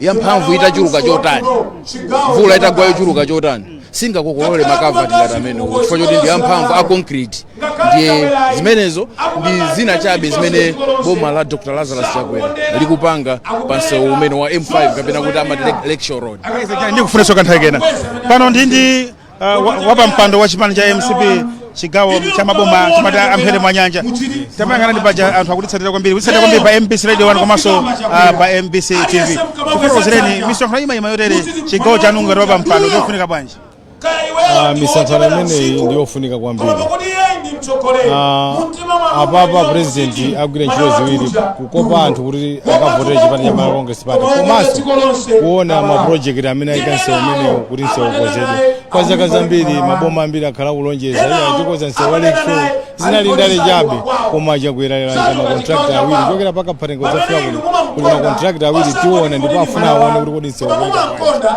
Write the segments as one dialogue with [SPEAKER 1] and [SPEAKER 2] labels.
[SPEAKER 1] Yamphamvu itachuluka chotani, mvula itagwa yochuluka chotani, singakokolole maculvert ngati amenewo chifukwa choti ndi amphamvu, a concrete. Ndiye zimenezo ndi zina chabe zimene boma la Dr Lazarus Chakwera likupanga pa msewu umene wa M5, kapena kuti amati Lakeshore Road.
[SPEAKER 2] Ndikufunenso kanthawi kena pano ndi wapampando wa chipani cha MCP chigawo cha maboma timati amphete mwa nyanja. Tamayang'ana ndi paja anthu akutitsatira kwambiri, kutitsatira kwambiri pa MBC Radio 1 komanso pa MBC TV. Tifotokozereni, misonkhano imayima yotere chigawo chanu ngati wapampando ndiofunika bwanji?
[SPEAKER 3] Misonkhano imeneyi ndiyofunika kwambiri. Apapa President agwira ntchito ziwiri: kukopa anthu kuti akavotere chipani cha Malawi Congress Party, komanso kuona maproject amene ayika msewu umenewu kuti msewu ukonzedwe. Kwa zaka zambiri maboma ambiri akhala kulonjeza, iya, tikoza msewu wa Lakeshore, zinali ndale chabe. Koma Chakwera lero ayika macontractor awiri kuchokera pakaphatengo zafika kuno kuti macontractor awiri tiona, ndipo afuna aone kuti kodi msewu ukuyenda bwanji.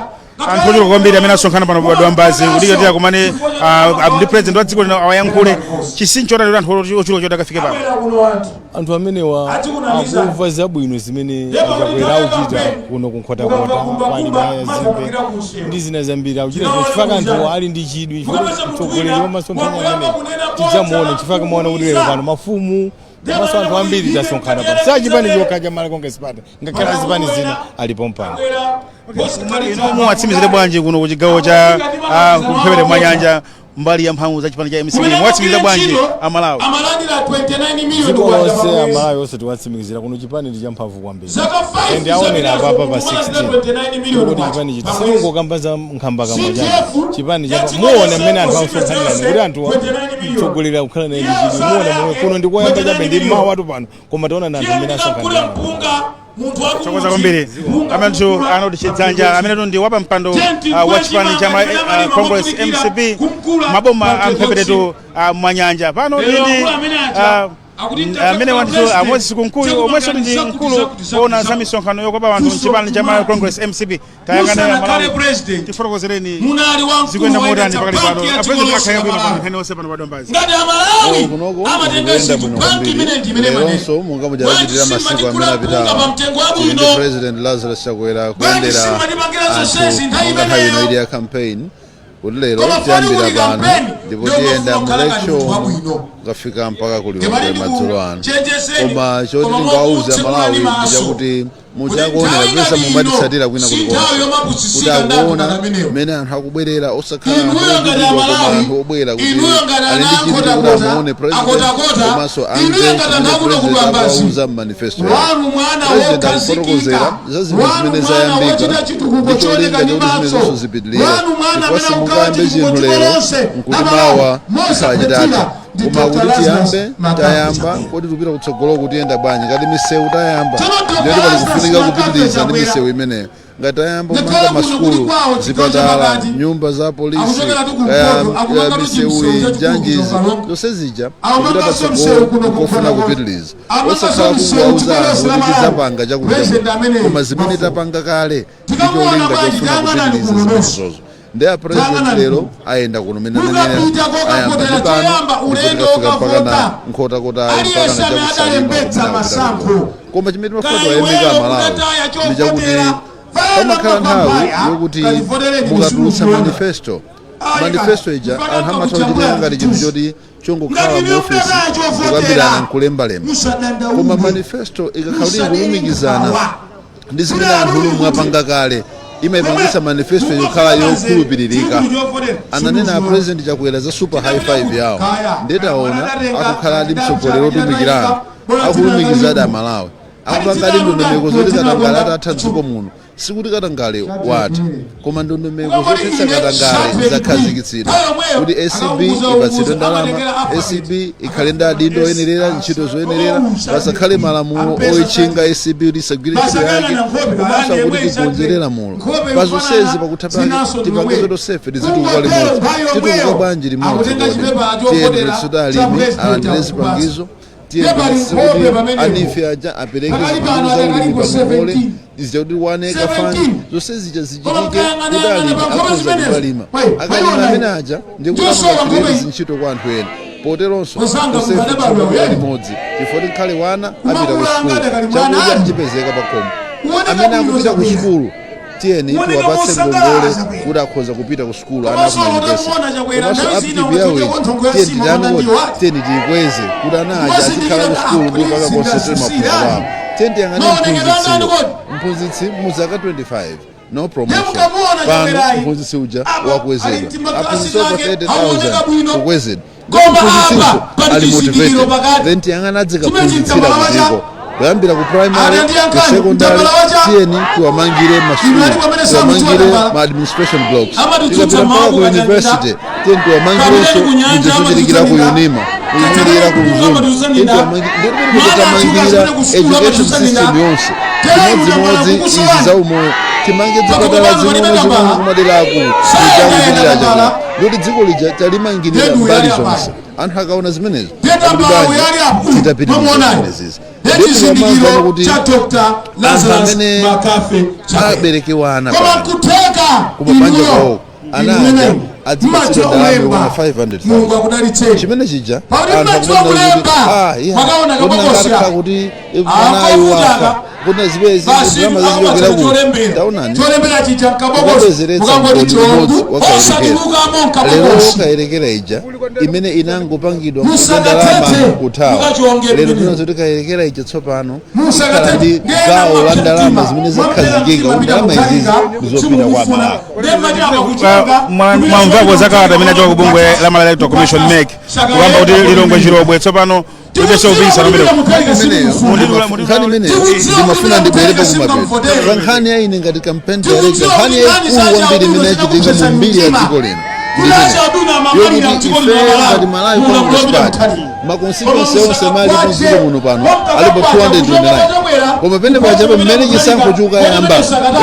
[SPEAKER 2] Anthu ochuluka kwambiri amene asonkhana pano pa Dwambazi kuti tiakumane ndi president wa dziko lino, awayankhule chisincho chotani kuti anthu ochuluka choti akafike pano?
[SPEAKER 3] Anthu amenewa akumva zabwino zimene Achakwera akuchita kuno kunkhotakota, pali maya zimbe ndi zina zambiri akuchita zino, chifukwa anthu ali ndi chidwi, chifukwa mtsogoleri wamasomphenya amene tidzamuona, chifukwa muona kuti lero pano mafumu komanso anthu ambiri tasonkhana pano, sachipani chokha cha Malawi Congress Party, ngakhale azipani zina alipo mpano.
[SPEAKER 2] Inu muwatsimikizire bwanji kuno ku chigawo cha kumphepete mwa nyanja, mbali ya mphamvu za chipani cha MCP, muwatsimikizire bwanji Amalawi?
[SPEAKER 3] Dziko lonse, Amalawi onse, tiwatsimikizira kuno chipani ndi champhamvu kwambiri, and aonera apapa pa 16 kuti chipani chiti singokamba za nkhamba kamwa chabe. Chipani cha muona mmene anthu akusonkhanirana kuti anthu mtsogoleri akukhala naye ndi chidwi. Muona momwe kuno ndikoyamba chabe, ndi mawatu pano, koma taona na anthu mmene asonkhanirana.
[SPEAKER 2] Thokoza kwambiri. Amene anoti Chidzanja amene ndi wapampando wa chipani cha Congress MCP maboma amphepete mwanyanja pano ndi amene wandiso Moses Kunkuyu, omwenso ndi mkulu ona za misonkhano yokopa anthu mchipani cha Malawi Congress MCP. Tayang'ana Malawi, tifotokozereni, zikuyenda motani pakali pano? A president akhale bwino pano nkhani onse pano pa Dwambazi?
[SPEAKER 4] Kunoko zikuyenda bwino kwambiri. Leronso, monga mujalachitira masiku amene apitawa, tili ndi President Lazarus Chakwera kuyendera anthu monga nthawi ino ili ya campaign, kuti lero tiyambira pano ndipo tiyenda mu Lakeshore kukafika mpaka ku Lilongwe madzulo ano. Koma choti tingawauze Malawi ndi chakuti muchakuonera pesa mumatitsatira kwina kulikonse, kuti akuona mmene anthu akubwerera, osakhala anthu odulidwa, koma anthu obwera kuti ali ndi chidwi kuti amuone president komanso amve chimene president akuwauza mmanifesto yake. President akufotokozera za zinthu zimene zayambika ndi cholinga chakuti zimenezonso zipitilire, chifukwa simungayambe chinthu lero nkuti mawa chikhala chitatha, koma kuti tiyambe tayamba, kodi tikupita kutsogolo kutiyenda bwanji? Ngati misewu tayamba, ndiyoti pali kufunika kupitiliza ndi misewu imeneyo. Ngati tayamba kumanga masukulu, zipatala, nyumba za polisi, kaya misewu, njanjizi zonse zija, kupita patsogolo kofuna kupitiliza, osakhala kungowauza anthu kuti tidzapanga chakuti, koma zimene tapanga kale ndi cholinga chofuna kupitiliza zimenezozo. Ndi a president lero ayenda kuno mene anenera, ayamba ndi pano ndipo tikafika mpaka na Nkhotakotayi, mpaka na chakusalima kumene akupita. Koma chimene timafuna tiwayamika Amalawi ndi chakuti pamakhala nthawi yokuti mukatulutsa manifesto, manifesto ija anthu amatha kuchitenga ngati chinthu choti chongokhala mu ofesi kukambirana nkulembalemba. Koma manifesto ikakhala kuti ikulumikizana ndi zimene anthu mwapanga kale, imayipangitsa manifesto yokhala yokhulupiririka. Ananena a President Chakwera za Super High Five yawo, ndetaona akukhala ndi mtsogoleri otumikirana, akulumikizadi Amalawi, akupanga ndi ndondomeko zoti katangale atatha dziko muno. Sikuti katangale watha, koma ndondomeko zothetsa katangale zakhazikitsidwa kuti ACB ipatsidwe ndalama, ACB ikhale ndi adindo oyenerera, ntchito zoyenerera, pasakhale malamulo oyitchinga ACB kuti isagwire ntchito yake, komanso akuti tigonjere lamulo pa zonsezi. Pakutha pake tipange zotosefe tizitukuka limodzi. Titukuka bwanji limodzi? Kodi tiyeni kuti alimi alandire zipangizo, tiyeni kuti a NEEF aja apereke zipangizo za ulimi pangongole, zija kuti One Acre Fund, zonse zija zichitike kuti alimi akhoza kumalima. Akalima amene aja, ndiye kuti amangakhalire zintchito kwa anthu ena. Poteronso tonsefe titukuka limodzi, chifukwa tikhale wana apita ku sukulu, chakudya chipezeka pakhomo. Amene akupita ku sukulu, tiyeni tiwapatse ngongole kuti akhoza kupita ku sukulu ana ku university. Komanso upkeep yawo ija, tiyeni titani kodi? Tiyeni tiyikweze kuti ana aja azikhala ku sukulu ndi kupanga concentrate maphunziro awo. Tiyeni tiyang'ane mphunzitsiyo. Mphunzitsi mu zaka 25, no promotion. Pano mphunzitsi uja wakwezedwa, aphunzitsi over 30,000 kukwezedwa. Mphunzitsinso ali motivated. Then tiyang'ane adzikaphunzitsira kutiko, kuyambira ku primary, ku secondary. Tiyeni tiwamangire masukulu, tiwamangire ma administration blocks. Tikapita mpaka ku university, tiyeni tiwamangirenso zija zochitikira ku UNIMA, kuchitikira ku Mzuni. Tiyeni tiwamangire, ndikuti tamangira education system yonse chimodzimodzi. Izi za umoyo, timange zipatala zing'ono zing'ono kumadera akulu kuchitira chakula, ndikuti dziko lija talimangirira mbali zonse. Anthu akaona zimenezo akuti bwanji titapitiriza zimenezizi? Ndipo tikamamva kuti anthu amene aberekewa ana pano kumabanja kwawo, ana aja adzipatsidwa ndalama yokwana 500,000, chimene chija anthu akumanena kuti, ah, iya, kuti nangatakhala kuti mwanayu wafa, kuti zipezi ndalama zichokera kuti? Taonani, ukabwezeretsa mgodi umodzi wakayerekera lero, kayerekera ija imene inangopangidwa nkuba ndalama kuthawa, lero tinazoti kayerekera ija tsopano ikhala ndi gawo la ndalama zimene zakhazikika kuti ndalama izizi ndizopita kwa Amalawi.
[SPEAKER 2] Mwamvako zakalata imene achoka ku bungwe la Malawi Electoral Commission, MEC, kukamba kuti Lilongwe Chilobwe tsopano kulibenso kupikisana umenewo.
[SPEAKER 4] Nkhani imeneyo ndimafuna ndibwerepo kumapeto pa nkhani ya ine ngati campaign director. Nkhani yayikulu kwambiri imene yachitika mu mbiri ya dziko lino ndi yokuti ife ngati Malawi Congress Party, ma constituency onse amene alipo mdziko muno pano alipo 229, koma pene pachapo mmene chisankho chikukayamba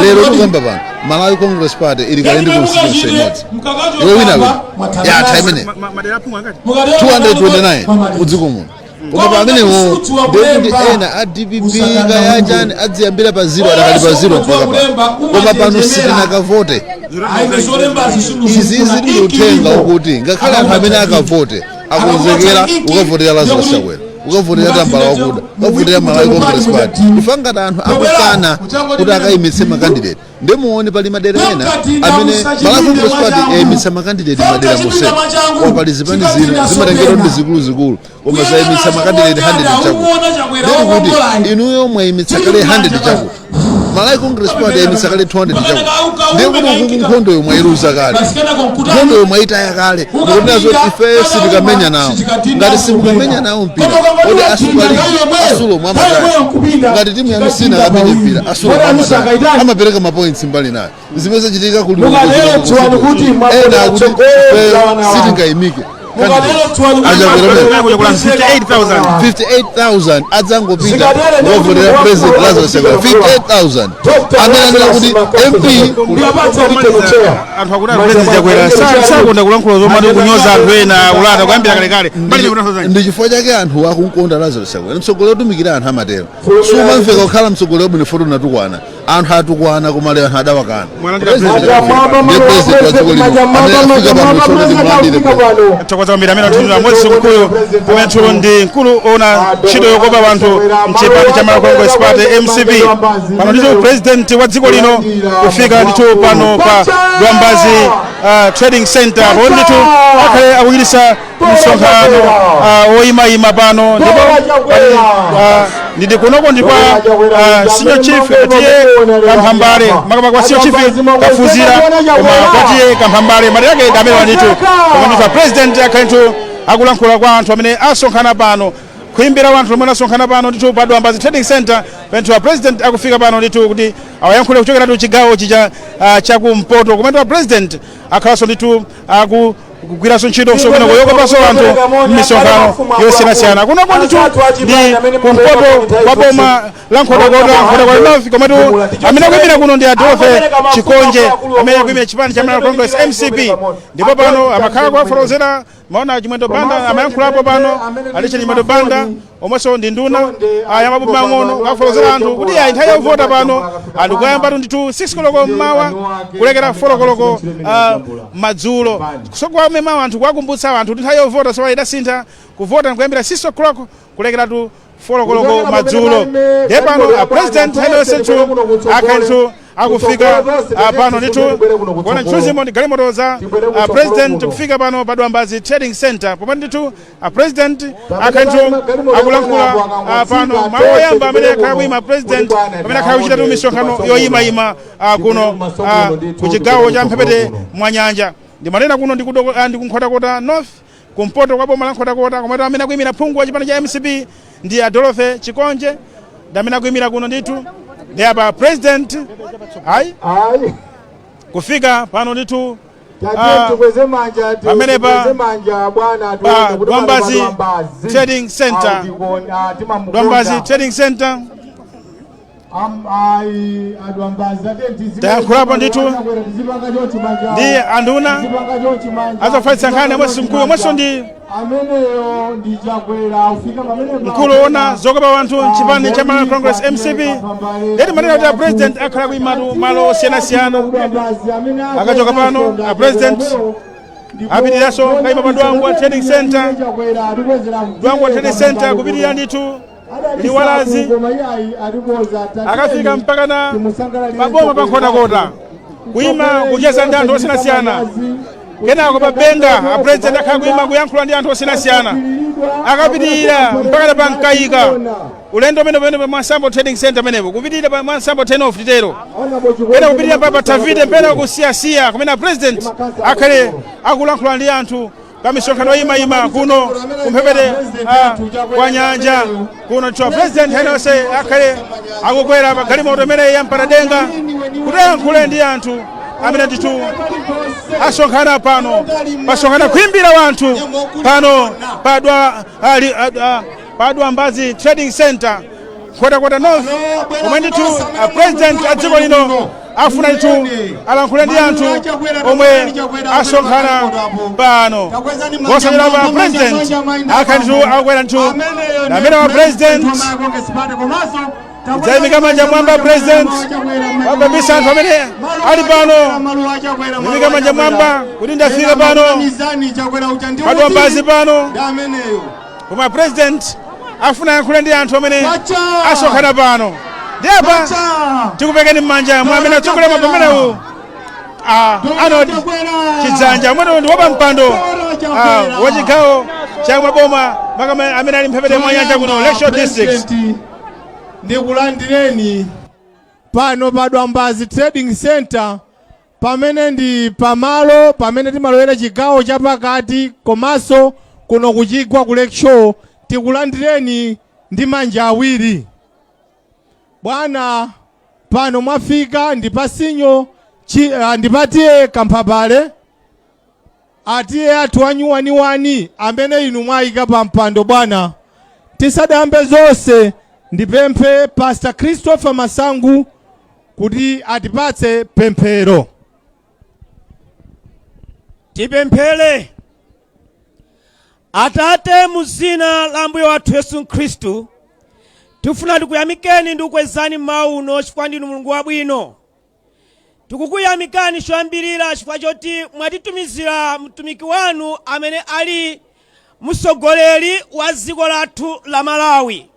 [SPEAKER 4] lero, tikuyamba pano, Malawi Congress Party ili kale ndi constituency imodzi yowina wina yatha imene.
[SPEAKER 2] Madera aphungu angati?
[SPEAKER 4] 229 mudziko muno, koma pamenewo ndekuti ena a DPP kayachani adziyambira pa zero, adakali pa zero mpaka pano, koma pano sitinakavote. Izi zili uthenga ukuti ngakhale anthu amene akavote akonzekera kukavotera Lazarus Chakwera, kukavotera tambala wakuda, kukavotera Malawi Congress Party. Ifa ngati anthu akukana kuti akayimitse ma candidate, ndimuone pali madera ena amene Malawi Congress Party yayimitsa ma candidate madera mosera, koma pali zipani zina zimatengedwa ndi zikuluzikulu koma zayimitsa ma candidate 100 chakuti. Ndikuti inuyo mwayimitsa kale 100 chakuti, Malawi Congress Party yayimitsa kale 200 chakuti, ndiye kuti ukuku nkhondo yomwe mwayiluza kale, nkhondo yomwe mwayitaya kale. Mukunena zoti ife sitikamenya nawo. Ngati simukamenya nawo mpira, kodi asupali asulo amatani? Ngati timu yanu sina akamenye mpira, asulo amatani? Amapereka ma points mbali nayo. Zimene zachitika kuli ena akuti ife sitingayimike achakwera.
[SPEAKER 2] Kula 58,000.
[SPEAKER 4] 58,000 adzangopita kukavotera President Lazarus Chakwera, 58,000 amene anena kuti MP.
[SPEAKER 2] Anthu akuti President Chakwera sakonda kulankhula zomati kunyoza anthu ena, kulata kuyambira kalekale. Mbali kuti
[SPEAKER 4] Ndi chifukwa chake anthu akunkonda Lazarus Chakwera, mtsogoleri otumikira anthu amatero. Sumamveka kukhala mtsogoleri wabwino foti unatukwana anthu, atukwana, koma lero anthu adawakana.
[SPEAKER 2] Mwalandira.
[SPEAKER 4] Ndiye president wa dziko lino amene afika pano, tsono timulandire president.
[SPEAKER 2] Thokoza kwambiri amene athu Moses Kunkuyu, amene athu ndi mkulu ona ntchito yokopa anthu mchipani cha Malawi Congress Party, MCP. Pano ndithu president wa dziko lino kufika ndithu pano pa Dwambazi Trading Center, pano ndithu akhale akuchitisa msonkhano woyimayima pano. Ndipo pali, ndidi kunoko ndi kwa senior chief T/A Kamphambale, makamaka kwa senior chief Kafuzira, koma kwa T/A Kamphambale mali yake ndi amene ndithu. Koma ndithu president akhale ndithu akulankhula kwa anthu amene asonkhana pano, kuimbira anthu omwe asonkhana pano ndithu pa Dwambazi Trading Center. Penthu president akufika pano ndithu kuti awayankhule kuchokera chigawo chija chakumpoto, kumene president akhalanso ndithu aku kugwiranso ntchito kusokena kuyokopanso anthu m'misonkhano yosiyanasiyana. Kunoko ndithu ndi kumpoto kwa boma la Nkhotakota, Nkhotakota North, komatu amene akuyimira kuno ndi Adolphe Chikonje, amene akuyimira chipani cha Malawi Congress, MCP. Ndipo pano amakhala kuwafotokozera maona Chimwendo Banda amayankhulapo pano, aliche Chimwendo Banda omwenso ndi nduna aya maboma ang'ono, kafotokozera anthu kuti ayi, nthawi yovota pano anthu kuyambatu ndithu 6 koloko mmawa kulekera 4 koloko madzulo. Kusogwa mawa anthu kuwakumbutsa anthu kuti nthawi yovota tsopano idasintha, kuvota nkuyambira 6 o'clock kulekeratu 4 koloko madzulo. Ndiye pano a President nthawi ndithu akhale ndithu akufika pano ndithu kuona mchuzimo ndi galimoto za President kufika pano pa Dwambazi Trading Center, pomwe ndithu a President akhale ndithu akulankhula pano mawu oyamba amene akhala kuyima President pamene akhala kuchita misonkhano yoyimayima kuno ku chigawo cha mphepete mwa nyanja. Ndimanena kuno ndi kuNkhotakota North, kumpoto kwa boma la Nkhotakota, komatu amene akuyimira phungu wa chipani cha MCP ndi Adolphe Chikonje, ndi amene akuyimira kuno ndithu. Ndi apa President ayi
[SPEAKER 5] Ayi.
[SPEAKER 2] kufika pano ndithu.
[SPEAKER 5] Tikweze manja.
[SPEAKER 2] Pamenepa
[SPEAKER 5] Tikweze manja, bwana.
[SPEAKER 2] pa Dwambazi Trading Center. Dwambazi Trading Center. Tayankhulapo ndithu ndi anduna azofalitsa nkhani amwenso mkulu omwenso ndi
[SPEAKER 5] Ameneyo ndi Chakwera ufika pamene.
[SPEAKER 2] Mkulu woona zokopa wanthu mchipani cha Malawi Congress, MCP. Ndeti manena kuti a President akhala kuyimatu malo osiyanasiyana. Akachoka pano a President apitiriranso kayima pa Dwangwa Trading Center, Dwangwa Trading Center, kupitirira ndithu Liwalazi, akafika mpaka na paboma pa Nkhotakota kuyima kucheza ndi anthu osiyanasiyana. Kenako pa Benga a President akhala kuyima kuyankhula ndi anthu osiyanasiyana, akapitirira mpaka pa Mkayika, ulendo umene pamene pa Mwansambo Trading Center pamenepo, kupitirira pa Mwansambo 10 off titero, kena kupitirira mpaka pa Tavite, mpena kusiyasiya kumene a President akhale akulankhula ndi anthu pa misonkhano yoyimayima kuno kumphepete kwa nyanja kuno. Tchwa President henonse akhale akukwera pa galimoto imeneyi ya mpatadenga kuti ayankhule ndi anthu amene ndithu asonkhana pano. Pasonkhana khwimbi la wanthu pano pa Dwambazi Trading Center, Nkhotakota North, komwe ndithu a President a dziko lino afuna ndithu alankhule ndi anthu omwe asonkhana pano. Posachedwa pa President akhala ndithu akukwera ndithu amene wa President kudzayimika manja mwamba. President wapambisa anthu amene ali pano, yimika manja mwamba kuti ndafika pano pa Dwambazi pano, koma President afuna yankhule ndi anthu amene asonkhana pano. Ndi apa tikupekeni m'manja mwa amene atsogolera pamenewu, Arnold Chidzanja, omwe ndi wapampando wa chigawo cha maboma makama amene ali mphepete mwa nyanja kuno, Lakeshore District.
[SPEAKER 5] Ndikulandireni pano pa Dwambazi Trading Center, pamene ndi pamalo pamene timalowera chigawo chapakati komanso kuno kuchigwa ku Lakeshore. Tikulandireni ndi manja awiri, bwana. Pano mwafika ndi pasinyo ndipatiye Kamphapale, atiye athu anyuwaniwani amene inu mwayika pa mpando. Bwana, tisadayambe zonse, ndipemphe Pastor Christopher Masangu kuti atipatse pemphero.
[SPEAKER 6] Tipemphere. Atate, mu dzina la Ambuye wathu Yesu Khristu, tifuna tikuyamikeni ndi kukwezani mmawa uno chifukwa ndinu Mulungu wabwino. Tikukuyamikani choyambirira chifukwa choti mwatitumizira mtumiki wanu amene ali mtsogoleri wa dziko lathu la Malawi.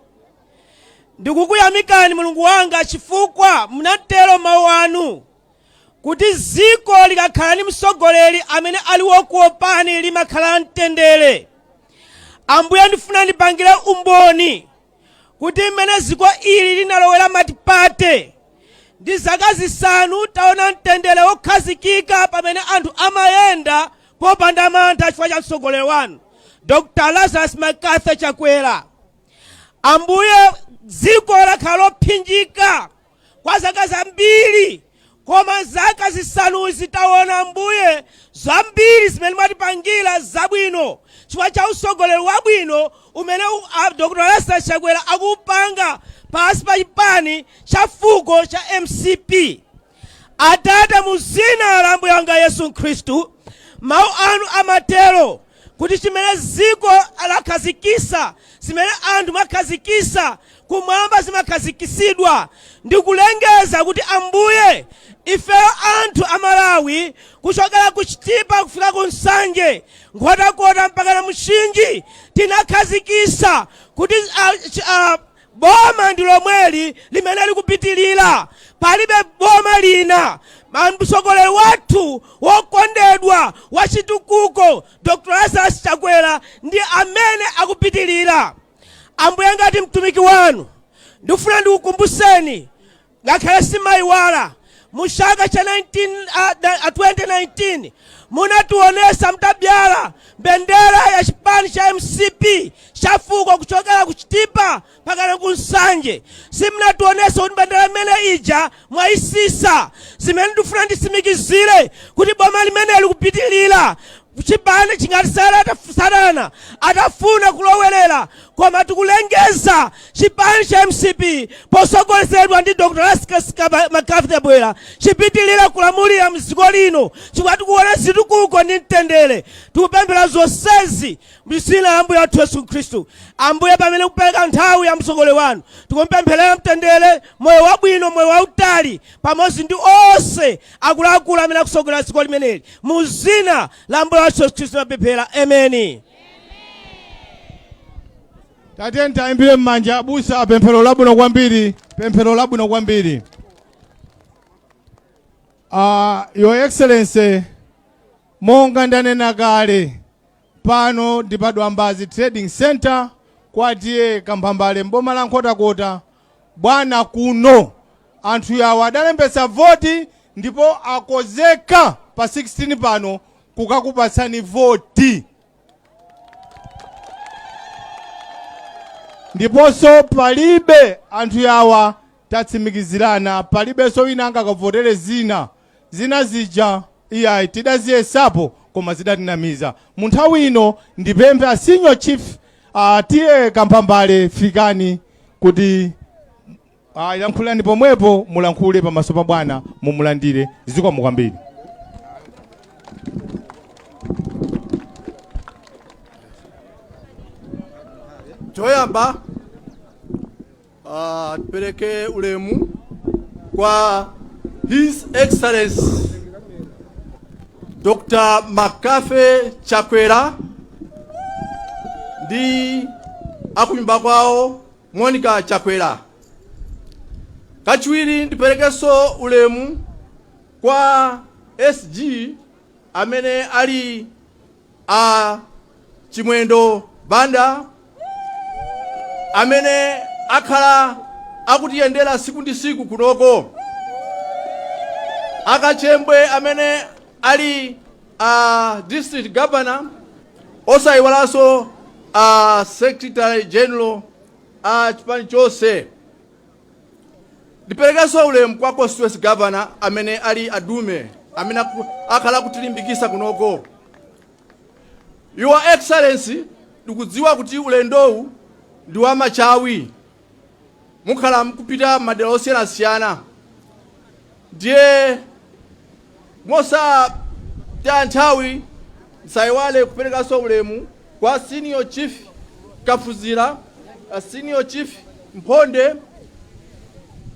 [SPEAKER 6] Ndikukuyamikani, Mulungu wanga, chifukwa munatero mawu anu kuti dziko likakhala ndi mtsogoleri amene ali wokuopani limakhala mtendere. Ambuye, ndifuna ndipangire umboni kuti mmene dziko ili linalowera multiparty ndi zaka 5, taona mtendere wokhazikika pamene anthu amayenda popanda mantha chifukwa cha mtsogoleri wanu, Dr Lazarus McCarthy Chakwera. Ambuye, dziko lakhala lophinjika kwa zaka zambiri, koma zaka 5zi taona, Ambuye, zambiri zimene mwatipangira zabwino chifukwa cha utsogoleri wabwino umene Dr Lazarus Chakwera akupanga pansi pa chipani cha fuko cha MCP. Atate, mu dzina la Ambuye wanga Yesu Khristu, mawu anu amatero kuti chimene dziko lakhazikisa, zimene anthu mwakhazikisa, kumwamba zimakhazikisidwa. Ndikulengeza kuti, Ambuye, ifeyo anthu Amalawi, kuchokera ku Chitipa kufika ku Nsanje, Nkhotakota mpaka na Mchinji, tinakhazikisa. Kuti boma ndi lomweli limene likupitilira. Palibe boma lina. Mtsogoleri wathu wokondedwa wachitukuko Dr. Lazarus Chakwera ndi amene akupitilira. Ambuye, ngati mtumiki wanu ndikufuna ndikukumbuseni, ngakhale simayiwala, mu chaka cha 2019 munationesa mutabyala mbendera ya chipani cha MCP chafuko kuchokera ku Chitipa mpakana ku Nsanje. Simunationesa kuti mbendera imene ija mwayisisa. Zimene ndikufuna nditsimikizire kuti boma limene likupitilira, chipani chingati Satana atafuna kulowerera, koma tikulengeza chipani cha MCP posogolezedwa ndi Dr. Lazarus McCarthy Chakwera chipitilira kulamulira mdziko lino, chifukwa tikuona zitukuko ndi mtendere. Tikupemphera zonsezi mdzina la Ambuye wathu Yesu Khristu. Ambuye, pamene kupereka nthawi ya mtsogoleri wanu, tikumpempherera mtendere, moyo wabwino, moyo wautali, pamodzi ndi onse akuluakulu amene akusogolera dziko limeneli. Mu dzina la Ambuye wathu Yesu Khristu tapemphera, ameni.
[SPEAKER 5] Tatiyeni tayimbire m'manja abusa, pemphero labwino kwambiri, pemphero labwino kwambiri. Your Excellency, monga ndanena kale, pano ndi pa Dwambazi Trading Center kwa T/A Kamphambale mboma la Nkhotakota. Bwana, kuno anthu yawo adalembetsa voti ndipo akozeka pa 16 pano kukakupatsani voti. Ndiponso palibe, anthu yawa tatsimikizirana, palibenso wina angakavotere zina. Zina zija iyayi, tidaziyesapo koma zidatinamiza. Mu nthawi ino ndipemphe a Senior Chief T/A Kamphambale, fikani kuti yankhulani pomwepo, mulankhule pamaso pa bwana, mumulandire. Zikomo kwambiri.
[SPEAKER 7] Choyamba tipereke ulemu kwa His Excellency Dr. McCarthy Chakwera ndi akunyumba kwawo Monica Chakwera. Kachiwiri, ndiperekenso ulemu kwa SG amene ali a Chimwendo Banda, amene akhala akutiyendera siku ndi siku kunoko, akachembwe amene ali a district governor, osayiwalanso a secretary general a chipani chonse. Ndiperekenso ulemu kwa constituency governor amene ali Adume, amene akhala akutilimbikisa kunoko. Your Excellency, ndikudziwa kuti ulendowu ndi wamachawi, mukhala mukupita madera osiyanasiyana, ndiye mosataya nthawi ndisayiwale kuperekanso ulemu kwa Senior Chief Kafuzira, Senior Chief Mphonde,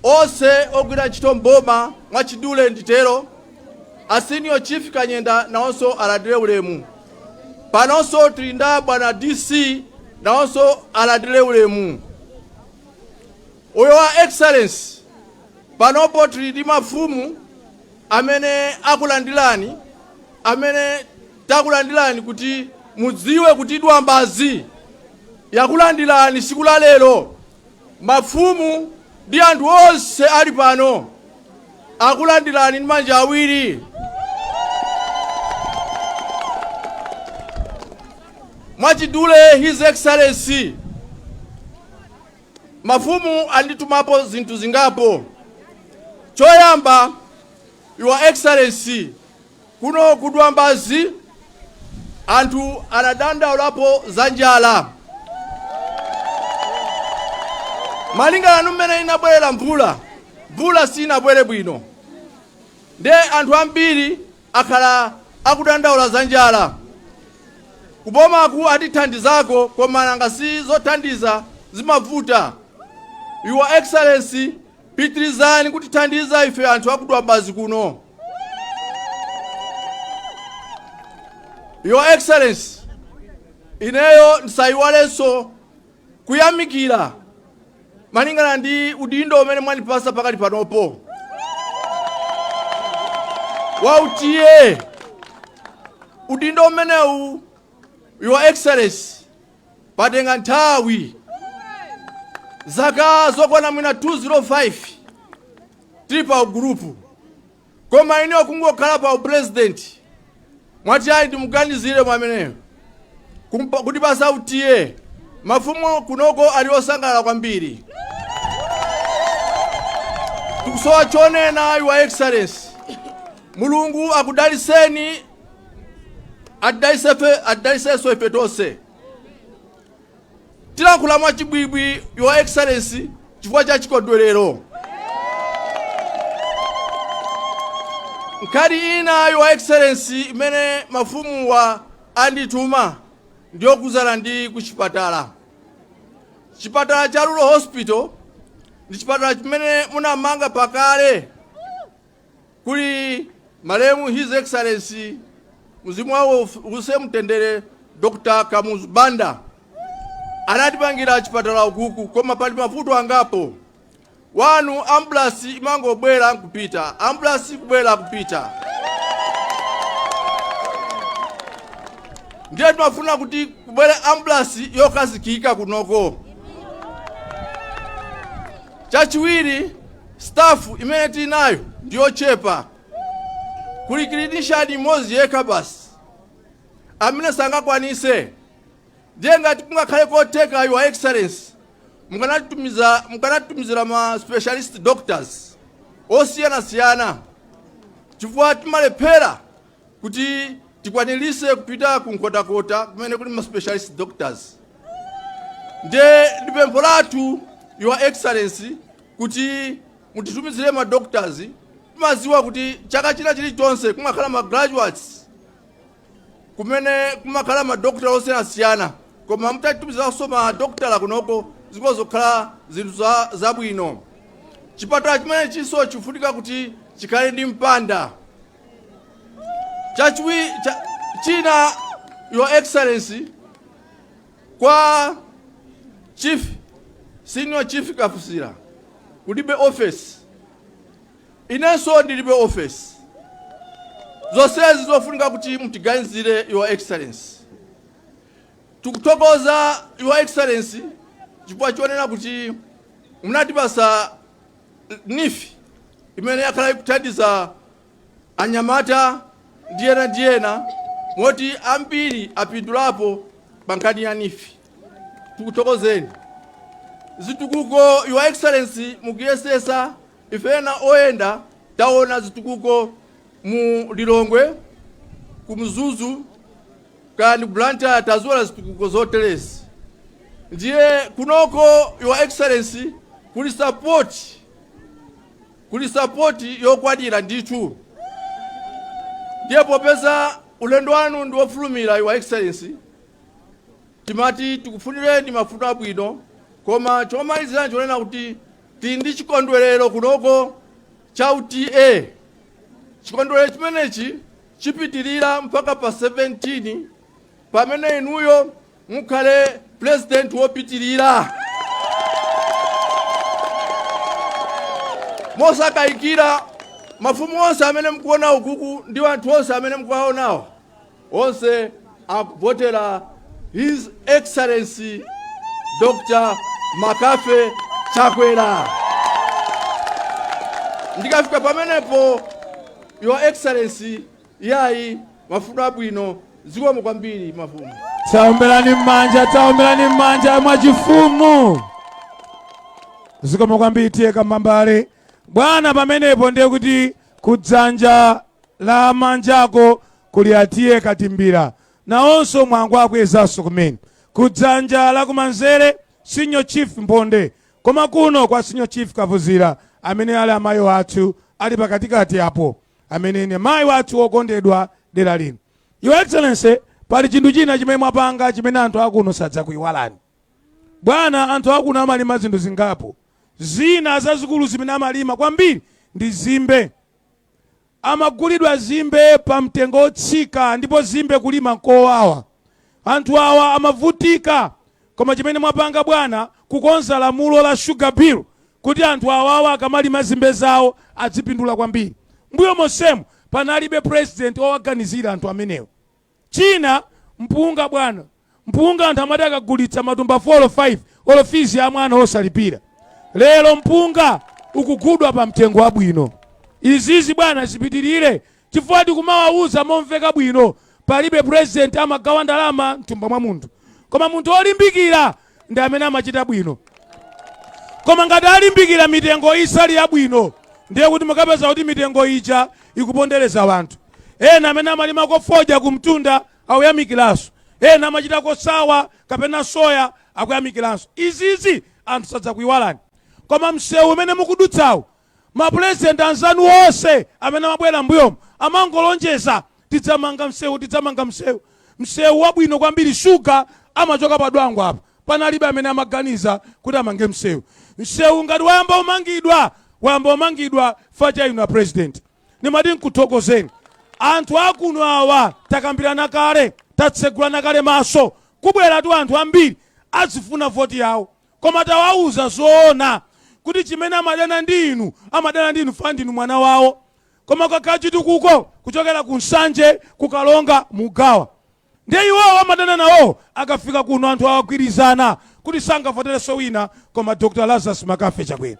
[SPEAKER 7] onse ogwira ntchito mboma. Mwachidule nditero, a Senior Chief Kanyenda nawonso alandire ulemu. Panonso tili nda bwana DC, nawonso alandire ulemu. Your Excellency, panopo tili ndi mafumu amene akulandirani, amene takulandirani kuti mudziwe kuti Dwambazi yakulandirani siku la lero. Mafumu ndi anthu onse ali pano akulandirani ndi manja awiri. Mwachidule, His Excellency, mafumu anditumapo zinthu zingapo. Choyamba, Your Excellency, kuno ku Dwambazi anthu anadandaulapo za njala. Malingana ndi mmene inabwerera mvula, mvula sinabwere bwino, nde anthu ambiri akhala akudandaula za njala. Kubomaku atithandizako, koma nanga si zothandiza zimavuta. Your Excellency, pitirizani kutithandiza ife anthu aku Dwambazi kuno. Your Excellency, ineyo ndisayiwalenso Kuyamikira malingana ndi udindo umene mwandipasa pakali panopo wa u T/A. Udindo umenewu, Your Excellency, patenga nthawi zaka zokwana mwina 205 tili pa ugulupu, koma ineyo kungokhala pa upresident mwati ayi, ndimuganizire mwameneyo kuti basa u T/A. Mafumu kunoko ali osangalala kwambiri, tikusowa chonena. Your Excellency, Mulungu akudaliseni, adalisefe, adalisenso ife tonse. Tilankhula mwachibwibwi, Your Excellency, chifukwa cha chikondwerero. Nkhani ina, Your Excellency, imene mafumuwa andituma ndiyokuzana ndi kuchipatala. Chipatala cha Rural Hospital ndi chipatala chimene munamanga pakale kuli malemu His Excellency, mzimu wawo use mtendere, Dr Kamuzu Banda. Anatipangira chipatala ukuku, koma pali mavuto angapo. Wanu ambulance imangobwera nkupita, ambulance kubwera kupita. Ndiye timafuna kuti kubwere ambulance yokhazikika kunoko. Chachiwiri, staff imene tili nayo ndiyochepa. Kuli clinician imodzi yekha basi amene sangakwanise. Ndiye ngati kungakhale kotheka, Your Excellency, mukanatumizira ma specialist doctors osiyanasiyana, chifukwa timalephera kuti tikwanirise kupita ku Nkhotakota kumene kuli ma specialist doctors. Ndiye ndi pempho lathu, Your Excellency, kuti mutitumizire ma doctors. Timaziwa kuti chaka china chilichonse kumakhala ma graduates, kumene kumakhala madokotala osiyanasiyana, koma mutatitumizanso madokotala kunoko zikozokhala zinthu zabwino. Chipatala chimene chinso chifunika kuti chikhale ndi mpanda. China, Your Excellency, kwa chief, Senior Chief Kafusira, kulibe office. Inenso ndilibe office. Zonsezi zofunika kuti mutiganizire, Your Excellency. Tikuthokoza, Your Excellency, chifukwa chonena kuti munatipasa NEEF imene yakhala ikuthandiza anyamata ndi ena ndi ena, moti ambiri apindulapo pa nkhani ya NEEF. Tikuthokozeni. Zitukuko, Your Excellency, mukuyesesa. Ifena oyenda taona zitukuko mu Lilongwe, ku Mzuzu kandi ku Blantyre, taziona zitukuko zoterezi. Ndiye kunoko, Your Excellency, kuli support yokwanira ndithu. Ndiye popeza ulendo wanu ndi wofulumira, Your Excellency, timati tikufunireni mafuno abwino. Koma chomalizira chonena kuti tili ndi chikondwerero kunoko cha u T/A. Chikondwerero chimenechi chipitirira mpaka pa 17 pamene inuyo mukhale president wopitirira. Mosakayikira, mafumu onse amene mukuona ukuku ndi anthu onse amene mukuwaonawo, onse akuvotera His Excellency Dr Makafe Chakwera. Ndikafika pamenepo, Your Excellency, yayi, mafuno abwino. Zikomo kwambiri, mafumu.
[SPEAKER 5] Taombelani m'manja, taombelani m'manja mwachifumu. Zikomo kwambiri, T/A Kamambale. Bwana, pamenepo ndiye kuti kudzanja la manjako kuli a T/A Katimbira, nawonso mwangu akwezanso kumene. Kudzanja la kumanzere, Senior Chief Mponde. Koma kuno kwa Senior Chief Kavuzira, amene ali amayi athu ali pakatikati apo, amene ni mayi wathu wokondedwa dera lino. Your Excellency, pali chinthu china chimene mwapanga chimene anthu akuno sadzakuyiwalani. Bwana, anthu akuno amalima zinthu zingapo. Zina zazikulu zimene amalima kwambiri ndi zimbe. Amagulidwa zimbe pa mtengo otsika, ndipo zimbe kulima nkowawa. Anthu awa amavutika.
[SPEAKER 8] Koma chimene mwapanga bwana, kukonza lamulo la sugar bill kuti anthu awawa akamalima zimbe zawo adzipindula kwambiri. Mbuyo monsemu panalibe president owaganizira anthu amenewo. China, mpunga bwana. Mpunga anthu amati akagulitsa matumba 4 or 5, olo fees ya mwana osalipira. Lero mpunga ukugulidwa pa mtengo wabwino. Izizi bwana zipitirire chifukwa tikumawauza momveka bwino, palibe president amagawa ndalama mthumba mwa munthu. Koma munthu olimbikira ndi amene amachita bwino. Koma ngati alimbikira mitengo isali yabwino, ndiye kuti mukapeza kuti mitengo ija ikupondereza wanthu. Ena amene amalimako fodya kumtunda akuyamikiranso, ena amachitako sawa kapena soya akuyamikiranso. Izizi anthu sadzakuiwalani. Koma msewu umene mukudutsawu, mapulezidenti anzanu onse amene amabwera mbuyomu amangolonjeza, tidzamanga msewu, tidzamanga msewu. Msewu wabwino kwambiri, shuga amachoka pa Dwangwa apa, panalibe amene amaganiza kuti amange msewu. Msewu ngati wayamba umangidwa, wayamba umangidwa chifukwa cha inu a president. Nimati nkuthokozeni anthu akuno awa, takambirana kale, tatsegulana kale maso. Kubweratu anthu ambiri azifuna voti yawo, koma tawauza zoona kuti chimene amadana ndi inu, amadana ndi inu fa ndinu mwana wawo. Koma kakhala chitukuko kuchokera ku Nsanje, ku Karonga, mugawa, ndiye iwowo amadana nawo. Akafika kuno anthu awagwirizana kuti sangavoterenso wina koma Dr Lazarus Makafe Chakwera.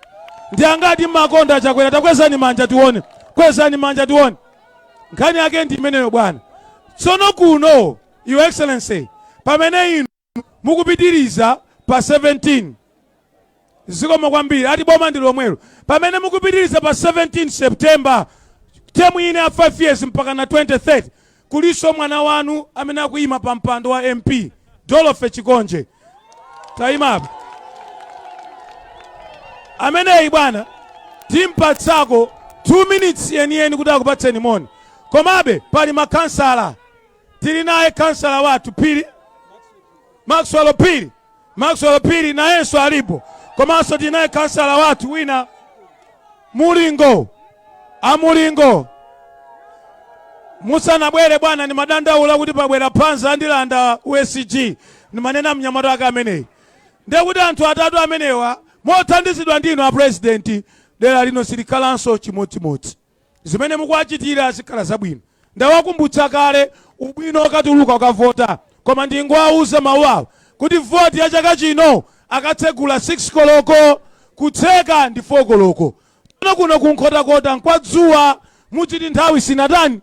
[SPEAKER 8] Ndi angati mmakonda Chakwera? Takwezani manja tione, kwezani manja tione. Nkhani yake ndi imeneyo bwana. Tsono kuno, Your Excellency, pamene inu mukupitiriza pa 17, zikomo kwambiri, ati boma ndi lomwelo, pamene mukupitiriza pa 17 September term ine ya 5 years mpaka na 2030, kuliso mwana wanu amene akuyima pa mpando wa MP, Dorothy Chikonje. Tayimapo ameneyi bwana, timpatsako 2 minutes yeniyeni kuti akupatseni moni. Komabe pali makhansala, tili naye khansala wathu Phiri, Maxwell Phiri. Maxwell Phiri nayenso alipo. Komanso tili naye khansala wathu wina Mulingo, amulingo musanabwere bwana, ndimadandaula kuti pabwera phanza andilanda USG, ndimanena mnyamata ake ameneyi. Ndiye kuti anthu atatu amenewa mothandizidwa ndinu a president, dera lino silikhalanso chimodzimodzi. Zimene mukuwachitira zikhala zabwino. Ndawakumbutsa kale ubwino okatuluka ukavota, koma ndingowauza mawu awo kuti voti ya chaka chino akatsegula 6 koloko, kutseka ndi 4 koloko. Tsono kuno kunkhotakota nkwadzuwa, muchiti nthawi sinatani,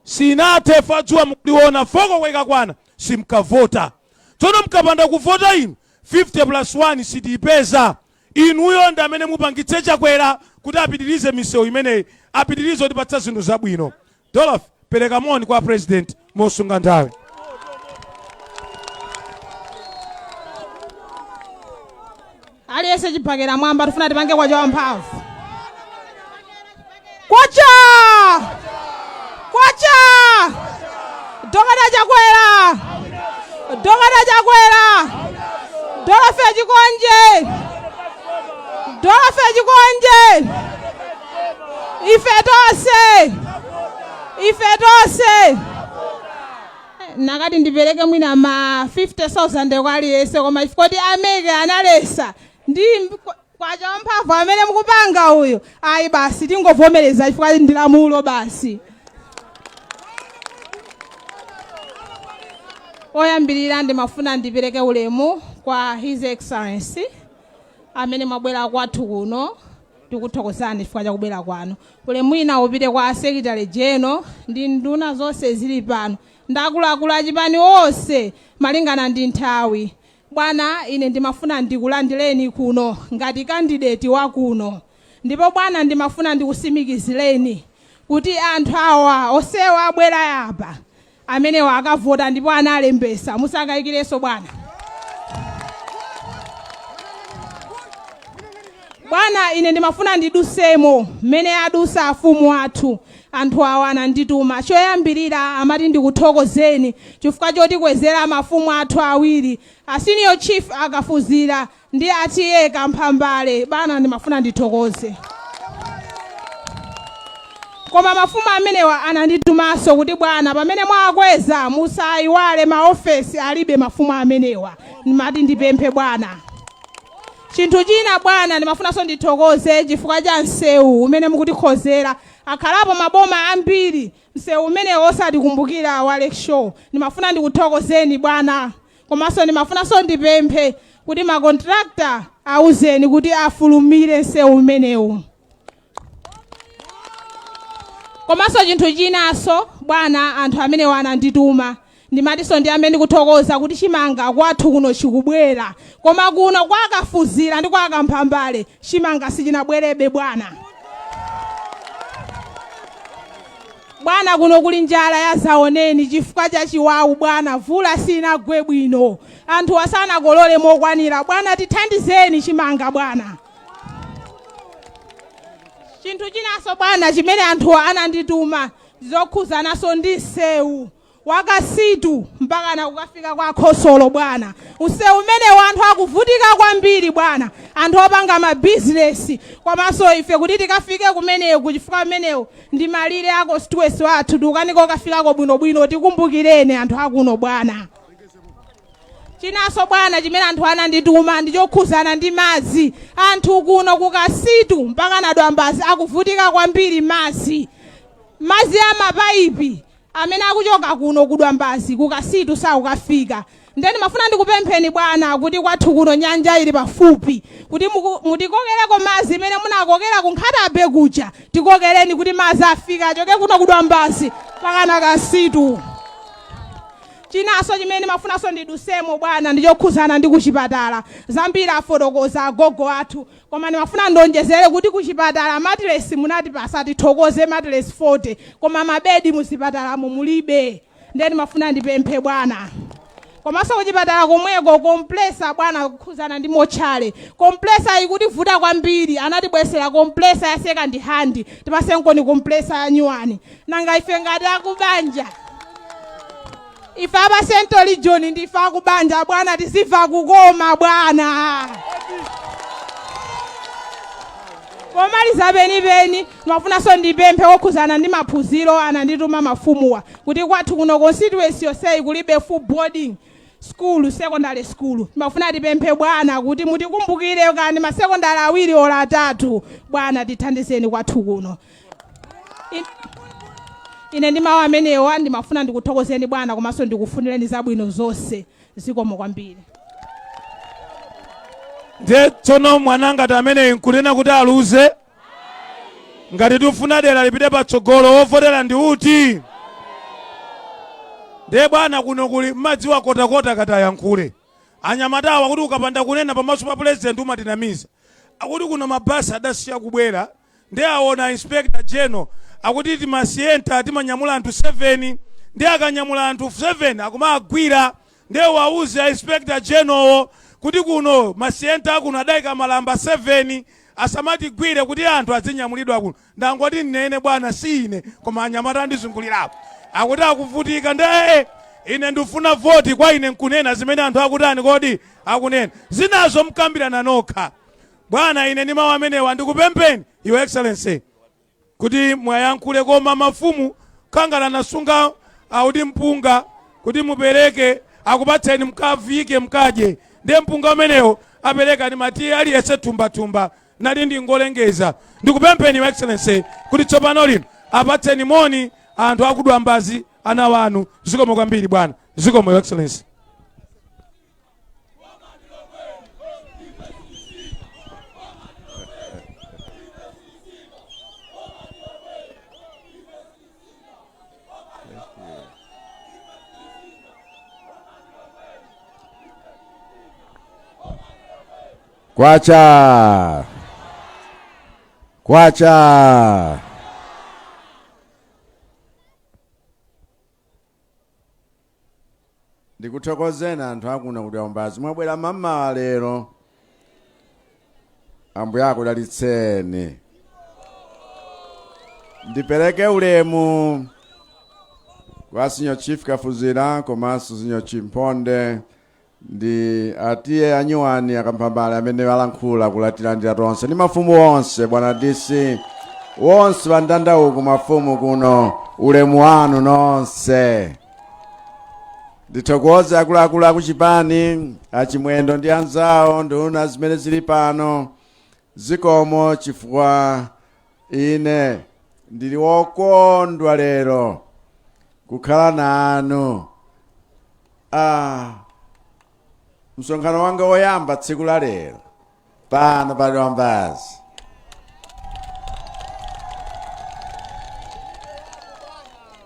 [SPEAKER 8] sinathe, fa dzuwa mukuliona. 4 koloko ikakwana simkavota. Tsono mkapanda kuvota inu, 50 plus 1 sitiyipeza. Inuyo ndi amene mupangitse Chakwera kuti apitirize misewu imeneyi, apitirize kutipatsa zinthu zabwino. Dorothy, pereka moni kwa president mosunga nthawi.
[SPEAKER 9] Aliyense chibakera mwamba, tifuna tipange kwacha wamphamvu. Kwacha! Kwacha! Dokota Chakwera! Dokota Chakwera! Dorothy Chikonje! Dorothy Chikonje! Ife tonse! Ife tonse! Nakati ndipereke mwina ma 50,000 kwa aliyense, koma chifukwa kuti a MEC analesa ndi kwacha wamphamvu amene mukupanga uyu, ayi basi, tingovomereza chifukwa ndi lamulo basi. Oyambirira, ndimafuna ndipereke ulemu kwa His Excellency amene mwabwera kwathu kuno, tikuthokozani chifukwa chakubwera kwanu. Ulemu wina upite kwa Secretary General ndi nduna zonse zili pano ndi akuluakulu achipani onse. Malingana ndi nthawi, bwana, ine ndimafuna ndikulandireni kuno ngati candidate wa kuno. Ndipo bwana, ndimafuna ndikusimikizireni kuti anthu awa onsewa abwera apa, amenewa akavota ndipo analembesa, musakayikirenso bwana. Bwana, ine ndimafuna ndidusemo mmene adusa afumu athu. Anthu awa anandituma. Choyambirira, amati ndikuthokozeni chifukwa chotikwezera mafumu athu awiri, a Senior Chief Akafuzira ndi a T/A Kamphambale. Bwana, ndimafuna ndithokoze. Koma mafumu amenewa ananditumanso kuti bwana, pamene mwakweza musayiwale maofesi alibe mafumu amenewa. Ndimati ndipemphe bwana. Chinthu china bwana, ndimafunanso ndithokoze chifukwa cha msewu umene mukutikhozera. Akhalapo maboma ambiri msewu umenewo osatikumbukira wa Lakeshore. Ndimafuna ndikuthokozeni bwana, komanso ndimafunanso ndipemphe kuti makontrakta auzeni kuti afulumire msewu umenewu. Komanso chinthu chinanso bwana, anthu amenewa anandituma, ndimatinso ndi amene ndikuthokoza kuti chimanga kwathu kuno chikubwera, koma kuno kwa Kafuzira ndi kwa Kamphambale chimanga sichinabwerebe bwana. Bwana, kuno kuli njala ya zaoneni chifukwa cha chiwawu bwana, mvula sinagwe bwino, anthu asanakolole mokwanira bwana, tithandizeni chimanga bwana. Chinthu chinanso bwana chimene anthu anandituma zokhuzananso ndi msewu wakasitu mpaka na kukafika kwa khosolo bwana. Msewu umene anthu akuvutika kwambiri bwana, anthu opanga mabizinesi komanso ife kuti tikafike kumeneku, chifukwa kumeneku ndi malire a constituency wathu, tikukanika kukafikako bwinobwino. Tikumbukireni anthu akuno bwana. Chinanso bwana chimene anthu anandituma ndi chokhuzana ndi madzi. Anthu kuno kukasitu mpaka na Dwambazi akuvutika kwambiri madzi. Madzi a mapayipi amene akuchoka kuno kudwambazi kukasitu sakukafika. Ndiye ndimafuna ndikupempheni bwana kuti kwathu kuno nyanja ili pafupi, kuti mutikokereko madzi imene munakokera ku Nkhata Bay kuja, tikokereni kuti madzi afike achoke kuno kudwambazi mpaka na Kasitu. Chinanso chimene ndimafunanso ndidusemo bwana ndi chokhuzana ndi kuchipatala. Zambiri afotokoza agogo athu, koma ndimafuna ndonjezere kuti kuchipatala matiresi munatipasa, tithokoze, matiresi 40, koma mabedi muzipatalamo mulibe. Ndiye ndimafuna ndipemphe bwana. Komanso kuchipatala komweko compressor bwana, kukhuzana ndi mortuary, compressor ikutivuta kwambiri. Anatibwesera compressor ya second hand, tipasenkoni compressor ya new one. Nanga ife ngati akubanja, ife apa Central Region ndife akubanja bwana, tizimva kukoma bwana. Pomaliza penipeni, ndimafunanso ndipemphe kokhuzana ndi maphunziro. Anandituma mafumuwa kuti kwathu kuno constituency yonseyi kulibe full boarding school, secondary school. Ndimafuna tipemphe bwana kuti mutikumbukire kandi masekondari awiri ora atatu bwana, tithandizeni kwathu kuno. Ine ndi mawu amenewa ndimafuna ndikuthokozeni bwana, komanso ndikufunireni zabwino zonse. Zikomo kwambiri.
[SPEAKER 8] Ndiye tsono mwana ngati ameneyi nkunena kuti aluze? Ngati tifuna dera lipite patsogolo, wovotera ndi uti? Ndiye bwana, kuno kuli mmadziwa kotakota kati ayankhule anyamatawa kuti ukapanda kunena pamaso pa president umatinamiza. Akuti kuno mabasi adasiya kubwera, ndi aona Inspector General akuti timasiyenta timanyamula anthu 7, ndi akanyamula anthu 7 akumagwira. Ndiye wauze a Inspector General kuti kuno masiyenta akuno adayika malamba 7, asamatigwire kuti anthu azinyamulidwa kuno. Ndangoti nnene bwana, si ine koma anyamata andizungulirapo akuti akuvutika. Ndiye ine ndifuna voti kwa ine nkunena zimene anthu akutani kodi akunena, zinazo mkambirana nokha bwana. Ine ndi mawu amenewa ndikupempheni, Your Excellency, kuti mwayankhule, koma mafumu khangala anasunga auti mpunga kuti mupereke, akupatseni mkavike mkadye. Ndiye mpunga umenewo apereka ni matiye aliyense thumbathumba. Nali ndingolengeza, ndikupempheni, Your Excellency, kuti tsopano lino apatseni moni anthu akudwambazi, ana wanu. Zikomo kwambiri bwana, zikomo, Your Excellency.
[SPEAKER 10] Kwacha kwacha! Ndikuthokozeni anthu akuno kuti Dwambazi mwabwera mamawa lero. Ambuye akudalitseni. Ndipereke ulemu kwa Senior Chief Kafuzira komanso Senior Chief Mphonde ndi atiye anyuwani akamphambale amene alankhula kulatilandira tonse ndi mafumu onse, bwana DC. Wonse pandanda uku mafumu kuno, ulemu wanu nonse. Ndithokoze akuluakulu akuchipani, achimwendo ndi anzawo, nduna zimene zili pano. Zikomo chifukwa ine ndili wokondwa lero kukhala nanu. Msonkhano wanga woyamba tsiku la lero pano pa Dwambazi.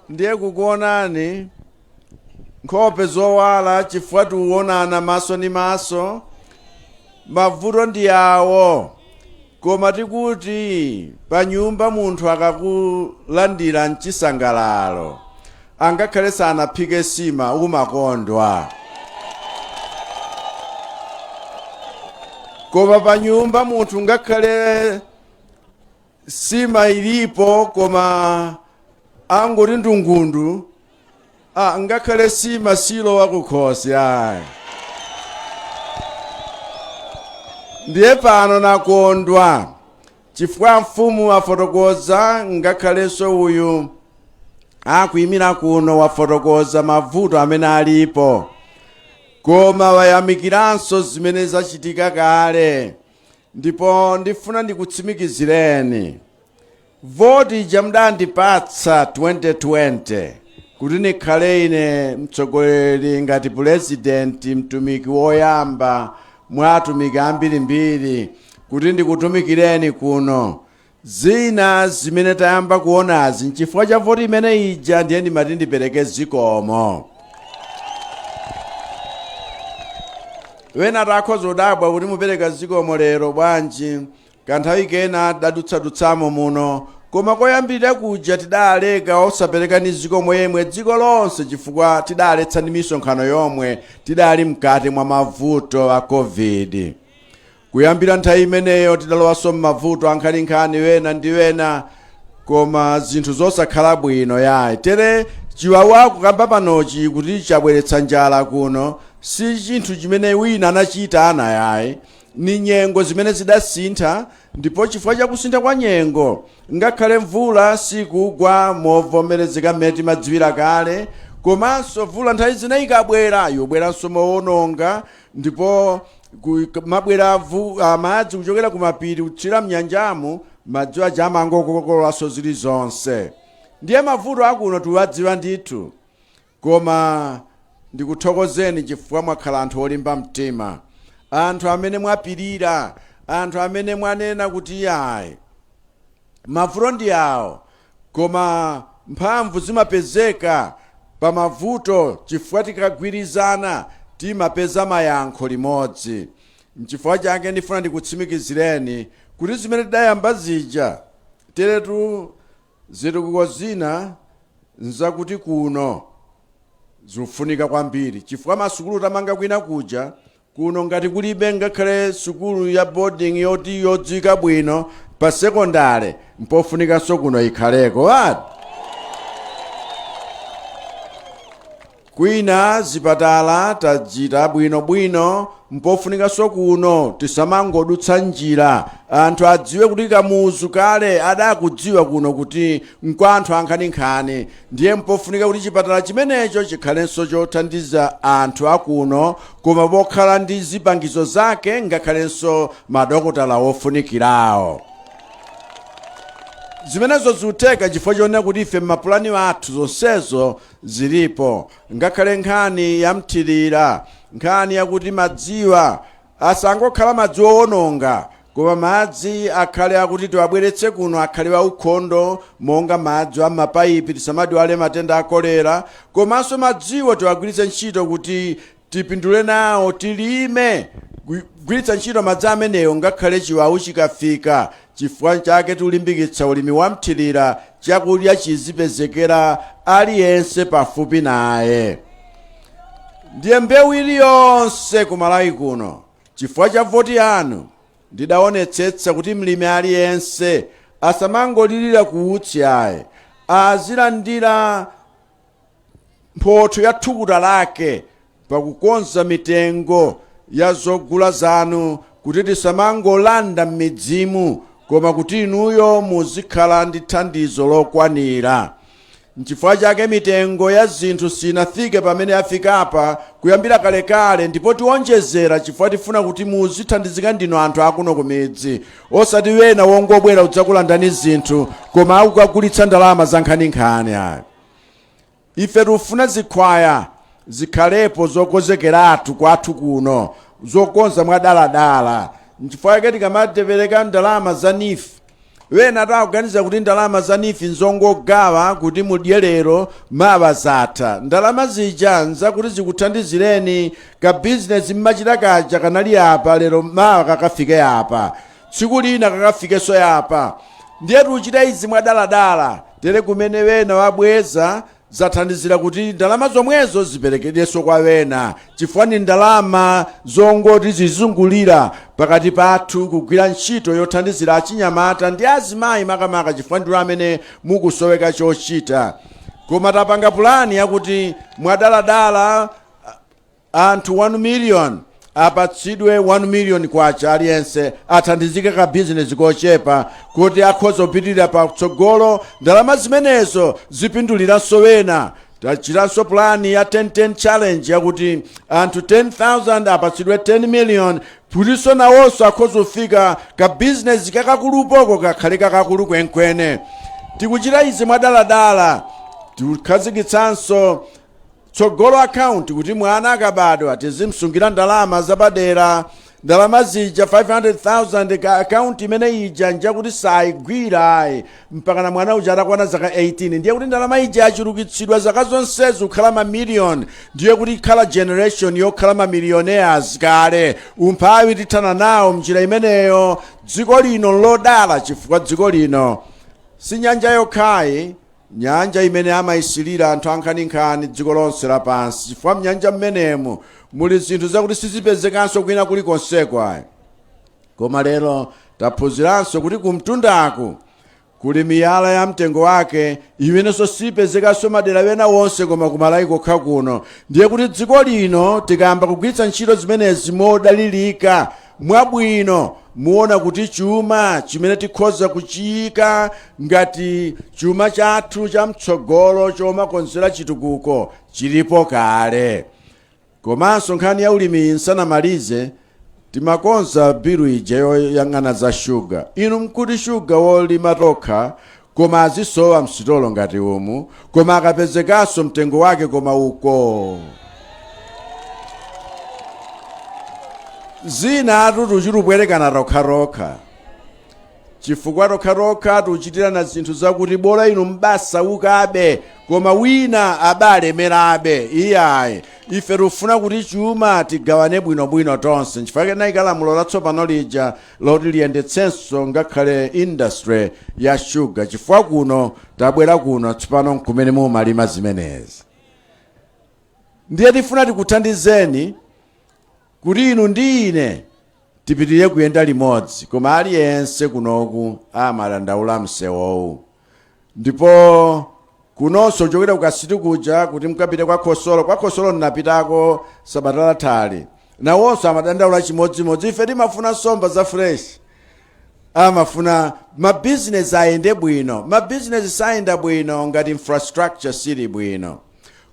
[SPEAKER 10] Ndiye kukuonani nkhope zowala chifukwa tikuonana maso ndi maso. Mavuto ndi awo, koma tikuti pa nyumba munthu akakulandira mchisangalalo, angakhale sanaphike sima, umakondwa. Koma pa nyumba munthu ngakhale sima ilipo koma angoti ndungundu, ngakhale sima silowa kukhosi ayi. Ndiye pano nakondwa chifukwa mfumu afotokoza, ngakhalenso uyu akuyimira kuno wafotokoza mavuto amene alipo, koma wayamikiranso zimene zachitika kale. Ndipo ndifuna ndikutsimikizireni, voti ija mudandipatsa 2020 kuti nikhale ine mtsogoleri ngati pulezidenti, mtumiki woyamba mwa atumiki ambirimbiri, kuti ndikutumikireni kuno. Zina zimene tayamba kuonazi nchifukwa cha voti imene ija. Ndiye ndimati ndipereke zikomo. Wena takhoza kudabwa kuti mupereka zikomo lero bwanji? Kanthawi kena tidadutsadutsamo muno, koma koyambirira kuja tidaleka osapereka ni zikomo yemwe dziko lonse, chifukwa tidaletsa ndi misonkhano yomwe tidali mkati mwa mavuto a COVID. Kuyambira nthawi imeneyo tidalowanso m'mavuto ankhaninkhani wena ndi wena, koma zinthu zosakhala bwino yayi. Tere chiwawa kukamba panochi kuti chabweretsa njala kuno si chinthu chimene wina anachita ana yayi, ni nyengo zimene zidasintha. Ndipo chifukwa cha kusintha kwa nyengo, ngakhale mvula sikugwa movomerezeka mmene timadziwira kale, komanso mvula nthawi zina ikabwera yobweranso mowononga, ndipo mabwera madzi kuchokera kumapiri kuthira mnyanjamu, madzi aja amangokokololanso zilizonse. Ndiye mavuto akuno tiwadziwa ndithu, koma ndikuthokozeni chifukwa mwakhala anthu olimba mtima, anthu amene mwapirira, anthu amene mwanena kuti ayi, mavuto ndi awo, koma mphamvu zimapezeka pa mavuto chifukwa tikagwirizana timapeza mayankho limodzi. Nchifukwa chake ndifuna ndikutsimikizireni kuti zimene tidayamba zija, teretu zitukuko zina nzakuti kuno zikufunika kwambiri, chifukwa masukulu tamanga kwina kuja, kuno ngati kulibe ngakhale sukulu ya boarding yoti yodziwika bwino pa sekondale, mpofunikanso kuno ikhaleko. Ati kwina zipatala tachita bwinobwino, mpofunikanso kuno tisamangodutsa njira, anthu adziwe kuti Kamuzu kale adakudziwa kuno kuti nkwa anthu ankhaninkhani. Ndiye mpofunika kuti chipatala chimenecho chikhalenso chothandiza anthu akuno, koma pokhala ndi zipangizo zake, ngakhalenso madokotala ofunikirawo. Zimenezo zikutheka chifukwa chonena kuti ife mmapulani athu zonsezo zilipo, ngakhale nkhani ya mthirira, nkhani yakuti madziwa asangokhala madzi owononga, koma madzi akhale akuti tiwabweretse kuno akhale aukhondo monga madzi amapayipi, tisamadwale matenda a kolera, komanso madziwo tiwagwiritse ntchito kuti tipindule nawo, tilime kugwiritsa ntchito madzi amenewo ngakhale chiwawu chikafika. Chifukwa chake tikulimbikitsa ulimi wa mthirira, chakudya chizipezekera aliyense pafupi naye. Ndiye mbewu iliyonse ku Malawi kuno, chifukwa cha voti yanu, ndidaonetsetsa kuti mlimi aliyense asamangolirira kuutsi ayi, azilandira mphotho ya thukuta lake pakukonza mitengo ya zogula zanu, kuti tisamangolanda m'midzimu. koma kuti inuyo muzikhala ndi thandizo lokwanira. Nchifukwa chake mitengo ya zinthu sinafike pamene yafikapa kuyambira kalekale, ndipo tionjezera chifukwa tifuna kuti muzithandizika ndinu anthu akuno kumidzi, osati wena wongobwera kudzakulandani zinthu koma akukagulitsa ndalama za nkhaninkhani ayi. Ife tikufuna zikhwaya zikhalepo zokonzekeratu kwathu kuno, zokonza mwadaladala. Nchifukwa chake tikamapereka ndalama za NEEF, wena atakuganiza kuti ndalama za NEEF nzongogawa kuti mudye lero mawa zatha. Ndalama zija nzakuti zikuthandizireni ka bizinesi mmachita kaja kanali apa, lero mawa kakafike apa, tsiku lina kakafikenso apa. Ndiye tikuchita izi mwadaladala, tere kumene wena wabweza zathandizira kuti ndalama zomwezo ziperekedwenso kwa wena, chifukwa ni ndalama zongoti zizungulira pakati pathu kugwira ntchito yothandizira achinyamata ndi azimayi makamaka, chifukwa ndiwo amene mukusoweka chochita. Koma tapanga pulani yakuti mwadaladala anthu 1 million apatsidwe 1 million kwacha aliyense, athandizike ka bizinesi kochepa kuti akhoza kupitirira patsogolo. Ndalama zimenezo zipinduliranso wena. Tachitanso plani ya 10-10 challenge yakuti anthu 10,000 apatsidwe 10 million, kutinso nawonso akhoza kufika ka bizinesi kakakulupoko kakhale kakakulu kwenkwene. Tikuchita izi mwadaladala. Tikukhazikitsanso Tsogolo account kuti mwana akabadwa tizimsungira ndalama zapadera. Ndalama zija 500,000 ka account imene ija njakuti sayigwira ayi mpakana mwana uja atakwana zaka 18. Ndiye kuti ndalama ija yachulukitsidwa zaka zonsezo kukhala mamiliyoni. Ndiye kuti ikhala generation yokhala mamillionaires kale. Umphawi tithana nawo mnjira imeneyo. Dziko lino nlodala chifukwa dziko lino si nyanja yokhayi, Nyanja imene amaisilira anthu ankhaninkhani dziko lonse lapansi, chifukwa mnyanja mmenemu muli zinthu zakuti sizipezekanso kwina kulikonseko ayi. Koma lero taphunziranso kuti kumtundaku kuli miyala ya mtengo wake imenenso sipezekanso madera ena wonse koma ku Malawi kokha kuno. Ndiye kuti dziko lino tikayamba kugwiritsa ntchito zimenezi modalirika, mwabwino, muona kuti chuma chimene tikhoza kuchiyika ngati chuma chathu cha mtsogolo chomakonzera chitukuko chilipo kale. Komanso nkhani ya ulimi nsanamalize, timakonza bilu ija yoyang'ana za shuga. Inu mkuti shuga wolima tokha koma azisowa msitolo ngati umu, koma akapezekanso mtengo wake koma uko. Zina atu tuchitupwerekana tokhatokha, chifukwa tokhatokha tuchitirana zinthu zakuti bola inu mbasaukabe koma wina abalemerabe. Iyayi, ife tikufuna kuti chuma tigawane bwinobwino tonse. Nchifukwa chake tinayika lamulo latsopano lija loti liyendetsenso ngakhale industry ya shuga, chifukwa kuno tabwera kuno tsopano nkumene mumalima zimenezi. Ndiye tifuna tikuthandizeni kuti inu ndi ine tipitirire kuyenda limodzi. Koma aliyense kunoku amadandaula msewowu, ndipo kunonso kuchokera ku Kasitu kuja kuti mkapite kwa Khosolo, kwa Khosolo ndinapitako sabata lathali, nawonso amadandaula chimodzimodzi. Ife timafuna nsomba za fresh, amafuna mabizinesi ayende bwino. Mabizinesi sayenda bwino ngati infrastructure sili bwino.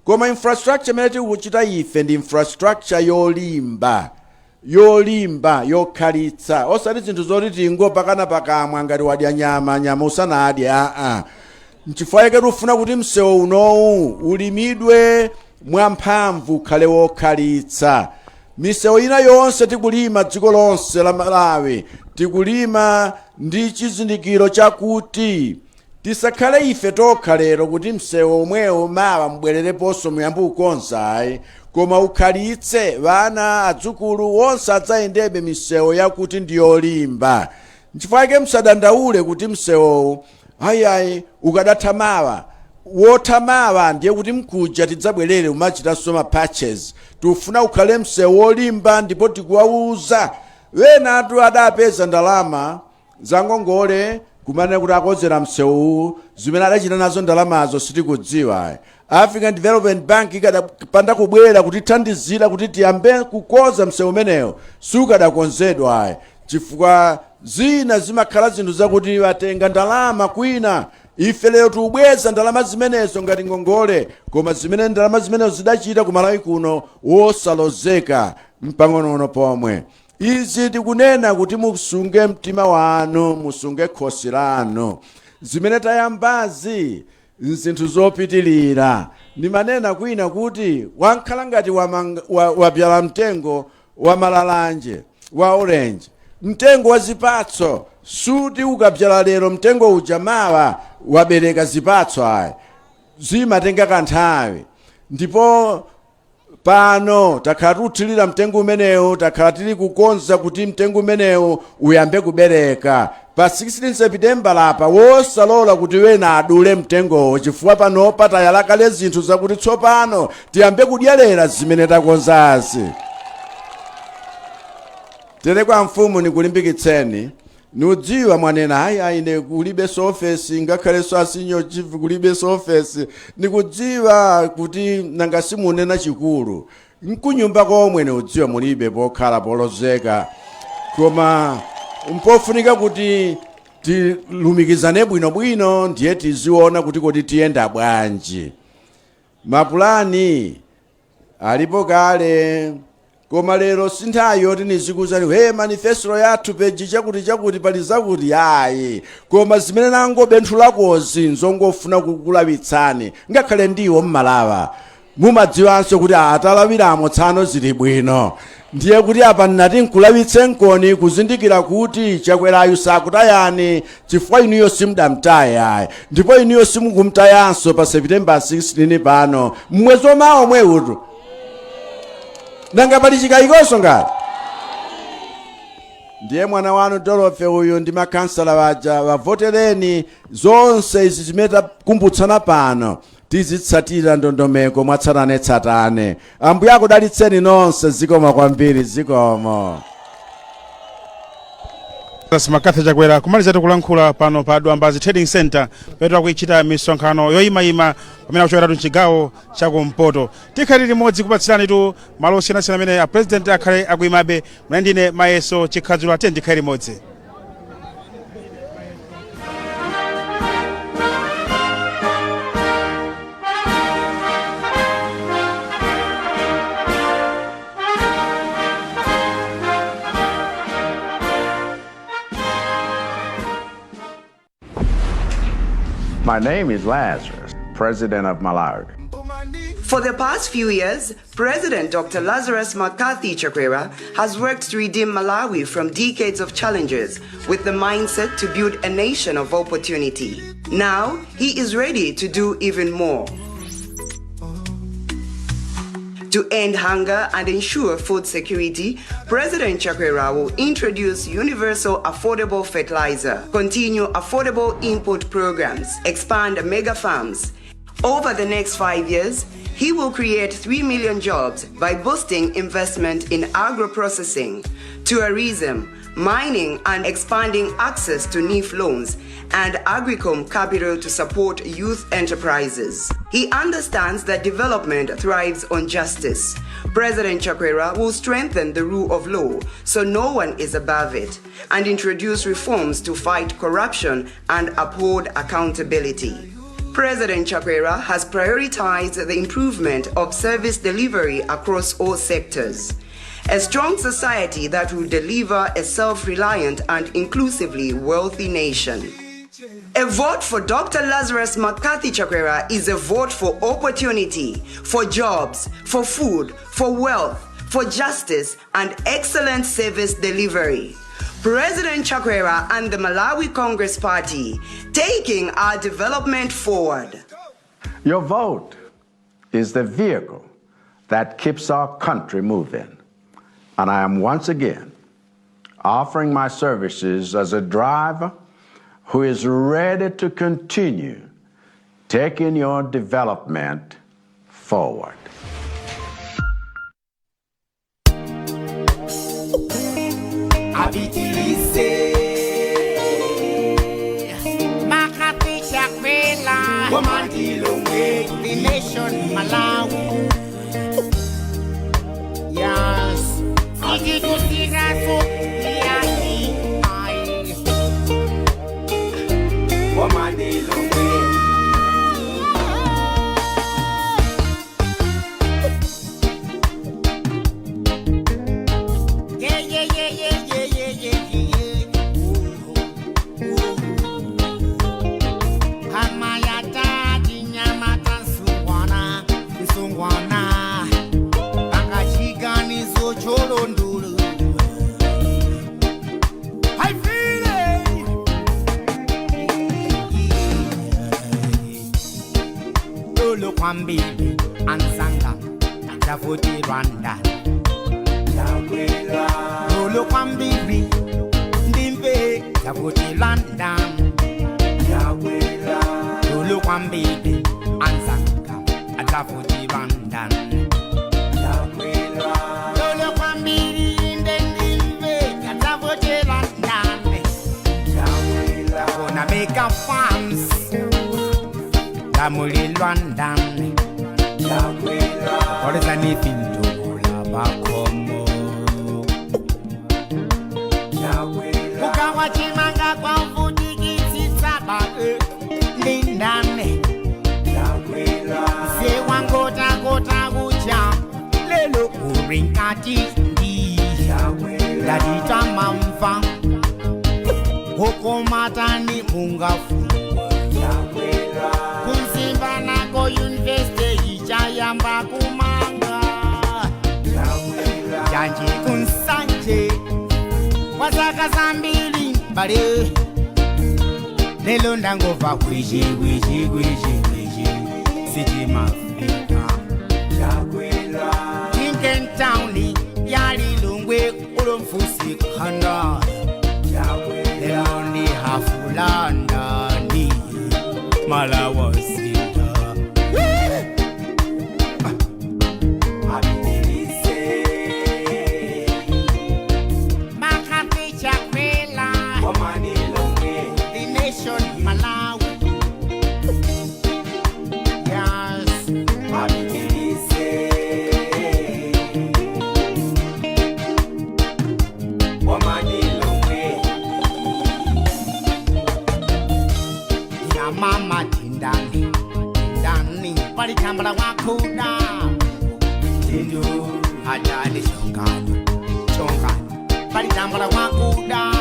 [SPEAKER 10] Koma infrastructure imene tikuchita ife ndi infrastructure yolimba, yolimba, yokhalitsa, osati zinthu zoti tingopakana pakamwa ngati wadya nyama, nyama usanadye, aa. Nchifukwa chake tikufuna kuti msewu unowu ulimidwe mwamphamvu, ukhale wokhalitsa. Misewu ina yonse tikulima dziko lonse la Malawi, tikulima ndi chizindikiro chakuti tisakhale ife tokha lero kuti msewu omwewo mawa mubwerereponso muyambe kukonza ayi, koma ukhalitse, vana adzukulu wonse adzayendebe misewu yakuti ndi yolimba. Nchifukwa chake msadandaule kuti msewowu ayiayi ukadatha mawa, wotha mawa ndiye kuti mkuja tidzabwerere umachitanso ma patches. Tikufuna ukhale msewu wolimba, ndipo tikuwauza wenatu adapeza ndalama zangongole kumanena kuti akonzera msewuwu, zimene adachita nazo ndalamazo sitikudziwa. African Development Bank ikadapanda kubwera kutithandizira kuti tiyambe kukonza msewu umenewo, sukadakonzedwa, chifukwa Zina zimakhala zinthu zakuti watenga ndalama kwina, ife lero tikubweza ndalama zimenezo ngati ngongole, koma zimene ndalama zimenezo zidachita ku Malawi kuno wosalozeka mpang'onong'ono pomwe. Izi tikunena kuti musunge mtima wanu, musunge khosi lanu. Zimene tayambazi nzinthu zopitilira. Ndimanena kwina kuti wankhala ngati wabyala mtengo wa malalanje, wa orange, mtengo wa zipatso. Suti ukabyala lero mtengo uja mawa wabereka zipatso ayi, zimatenga kanthawi. Ndipo pano takhala tikuthirira mtengo umenewu, takhala tili kukonza kuti mtengo umenewu uyambe kubereka pa 16 September lapa, wosalola kuti wena adule mtengowo, chifukwa panopa tayala kale zinthu zakuti tsopano tiyambe kudyerera zimene takonzazi. Tere kwa mfumu nikulimbikitseni. Nudziwa mwanena ayi ayi, ine kulibe ofesi, ngakhalenso a senior chief kulibe ofesi. Nikudziwa kuti nanga simunena chikulu nkunyumba komwe, nikudziwa mulibe pokhala polozeka, koma mpofunika kuti tilumikizane bwinobwino, ndiye tiziona kuti kodi tiyenda bwanji. Mapulani alipo kale, koma lero si nthawi yoti nizikuuzani he manifesto yathu peji chakuti chakuti pali zakuti ayi. Koma zimene nangobenthulakozi nzongofuna kukulawitsani, ngakhale ndiwo mmalawa mumadziwanso kuti atalawiramo tsano zili bwino. Ndiye kuti apa nnati nkulawitse nkoni kuzindikira kuti Chakwerayu sakutayani, chifukwa inuyo simudamtaye ayi, ndipo inuyo simukumtayanso pa September 16 pano mmwezi omawa omwewutu. Nanga pali chikayikonso ngati ndiye mwana wanu Dolofe uyu ndi makhansala waja wavotereni. Zonse izi zimene takumbutsana pano tizitsatira ndondomeko mwatsatanetsatane. Ambuye akudalitseni nonse. Zikomo kwambiri, zikomo.
[SPEAKER 2] McCarthy Chakwera kumaliza tikulankhula pano pa Dwambazi Trading Center pamene akuichita misonkhano yoyimayima pamene akuchokeratu mchigawo chakumpoto. Tikhale limodzi kupatsirani tu malo osiyanasiyana amene a president akhale akuyimabe. Mwana ndine Mayeso Chikhadzulo, atiye ndikhale limodzi.
[SPEAKER 10] My name is Lazarus, president of Malawi.
[SPEAKER 11] For the past few years, President Dr. Lazarus McCarthy Chakwera has worked to redeem Malawi from decades of challenges with the mindset to build a nation of opportunity. Now, he is ready to do even more. To end hunger and ensure food security, President Chakwera will introduce universal affordable fertilizer, continue affordable input programs, expand mega farms. Over the next 5 years, he will create 3 million jobs by boosting investment in agro-processing, tourism, mining, and expanding access to NEEF loans and Agricom capital to support youth enterprises. He understands that development thrives on justice. President Chakwera will strengthen the rule of law so no one is above it and introduce reforms to fight corruption and uphold accountability. President Chakwera has prioritized the improvement of service delivery across all sectors. A strong society that will deliver a self reliant and inclusively wealthy nation. A vote for Dr. Lazarus McCarthy Chakwera is a vote for opportunity, for jobs, for food, for wealth, for justice, and excellent service delivery. President Chakwera and the Malawi Congress Party, taking our development forward.
[SPEAKER 10] Your vote is the vehicle that keeps our country moving. And I am once again offering my services as a driver who is ready to continue taking your development forward.
[SPEAKER 12] Apitilize McCarthy Chakwera the nation Malawi, yes, Sikikusigaso yaki ai. Lolo kwambiri anzanga adzavoterwa ndani? Lolo kwambiri ndimve adzavoterwa ndani? Lolo kwambiri anzanga adzavoterwa ndani? Lolo kwambiri inde ndimve adzavoterwa ndani? Gonna make a farms lamulilwa ndani? Kolezani pindula pakhomo kugawa chimanga kwamvutikitsitsa bae lindane sewangotakota kucha lelo urinkati ndi ndatita mamva hukumatani mungafungwa kunzimba nako university ichayamba kumanga janje kunsanje kwazaka zambiri mbale lelo ndangova kwiji kwiji kwiji kwiji sitimafika Lincoln Town yalilungwe ulomfusi khanda lelo ndi hafulandani malawasinda. McCarthy Chakwera, the nation Malawi. Yes. Ya mama tindani, tindani, palitambala wakuda. Tindu, ajali chongani, chongani, palitambala wakuda.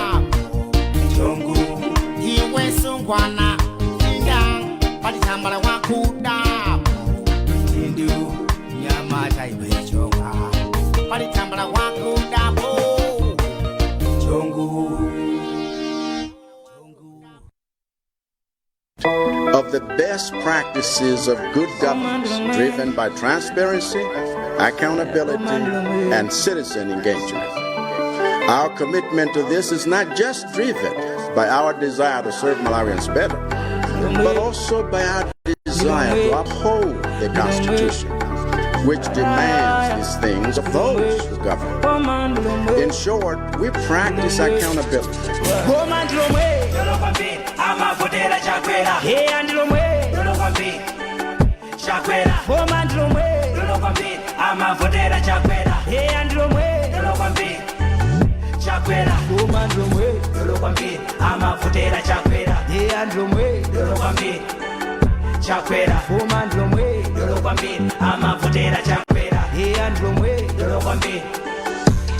[SPEAKER 12] Chongu, iwe sungwana, tinda, palitambala wakuda. Tindu, nyama taiwe chonga, palitambala wakuda po. Chongu.
[SPEAKER 13] Of the best practices of good governance driven by transparency, accountability, and citizen engagement. Our commitment to this is not just driven by our desire to serve Malawians better, but also by our desire to uphold the Constitution, which demands these things of those who govern. In short, we practice accountability.
[SPEAKER 14] Boma ndilomwe amavotera Chakwera heya ndilomwe Chakwera boma ndilomwe amavotera Chakwera heya ndilomwe Chakwera boma ndilomwe amavotera Chakwera heya ndilomwe Chakwera boma ndilomwe amavotera Chakwera heya ndilomwe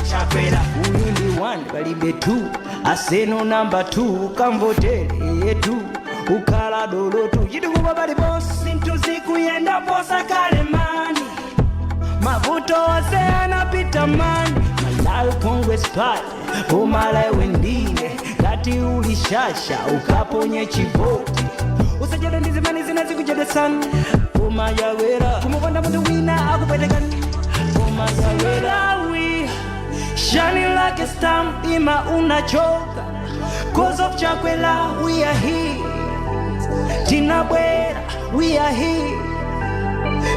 [SPEAKER 14] Chakwera. Uyu ndi 1 palibe 2 aseno namba 2 kamvotere yetu ukhala dolo tu chitikupa paliponse zinthu zikuyenda posakale mani mavuto ose anapita mani. Malawi Congress Party umalawe ndine ngati uli shasha ukaponye chivoti usachedwe ndi zimene zina zikuchedwesani koma yawera kumukonda munthu wina akupwetekani koma yawera. Shining like a star, ima unachoka. 'Cause of Chakwera, we are here. Tinabwera, we are here.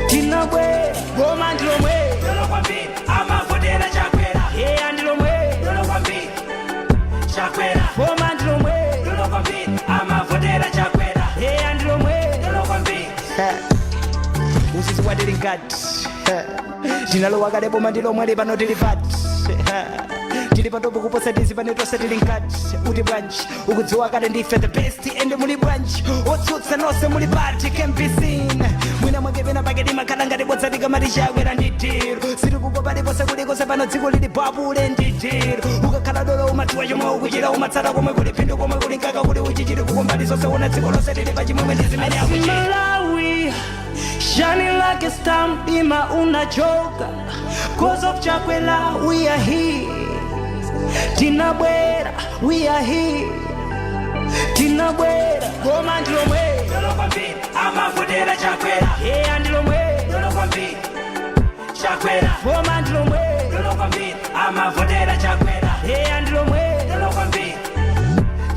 [SPEAKER 14] Tinabwera, boma ndilomwe. Amavotera Chakwera. Yeah, ndilomwe. Chakwera. Boma ndilomwe. Amavotera Chakwera. Yeah, ndilomwe. Usisi watili nkati tinalowa kale boma ndilomwe lipano tili pati tili patopo kuposa tizi pane tonse tili nkati uti bwanji ukudziwa kale ndife the best ende muli bwanji otsutsa nonse muli pati can be seen mwina mwake pena paketi makhala ngati bodza tikamati Chakwera nditiro sitikukopa liponse kulikonse pano dziko lili babule nditiro ukakhala dolo umadziwa chomwe ukuchita umatsata komwe kuli phindu komwe kuli nkaka kuli uchichiri kukombali zonse una dziko lonse lili pachimwemwe ndi zimene akuchita. Malawi shining like a star, ima unachoka. 'Cause of Chakwera, we are here. Tinabwera, we are here. Tinabwera boma ndilomwe amavotera Chakwera eya ndilomwe Chakwera boma ndilomwe amavotera Chakwera eya ndilomwe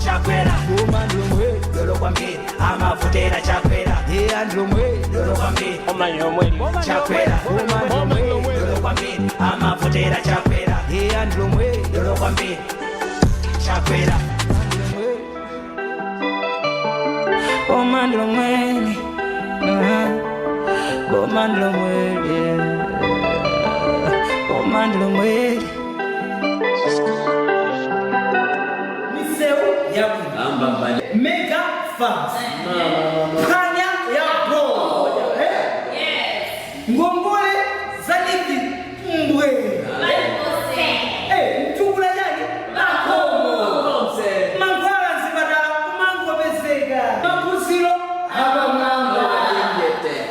[SPEAKER 14] Chakwera boma ndilomwe amavotera Chakwera eya ndilomwe Chakwera boma ndilomwe amavotera Chakwera eya ndilomwe Chakwera boma ndilomwe boma ndilomwe boma ndilomwe
[SPEAKER 15] Miseu ya Mega Farms Phanya ya Bro Ngongole za lipi mbwe mtukula chani makomo mankhwala mzipatala kumangopezeka maphunziro apamwamba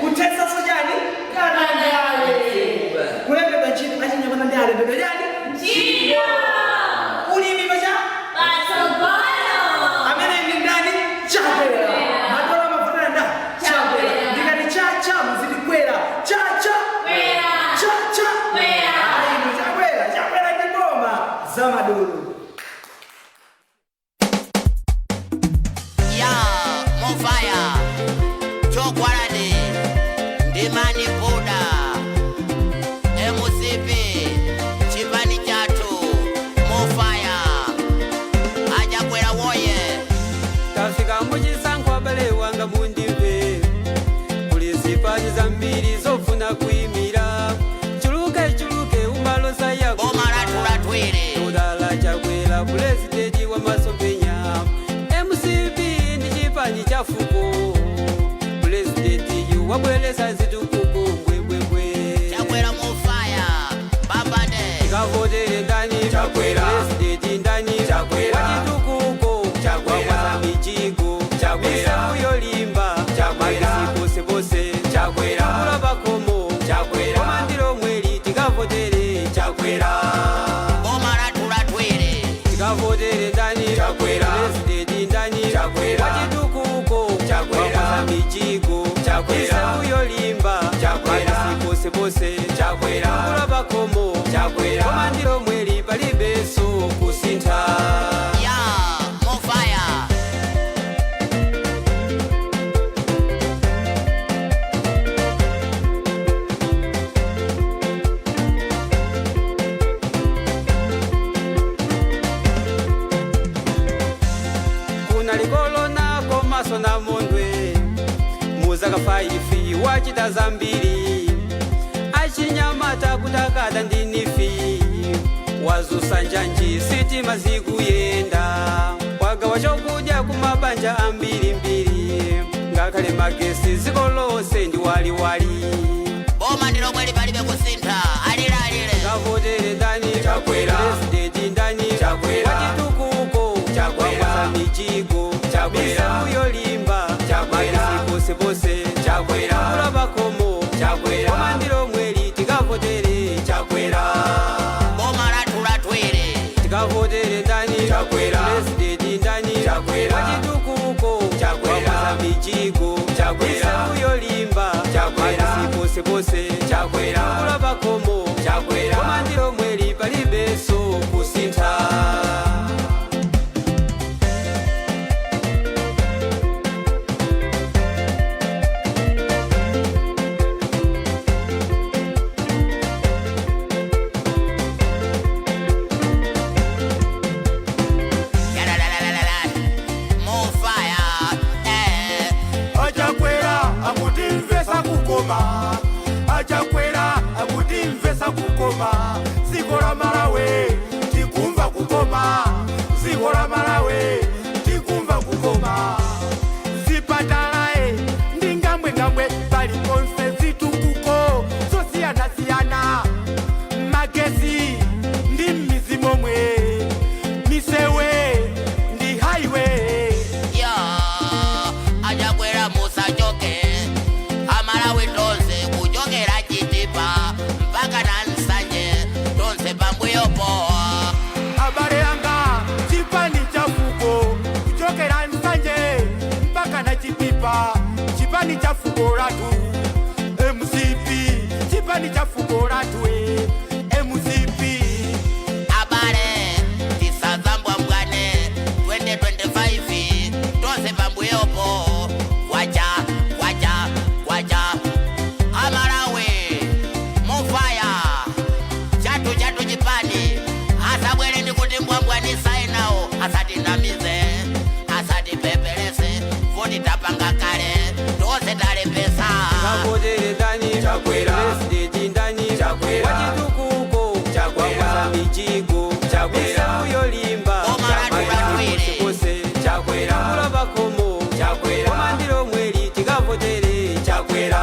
[SPEAKER 15] kuthetsanso chani katangale kulembedwa ntchito achinyamata ndi alembedwa chani ntchito ulimi pacha amene ndi ndani Chakwera matola mafuta nda Chakwera ndikati chacha muzitikwera chacha chacha ino Chakwera Chakwera ndi ngoma zamadolo.
[SPEAKER 16] Ya mofaya chokwalani ndimani buda MCP chipani chathu mofaya achakwera woye.
[SPEAKER 17] Tafika muchisankho abale wanga mundimve kuli zipani zambiri zofuna kuyimira chuluke chuluke umaloza yako
[SPEAKER 16] boma lathu latwere
[SPEAKER 17] udala Chakwera pulezidenti wa masomphenya MCP ndi chipani cha fuko pulezidenti yu wabweresa zitukuko mbwembwembwe
[SPEAKER 16] Chakwera mofaya babade
[SPEAKER 17] tikavotere ndani
[SPEAKER 16] Chakwera.
[SPEAKER 17] Pulezidenti ndani
[SPEAKER 16] Chakwera.
[SPEAKER 17] Wachitukuko
[SPEAKER 16] Chakwera.
[SPEAKER 17] Wakwasa mijigo
[SPEAKER 16] Chakwera.
[SPEAKER 17] Misewu yolimba
[SPEAKER 16] Chakwera.
[SPEAKER 17] Magesi posepose
[SPEAKER 16] Chakwera.
[SPEAKER 17] Kula pakomo
[SPEAKER 16] Chakwera.
[SPEAKER 17] Koma ndilo mweli tikavotere
[SPEAKER 16] Chakwera boma lathu latwere
[SPEAKER 17] tikavotere ndani
[SPEAKER 16] Chakwera.
[SPEAKER 17] Pulezidenti ndani
[SPEAKER 16] Chakwera.
[SPEAKER 17] Wachitukuko
[SPEAKER 16] Chakwera.
[SPEAKER 17] Wakwasa mijigo
[SPEAKER 16] Chakwera.
[SPEAKER 17] Misewu yolimba
[SPEAKER 16] Chakwera.
[SPEAKER 17] Magesi posepose
[SPEAKER 16] Chakwera.
[SPEAKER 17] Kula pakomo
[SPEAKER 16] Chakwera.
[SPEAKER 17] Koma ndilo mweli palibenso kusintha
[SPEAKER 16] ya mofaya
[SPEAKER 17] kuna likolona komaso na mondwe muzaka 5 wachita zambiri achinyamata kutakata ndinifi wazusa njanji sitima zikuyenda wagawa chokudya kumabanja ambirimbiri ngakhale magesi ziko lonse ndi waliwali
[SPEAKER 16] boma ndilomwe palibe kusintha alilalile
[SPEAKER 17] kavotere ndani
[SPEAKER 16] Chakwera.
[SPEAKER 17] Pulezidenti ndani
[SPEAKER 16] Chakwera.
[SPEAKER 17] Wachitukuko
[SPEAKER 16] Chakwera.
[SPEAKER 17] Wakwasa mijigo
[SPEAKER 16] Chakwera.
[SPEAKER 17] Misewu yolimba
[SPEAKER 16] Chakwera.
[SPEAKER 17] Magesi posepose
[SPEAKER 16] Chakwera.
[SPEAKER 17] Kula pakomo
[SPEAKER 16] Chakwera.
[SPEAKER 17] Koma ndilo mweli tikavotere
[SPEAKER 16] Chakwera boma lathu latwere
[SPEAKER 17] tikavotere ndani
[SPEAKER 16] Chakwera.
[SPEAKER 17] Pulezidenti ndani
[SPEAKER 16] Chakwera.
[SPEAKER 17] Wachitukuko
[SPEAKER 16] Chakwera.
[SPEAKER 17] Wakwasa mijigo
[SPEAKER 16] Chakwera.
[SPEAKER 17] Misewu yolimba
[SPEAKER 16] Chakwera.
[SPEAKER 17] Magesi posepose
[SPEAKER 16] Chakwera.
[SPEAKER 17] Kula pakomo
[SPEAKER 16] Chakwera.
[SPEAKER 17] Koma ndilo mweli palibenso kusintha
[SPEAKER 16] Yalalalalala. Mofaya
[SPEAKER 18] Achakwera akutimvesa kukoma Achakwera akutimvesa kukoma dziko la Malawi tikumva kukoma dziko la Malawi tikumva kukoma zipatalae ndi ngambwengambwe paliponse zitukuko zosiyanasiyana magesi ndi m'mizi momwe misewe ndi highway
[SPEAKER 16] ya achakwera musachoke amalawi tonse kuchokera chitipa
[SPEAKER 18] Chipani cha fuko lathu MCP, chipani cha fuko lathu, MCP.
[SPEAKER 16] Abale, tisazambwambwane 2025 tonse pambuyopo. Kwacha, kwacha, kwacha. Amalawi, mufaya chatu chatu chipani. Asabwere ndi kuti mbwambwanisa enawo, asatinamize, asatipepelese. Voti tapanga kale, tonse talembesa.
[SPEAKER 17] Kavotere ndani?
[SPEAKER 18] Chakwera.
[SPEAKER 17] President ndani?
[SPEAKER 18] Chakwera.
[SPEAKER 17] Wachitukuko.
[SPEAKER 18] Chakwera.
[SPEAKER 17] Wakoza mijigo.
[SPEAKER 18] Chakwera.
[SPEAKER 17] Misewu yolimba.
[SPEAKER 16] Boma lathu.
[SPEAKER 17] Kose.
[SPEAKER 18] Chakwera.
[SPEAKER 17] Kula bakomo.
[SPEAKER 18] Chakwera.
[SPEAKER 17] Boma ndilo mweli, tikavotere.
[SPEAKER 18] Chakwera.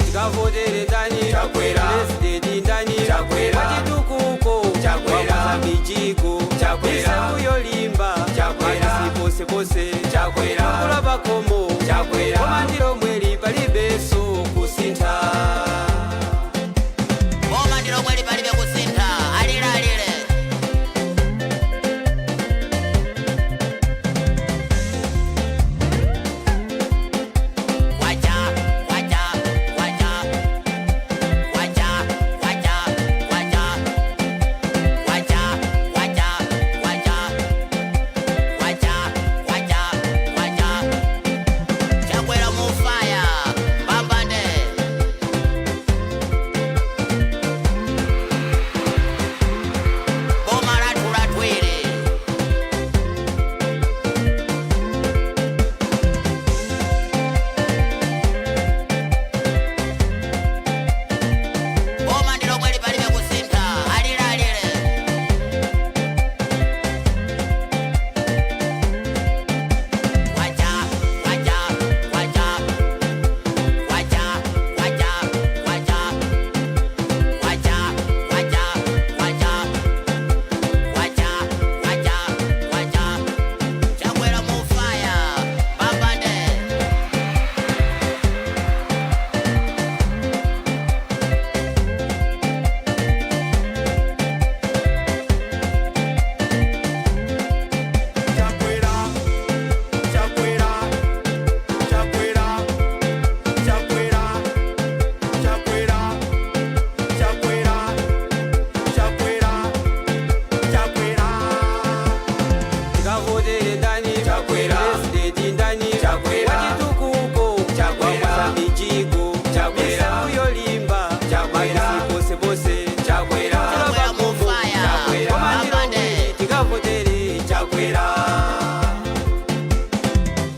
[SPEAKER 17] Tikavotere ndani?
[SPEAKER 18] Chakwera.
[SPEAKER 17] President ndani?
[SPEAKER 18] Chakwera.
[SPEAKER 17] Wachitukuko.
[SPEAKER 18] Chakwera.
[SPEAKER 17] Wakoza mijigo.
[SPEAKER 18] Chakwera.
[SPEAKER 17] Misewu yolimba.
[SPEAKER 18] Chakwera.
[SPEAKER 17] Magesi posepose.
[SPEAKER 18] Chakwera.
[SPEAKER 17] Kula bakomo.
[SPEAKER 18] Chakwera.
[SPEAKER 17] Boma ndilo mweli, palibenso kusintha.
[SPEAKER 16] Boma ndilo mweli, palibe kusintha. Alile, alile. Kwacha, kwacha, kwacha, kwacha, kwacha, kwacha, kwacha, kwacha, kwacha, kwacha, kwacha, kwacha. Chakwera mufaya pambande. Boma lathu latwiri. Boma ndilo mweli, palibe kusintha. Alile, alile. Kwacha, kwacha, kwacha, kwacha, kwacha, kwacha, kwacha, kwacha, kwacha, kwacha, kwacha, kwacha. Chakwera mufaya pambande.
[SPEAKER 18] Chakwera, Chakwera, Chakwera, Chakwera, Chakwera, Chakwera, Chakwera, Chakwera.
[SPEAKER 17] Tikavotere ndani?
[SPEAKER 18] Chakwera.
[SPEAKER 17] President ndani?
[SPEAKER 18] Chakwera.
[SPEAKER 17] Wachitukuko.
[SPEAKER 18] Chakwera.
[SPEAKER 17] Wakoza mijigo.
[SPEAKER 18] Chakwera.
[SPEAKER 17] Misewu yolimba.
[SPEAKER 18] Chakwera.
[SPEAKER 17] Magesi posepose.
[SPEAKER 18] Chakwera.
[SPEAKER 16] Chakwera mufaya
[SPEAKER 18] Chakwera.
[SPEAKER 17] Boma ndilo
[SPEAKER 16] pambande.
[SPEAKER 17] mweli, tikavotere.
[SPEAKER 18] Chakwera.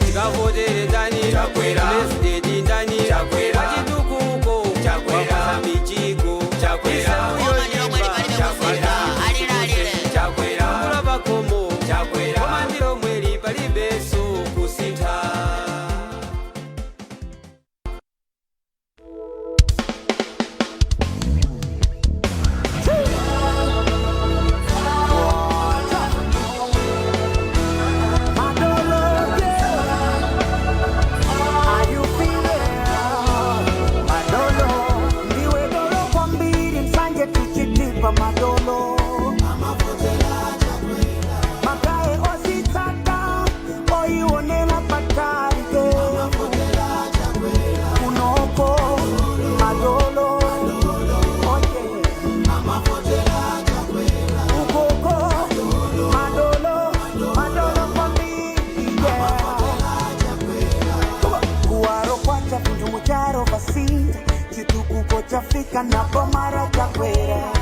[SPEAKER 17] Tikavotere ndani?
[SPEAKER 18] Chakwera.
[SPEAKER 17] President ndani?
[SPEAKER 18] Chakwera.
[SPEAKER 17] Wachitukuko.
[SPEAKER 18] Chakwera.
[SPEAKER 17] Wakoza mijigo.
[SPEAKER 18] Chakwera.
[SPEAKER 17] Misewu
[SPEAKER 16] Boma ndilo mweli,
[SPEAKER 17] yolimba.
[SPEAKER 16] palibe kusintha. Alile, alile.
[SPEAKER 18] Chakwera.
[SPEAKER 17] Kula bakomo.
[SPEAKER 18] Chakwera.
[SPEAKER 17] Boma ndilo mweli, palibenso kusintha.
[SPEAKER 14] Are you feeling? Madolo, ndiwe dolo kwambiri, msanje tuchitipa madolo. Magae ositsata, oionela patarike. Kunoko, madolo, oye. Ukoko, madolo, madolo kwambiri, yeah. Kuwaro kwacha kunjumu charo vasinda chitukuko chafika na bomara Chakwera,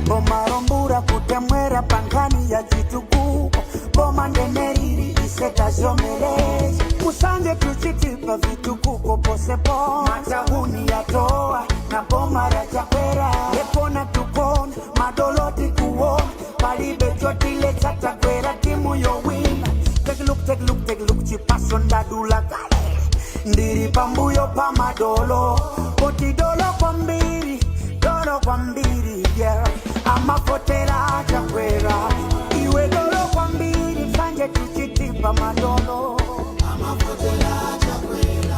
[SPEAKER 14] bomarombura kutemwera pangani ya chitukuko. Boma ndemeriri isetazhomeleza musange tuchitipa vitukuko posepo matahuni yatoa na boma ra Chakwera yekona tukona madoloti kuona palibe chotile chatakwera timu yowina. Take a look, take a look, take a look, chipaso ndadula kale ndiri pambuyo pamadolo kuti dolo kwambiri, dolo kwambiri, yeah. Amafotera Chakwera, iwe dolo kwambiri, msanje tuchitipa madolo.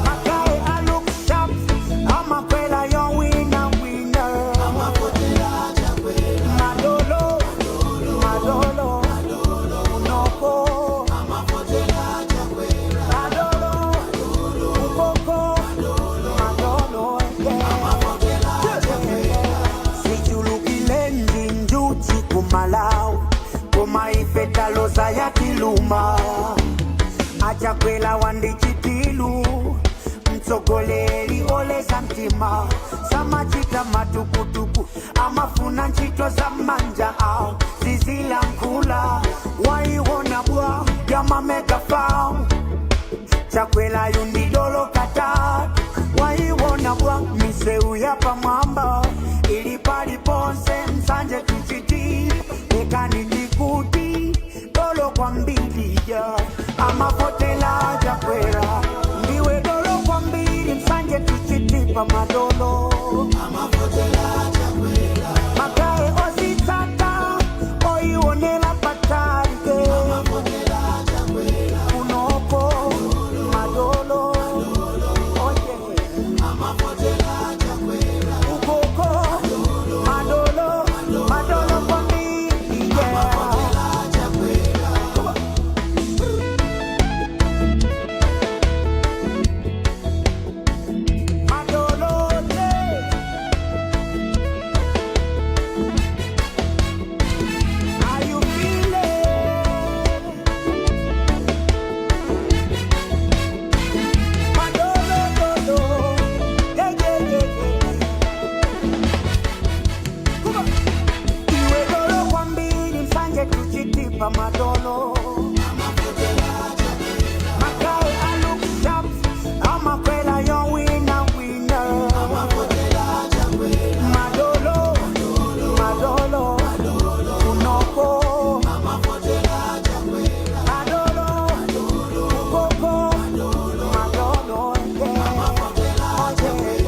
[SPEAKER 14] Magae a look sharp, amakwela yo winner, winner. Madolo, madolo, unoko. Madolo, Yaloza yatiluma, achakwela wandichitilu, mtsogoleri oleza mtima, samachita matukutuku, amafuna ntchito za manja awo zizilankhula. Waiwona bwa ya mamega farm? Chakwela yundidolo katatu. Waiwona bwa miseu ya pamwamba ili paliponse Msanje tuchiti ekani ndikuti dolo kwambiri ya amavotela Chakwera. Ndiwe dolo kwambiri, Msanje tuchitipa madolo. Magaye ozitsata oiwonela patalike kunoko madolo oye ukoko madolo madolo kwambiri, yeah. Madolo, yeah. Are you feeling? Madolo, dolo. Yeah, yeah, yeah, yeah. Come on. Iwe dolo kwambiri, Msanje tuchitipa madolo. Makai aluk sharp, amakwela yo winner, winner. Madolo, madolo, unoko. Madolo, ukoko. Madolo, yeah. Yeah.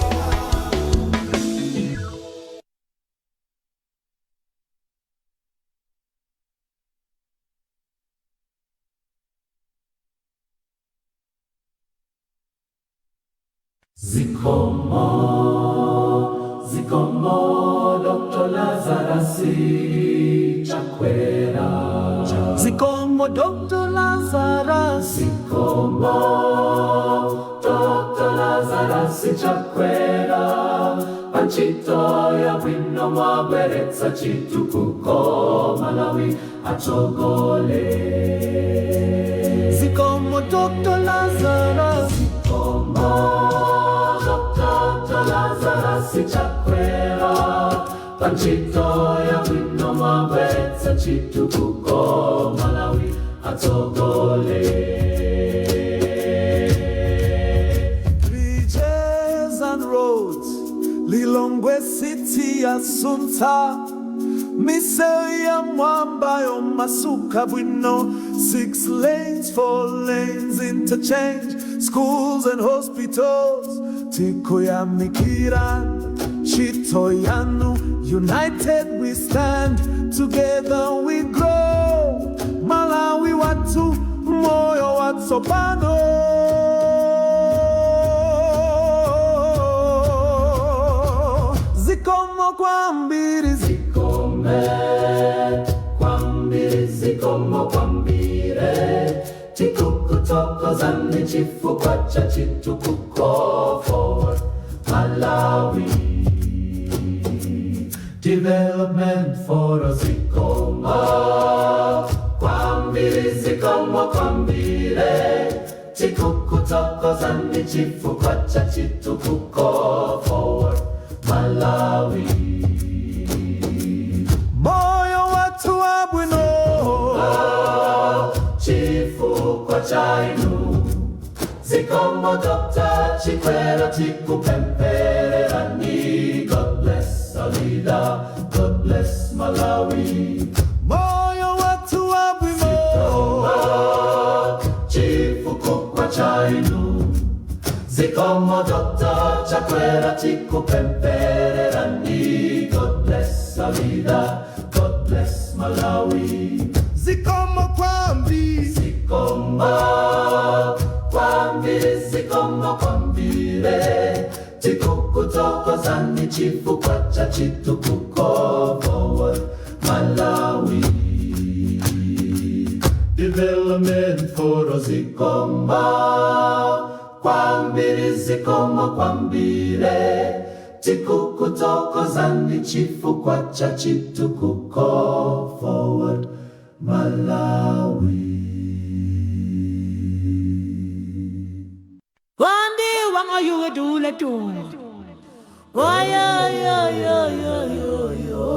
[SPEAKER 19] Zikomo, Zikomo, Dr. Lazarus Chakwera.
[SPEAKER 15] Zikomo, Dr. Lazarus.
[SPEAKER 19] Zikomo, Dr. Lazarus Chakwera. Pantchito yabwino mwabweretsa chitukuko Malawi atsogole.
[SPEAKER 15] Zikomo, Dr. Lazarus.
[SPEAKER 19] Zikomo, Dr. Lazarus Chakwera. Pantchito yabwino mwabweretsa chitukuko Malawi atsogole.
[SPEAKER 15] Bridges and roads, Lilongwe City yasuntha, miseu ya mwamba yomasuka bwino, six lanes, four lanes, interchange, schools and hospitals. Tikuyamikira ntchito yanu. United we stand, together we grow. Malawi wathu, moyo watsopano. Zikomo kwambiri.
[SPEAKER 19] Zikomo kwambiri, zikomo kwambiri, tikukuthokozani chifukwa cha chitukuko. Forward Malawi, development for us. Zikomo kwambiri, zikomo kwambiri, tikukuthokozani chifukwa cha chitukuko. Forward Malawi.
[SPEAKER 15] Moyo wathu wabwino
[SPEAKER 19] chifukwa cha inu. Zikomo Dr. Chikwera, tikupemphererani. God bless our leader, God bless Malawi.
[SPEAKER 15] Moyo wathu wabwino
[SPEAKER 19] chifukwa cha inu. Zikomo Dr. Chakwera, tikupemphererani. God bless our leader, God bless Malawi.
[SPEAKER 15] Zikomo kwambiri.
[SPEAKER 19] Zikomo kwambiri, zikomo kwambiri, tikukuthokozani chifukwa cha chitukuko. Forward Malawi, development for us. Zikomo kwambiri, zikomo kwambiri, tikukuthokozani chifukwa cha chitukuko. Forward Malawi.
[SPEAKER 20] Wandi wanga you do le do. Why yo yo yo yo yo yo.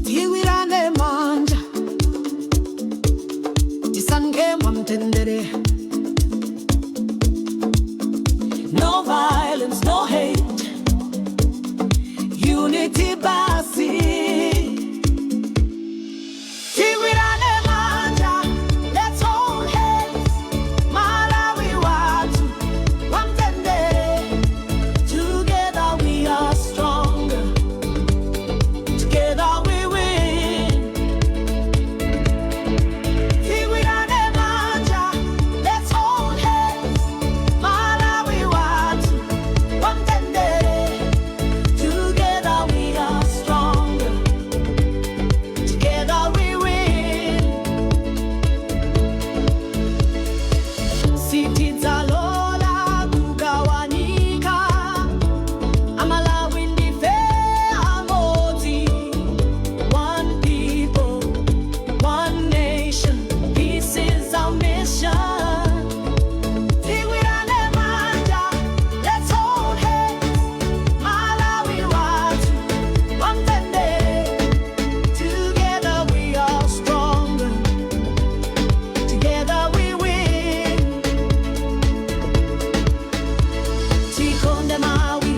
[SPEAKER 21] Tigwirane manja tisange mwamtendere.
[SPEAKER 20] No violence, no hate.
[SPEAKER 21] Unity basi. Tigwirane manja, let's hold hands. Malawi watu wamtendere. Together we are stronger. Together we win. Tigwirane manja, let's hold hands. Malawi watu wamtendere. Together we are stronger. Together we win. Sitidzalola kugawanika. Amalawi ndife amodzi. One people, one nation. Peace is our mission. Tigwirane manja, let's hold hands. Malawi watu wamtendere.
[SPEAKER 20] Together we are stronger. Together we win.
[SPEAKER 21] Tikonde Malawi,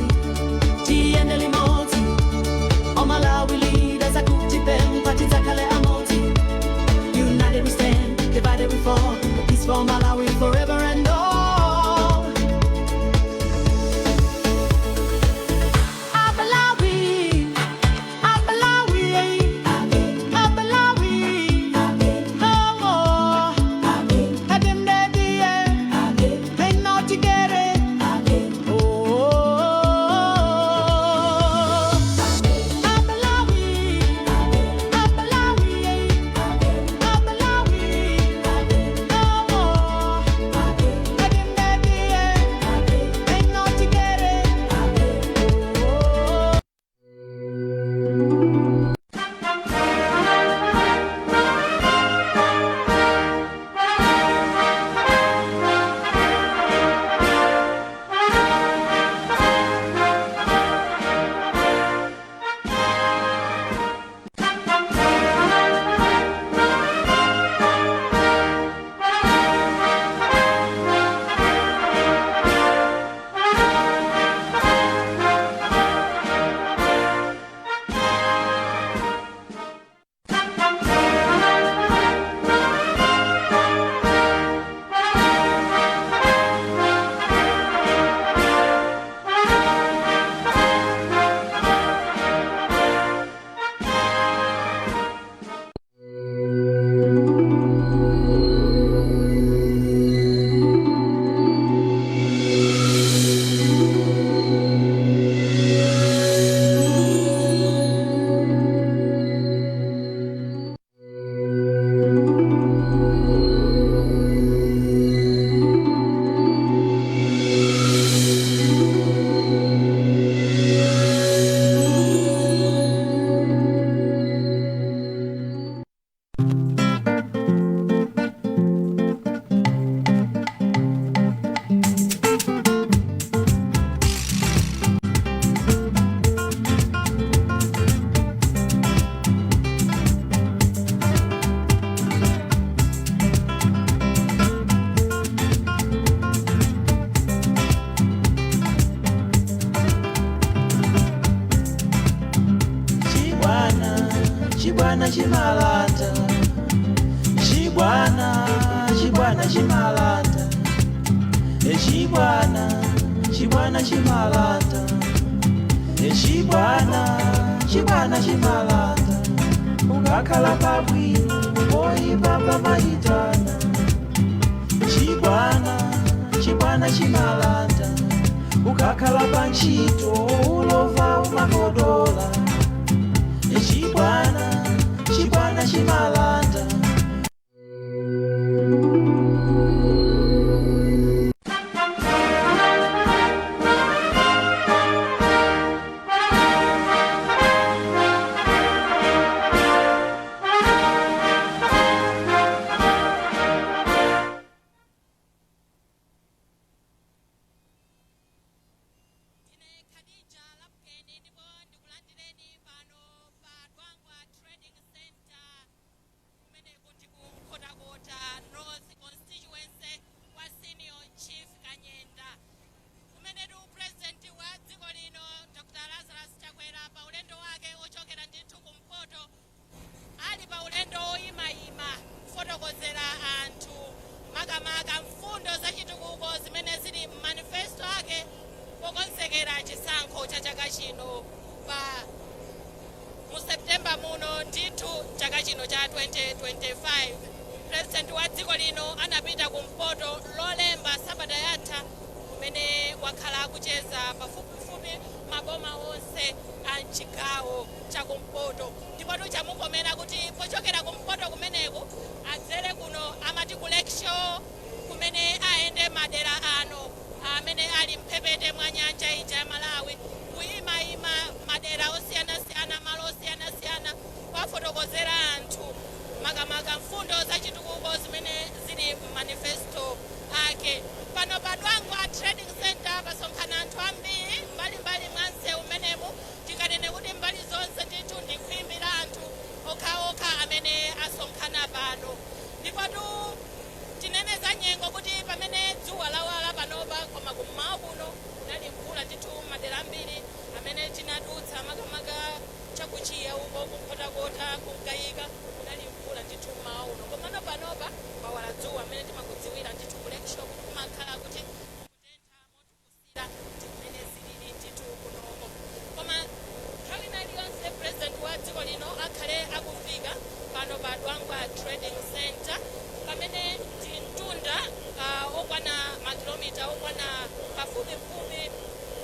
[SPEAKER 21] tiyende limodzi.
[SPEAKER 20] All Malawi leaders akutipempha tidzakhale amodzi.
[SPEAKER 21] United we stand, divided we fall. Peace for Malawi forever and all.
[SPEAKER 20] Amalawi, Amalawi, Amalawi, no more. Ademdedie, they not together.
[SPEAKER 21] Oh, Amalawi, Amalawi, Amalawi, no more. Ademdedie, they not together.
[SPEAKER 20] Oh.
[SPEAKER 22] Chibwana, chibwana chimalata. Chibwana, chibwana chimalata. E chibwana, chibwana chimalata. E chibwana, chibwana chimalata. Ukakhala pabwino, oyipa pamayitana. Chibwana, chibwana chimalata. Ukakhala pa ntchito, ulova umakodola. Chibwana, chibwana chimalata.
[SPEAKER 20] Thank you.
[SPEAKER 1] chaka chino pa mu September muno ndithu chaka chino cha 2025. President wa dziko lino anapita kumpoto Lolemba sabata yatha, kumene wakhala akucheza pafupifupi maboma onse a mchigawo chakumpoto. Ndipo chamukomera kuti pochokera kumpoto kumeneku adzere kuno amati ku Lakeshore, kumene ayende madera ano amene ali mphepete mwa nyanja ija ya Malawi, kuyimayima madera osiyanasiyana, malo osiyanasiyana, kuwafotokozera anthu makamaka mfundo zachitukuko zimene zili manifesto ake. Pano pa Dwangwa Trading Center pasonkhana anthu ambiri mbalimbali mwa msewu umenemu. Tinganene kuti mbali zonse ndithu ndi khwimbi la anthu okhaokha amene asonkhana pano. Ndipotu tinene za nyengo kuti pamene dzuwa lawala panopa, koma kummawa kuno kunali mvula ndithu. Madera ambiri amene tinadutsa, makamaka chakuchiya uko, kunkhotakota, kunkayika, kunali mvula ndithu mmawa uno. Komano panopa kwawala dzuwa amene timakudziwira ndithu ku Lakeshore kuti kumakhala kuti kutentha motukusira, ndi kumene zilili ndithu kunoko. Koma nthawi ina iliyonse president wa dziko lino akhale akufika pano pa Dwangwa Trading Center, pamene ndi mtunda okwana makilomita okwana pafupifupi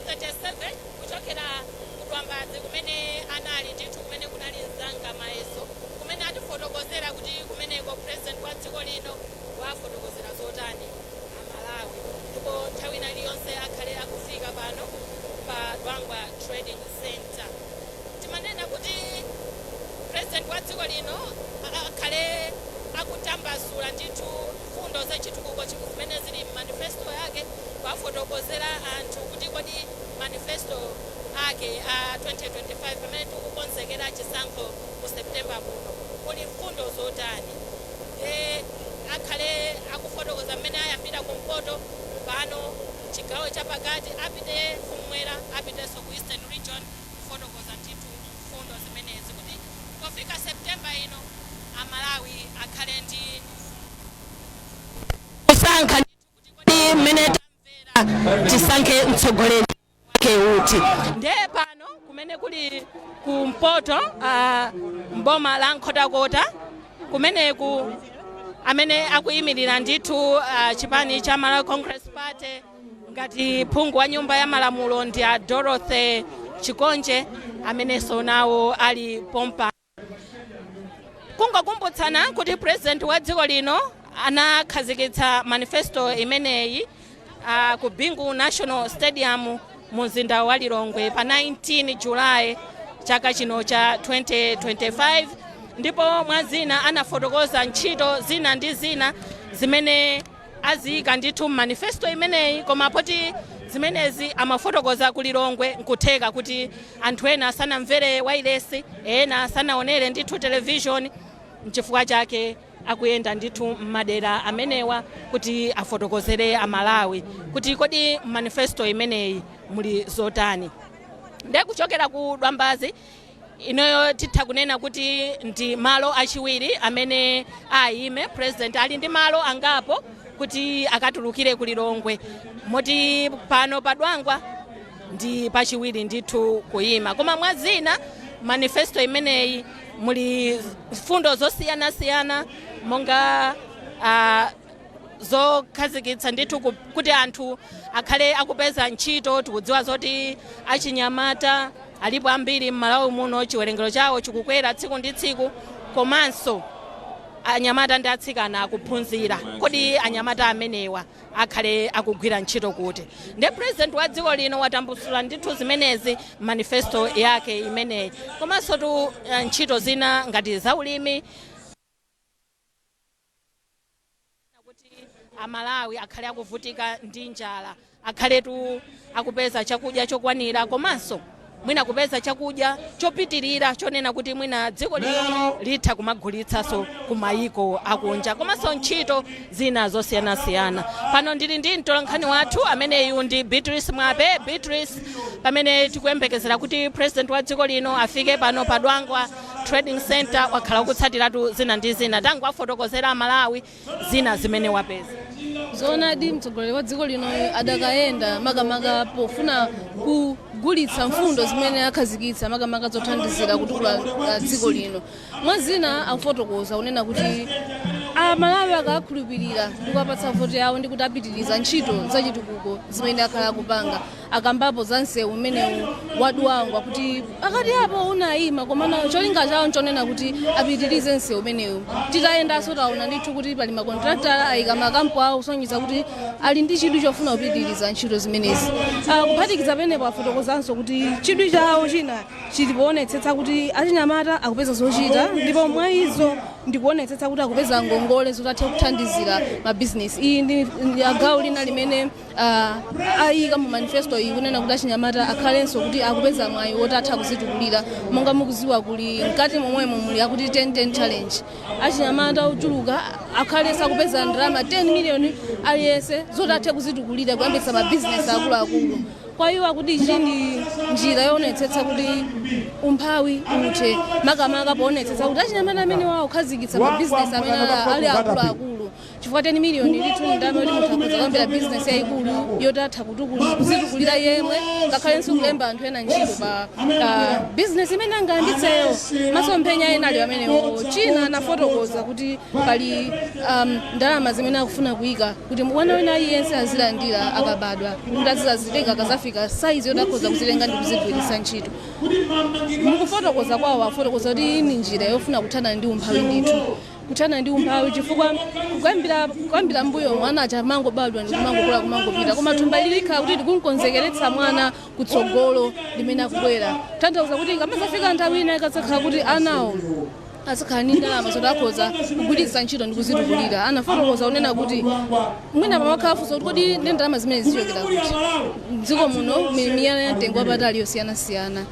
[SPEAKER 1] 37 kuchokera ku Dwambazi kumene anali ndithu, kumene kunali mzanga Mayeso, kumene atifotokozera kuti kumeneko president wa dziko lino wafotokozera zotani Amalawi. Ndipo nthawi ina iliyonse akhale akufika pano pa Dwangwa Trading Center. Timanena kuti president wa dziko lino akhale akutambasula ndithu mfundo zachitukuko zimene zili manifesto yake, kuwafotokozera anthu kuti kodi manifesto ake a 2025, pamene tikukonzekera chisankho mu September muno, kuli mfundo zotani. Akhale akufotokoza mmene ayambira kumpoto, pano chigawo chapakati, apite kumwera, apitenso ku Eastern Region, kufotokoza ndithu mfundo zimenezi kuti pofika September ino Amalawi akhale ndi kusankha ndithu kuti kodi mmene tamvera tisankhe mtsogoleri wake uti. Ndiye pano kumene kuli kumpoto, mboma la Nkhotakota, kumeneku amene akuyimirira ndithu chipani cha Malawi Congress Party ngati phungu wa nyumba ya malamulo ndi a Dorothy Chikonje, amenenso nawo ali pompa. Kungokumbutsana kuti president wa dziko lino anakhazikitsa manifesto imeneyi ku Bingu National Stadium mu mzinda wa Lilongwe pa 19 Julayi chaka chino cha 2025. Ndipo mwa zina anafotokoza ntchito zina ndi zina zimene aziyika ndithu manifesto imeneyi. Koma poti zimenezi amafotokoza ku Lilongwe, nkutheka kuti anthu ena asanamvere wailesi, ena asanaonere ndithu television, nchifukwa chake akuyenda ndithu m'madera amenewa kuti afotokozere Amalawi kuti kodi manifesto imeneyi muli zotani. Ndiye kuchokera ku Dwambazi inoyo, titha kunena kuti ndi malo achiwiri amene ayime president. Ali ndi malo angapo kuti akatulukire ku Lilongwe, moti pano pa Dwangwa ndi pachiwiri ndithu kuyima. Koma mwa zina manifesto imeneyi muli mfundo zosiyanasiyana, monga zokhazikitsa ndithu kuti anthu akhale akupeza ntchito. Tikudziwa zoti achinyamata alipo ambiri m'Malawi muno, chiwerengero chawo chikukwera tsiku ndi tsiku, komanso anyamata ndi atsikana akuphunzira. Kodi anyamata amenewa akhale akugwira ntchito kuti? Ndiye president wa dziko lino watambusula ndithu zimenezi manifesto yake imeneyi, komanso tu ntchito zina ngati zaulimi, kuti Amalawi akhale akuvutika ndi njala, akhaletu akupeza chakudya chokwanira, komanso mwina kupeza chakudya chopitirira, chonena kuti mwina dziko lino litha kumagulitsanso ku mayiko akunja, komanso ntchito zina zosiyanasiyana. Pano ndili ndi mtolankhani wathu ameneyu ndi Beatrice Mwape. Beatrice, pamene tikuyembekezera kuti president wa dziko lino afike pano pa Dwangwa Trading Center, wakhala ukutsatiratu zina ndi zina. Tangowafotokozera Amalawi zina zimene wapeza.
[SPEAKER 3] Zoonadi, mtsogoleri wa dziko lino adakayenda makamaka pofuna kugulitsa mfundo zimene akhazikitsa, makamaka zothandizira kutukula dziko lino. Mwa zina akufotokoza kunena kuti Amalawi akakhulupirira ndi kuwapatsa voti yawo ndi kuti apitiriza ntchito zachitukuko zimene akhala akupanga. Akambapo za msewu umenewu wa Dwangwa kuti pakati apo unayima, komano cholinga chawo nchonena kuti apitirize msewu umenewu. Titayendanso taona ndithu kuti pali makontrakitala ayika makampu awo kusonyeza kuti ali ndi chidwi chofuna kupitiriza ntchito zimenezi. Kuphatikiza penepo afotokozanso kuti chidwi chawo china chili poonetsetsa kuti achinyamata akupeza zochita, ndipo mwa izo ndikuonetsetsa kuti akupeza ngongole zoti athe kuthandizira mabizinesi. Iyi ndi gawo lina limene ayika mu manifesto iyi, kunena kuti achinyamata akhalenso kuti akupeza mwayi woti atha kuzitukulira. Monga mukuziwa, kuli mkati momwemo muli akuti 10-10 challenge, achinyamata ochuluka akhalenso akupeza ndalama 10 million aliyense zoti athe kuzitukulira, kuyambitsa mabizinesi akuluakulu. Kwa iwo akuti ichi ndi njira yoonetsetsa kuti umphawi uthe, makamaka poonetsetsa kuti achinyamata amene wawo kukhazikitsa mabizinesi amene ali akuluakulu, chifukwa 10 million ndithu ndalama yoti munthu akhoza kuyambira bizinesi yayikulu yoti atha kuzitukulira yemwe, ngakhalenso kulemba anthu ena ntchito pa bizinesi imene angayambitseyo. Masomphenya ena ali amenewo. China anafotokoza kuti pali ndalama zimene akufuna kuyika kuti mwana wina aliyense azilandira akabadwa, kuti azizazitenga akazafika saizi yoti akhoza kuzitenga ndi kuzigwiritsa ntchito. Mukufotokoza kwawo afotokoza kuti iyi ni njira yofuna kuthana ndi umphawi ndithu, kuthana ndi umphawi, chifukwa kuyambira mbuyo mwana aja amangobadwa ndi kumangokula, kumangopita, koma thumba ili likhala kuti likunkonzekeretsa mwana kutsogolo limene akubwera, kutanthauza kuti ikamazafika nthawi ina ikadzakhala kuti anawo azikhala ndi ndalama zoti akhoza kugwiritsa ntchito ndi kuzitukulira. Anafotokoza kunena kuti mwina pamakhala funso kuti kodi ndi ndalama zimene zichokera kuti? Mdziko muno miyala ya mtengo wapatali yosiyanasiyana.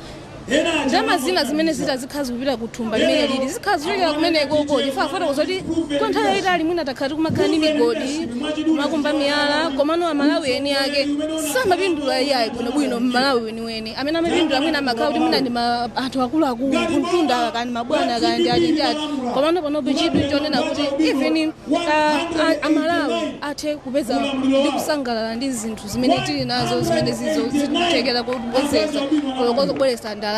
[SPEAKER 3] Ndalama zina zimene zita zikhala zikupita ku thumba limene lili zikhala zichokera kumenekoko, chifukwa afotokoza kuti kwa nthawi yayitali mwina takhala tikumakhala ndi migodi, kumakumba miyala, komano Amalawi eni ake samapindula iyayi bwinobwino. Mmalawi weniweni amene amapindula mwina amakhala kuti mwina ndi anthu akuluakulu kumtunda, kani mabwana, kani ndi ati ndi ati. Komano panopo chidwi chonena kuti even Amalawi athe kupeza ndi kusangalala ndi zinthu zimene tili nazo, zimene zizo zikuthekera kubwezesa kubweretsa ndalama,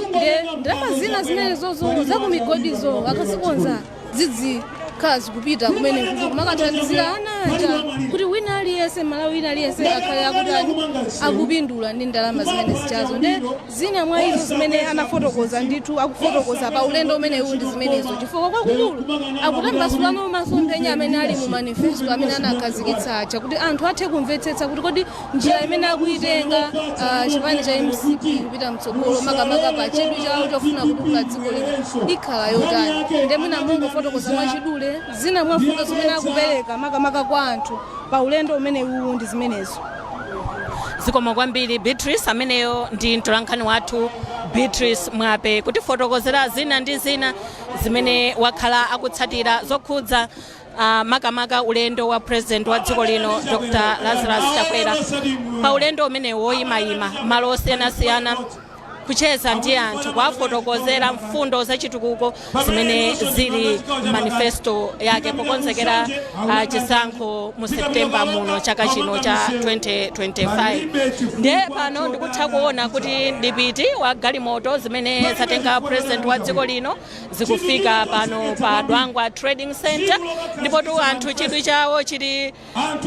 [SPEAKER 3] ndiye ndalama zina zimene zozo zakumigodizo akazikonza zidzikhala zikupita kumene kuti kumakathandizira ana aja, kuti wina aliyense, Malawi wina aliyense akhale akutani, akupindula ndi ndalama zimene zichazo. Nde zina mwa izo zimene anafotokoza ndithu, akufotokoza pa ulendo umenewu ndi zimenezo, chifukwa kwakukulu akutambasulano masomphenya amene ali mu manifesto amene anakhazikitsa aja, kuti anthu athe kumvetsetsa kuti kodi njira imene akuyitenga chipani cha MCP kupita mtsogolo, makamaka pa chidwi chawo chofuna kutukula dziko lino, ikhala yotani. Nde mwina mungofotokoza mwachidule zina mwa mfundo zimene akupereka makamaka kwa anthu pa ulendo umenewu ndi zimenezo.
[SPEAKER 1] Zikomo kwambiri, Beatrice. Ameneyo ndi mtolankhani wathu Beatrice Mwape kutifotokozera zina ndi zina zimene wakhala akutsatira zokhudza makamaka ulendo wa president wa dziko lino Dr Lazarus Chakwera, pa ulendo umene woyimayima malo osiyanasiyana, kucheza ndi anthu, kuwafotokozera mfundo zachitukuko zimene zili manifesto yake pokonzekera chisankho mu September muno chaka chino cha 2025. Ndiye pano ndikutha kuona kuti mdipiti wa galimoto zimene zatenga president wa dziko lino zikufika pano pa Dwangwa Trading Center, ndipo tu anthu chidwi chawo chili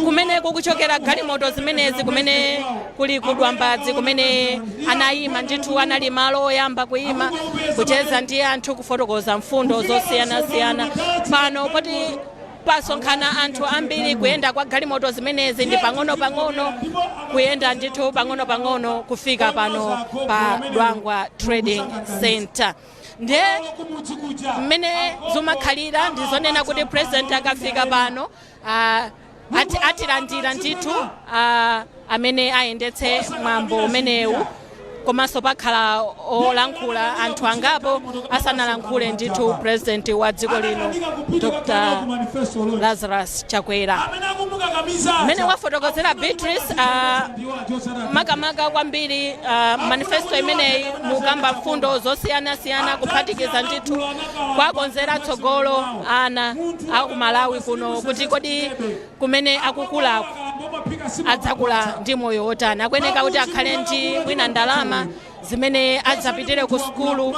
[SPEAKER 1] kumeneko kuchokera galimoto zimenezi, kumene kuli kudwambadzi, kumene anayima ndithu, anali malo oyamba kuyima kucheza ndi anthu, kufotokoza mfundo zosiyanasiyana. Pano poti pasonkhana anthu ambiri, kuyenda kwa galimoto zimenezi ndi pang'ono-pang'ono, kuyenda ndithu pang'ono-pang'ono kufika pano pa Dwangwa Trading Center. Ndiye mmene zimakhalira ndizonena kuti president akafika pano atilandira ndithu amene ayendetse mwambo umenewu. Komanso pakhala olankhula anthu angapo asanalankhule ndithu President wa dziko lino, Dr Lazarus Chakwera. Mmene wafotokozera Beatrice, makamaka kwambiri manifesto imeneyi mukamba mfundo zosiyanasiyana, kuphatikiza ndithu kwakonzera tsogolo ana aku Malawi kuno, kuti kodi kumene akukulaku adzakula ndi moyo wotani. Akuyeneka kuti akhale ndi mwina ndalama zimene adzapitire ku sukulu.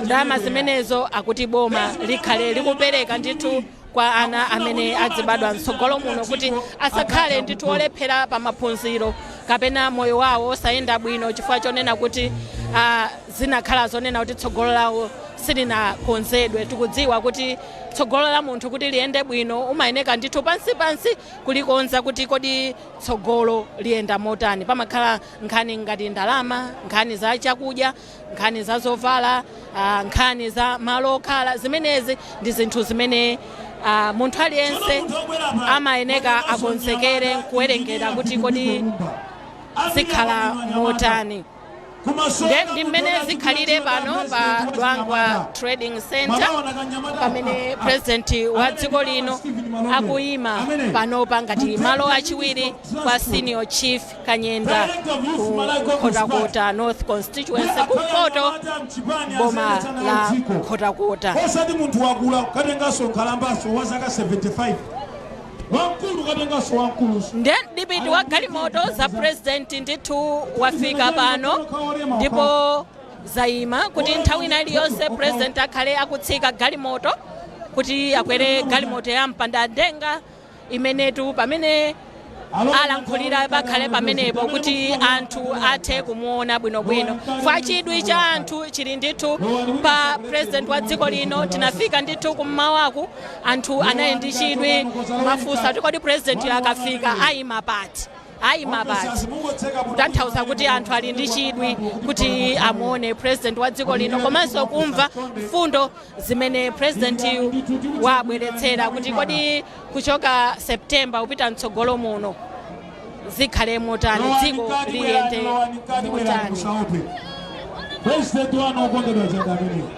[SPEAKER 1] Ndalama zimenezo akuti boma likhale likupereka ndithu kwa ana amene adzibadwa mtsogolo muno, kuti asakhale ndithu olephera pa maphunziro kapena moyo wawo osayenda bwino chifukwa chonena kuti zinakhala zonena kuti tsogolo lawo silinakonzedwe. Tikudziwa kuti tsogolo la munthu kuti liyende bwino, umayeneka ndithu pansi pansi kulikonza kuti kodi tsogolo liyenda motani. Pamakhala nkhani ngati ndalama, nkhani za chakudya, nkhani za zovala, nkhani za malo okhala. Zimenezi ndi zinthu zimene munthu aliyense amayeneka akonzekere nkuwerengera kuti kodi zikhala motani. Ndi mmene zikhalire pano pa Dwangwa Trading Center, pamene President wa dziko lino akuyima panopa ngati malo achiwiri kwa Senior Chief Kanyenda ku Nkhotakota North Constituency, kumpoto, boma la Nkhotakota.
[SPEAKER 8] Osati munthu wakula kukatenganso nkhalambaso wa zaka 75, wamkulu katenganso wamkuluso.
[SPEAKER 1] Nde mdipiti wa galimoto za President ndithu wafika pano ndipo zayima, kuti nthawi ina iliyonse President akhale akutsika galimoto kuti akwere galimoto ya mpandandenga imenetu pamene alankhulira pakhale pamenepo, kuti anthu athe kumuona bwinobwino. Fa chidwi cha anthu chili ndithu pa President wa dziko lino. Tinafika ndithu kummawaku, anthu anali ndi chidwi, mafunsa kuti kodi President akafika ayima pati, ayima pati, kutanthauza kuti anthu ali ndi chidwi kuti amuone President wa dziko lino, komanso kumva mfundo zimene President wabweretsera, kuti kodi kuchoka September kupita mtsogolo muno zikhale motani, dziko liyende motani.
[SPEAKER 8] Musaope, President wanu okondedwa chanda ameneyo.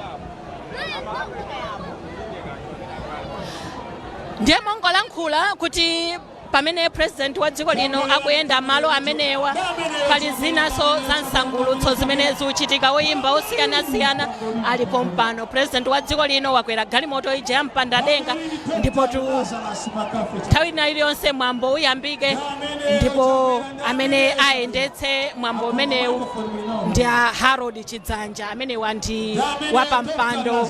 [SPEAKER 1] Ndiye mongolankhula kuti pamene President wa dziko lino akuyenda malo amenewa, pali zinanso za msangulutso zimene zikuchitika, oyimba osiyanasiyana alipo mpano. President wa dziko lino wakwera galimoto ija ya mpandadenga, ndipo tu nthawi ina iliyonse mwambo uyambike, ndipo amene ayendetse mwambo umenewu ndi a Harold Chidzanja, amenewa ndi wapampando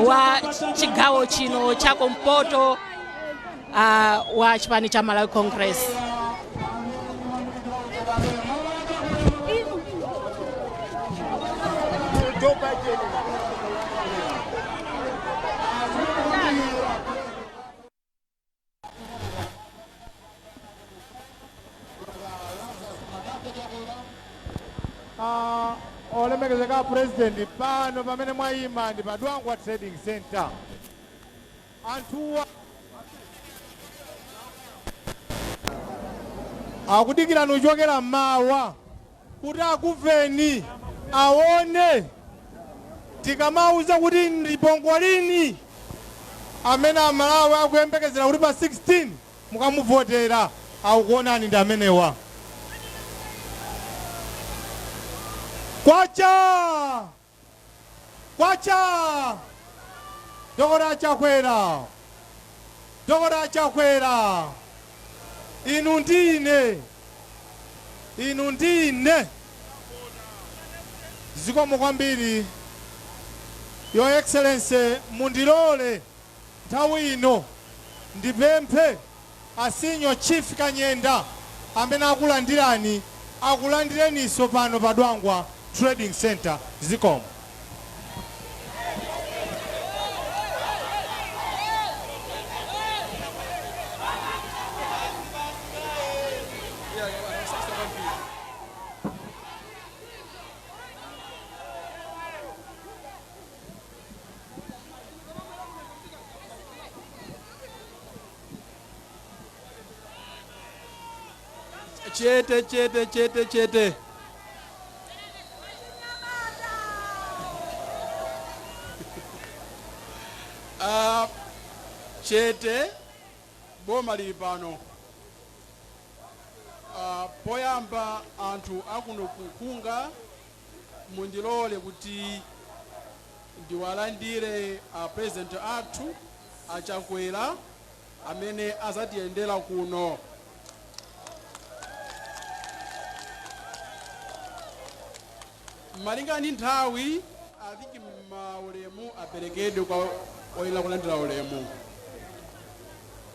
[SPEAKER 1] wa chigawo chino chakumpoto wa chipani cha Malawi Congress.
[SPEAKER 5] Olemekezeka President, pano pamene mwayima ndi pa Dwangwa Trading Center. Anthuwa akudikirani kuchokera mmawa kuti akumveni, aone tikamauza kuti ndi pongolini amene Amalawi akuyembekezera kuti pa 16 mukamuvotera. Akukuonani, ndi amenewa. Kwacha kwacha! Dokota Chakwera, Dokota Chakwera, inu ndine, inu ndine. Zikomo kwambiri, Your Excellency. Mundilole nthawi ino ndipemphe a Senior Chief Kanyenda amene akulandirani, akulandireninso pano pa Dwangwa Trading Center. Zikomo.
[SPEAKER 7] Chete, chete, chete, chete!
[SPEAKER 4] Chete, boma lili pano. Poyamba anthu akuno ku Nkhunga, mundilole kuti ndiwalandire a president athu aChakwera amene azatiyendera kuno. Malinga ndi nthawi, I think maulemu aperekedwe kwa oyenera kulandira ulemu.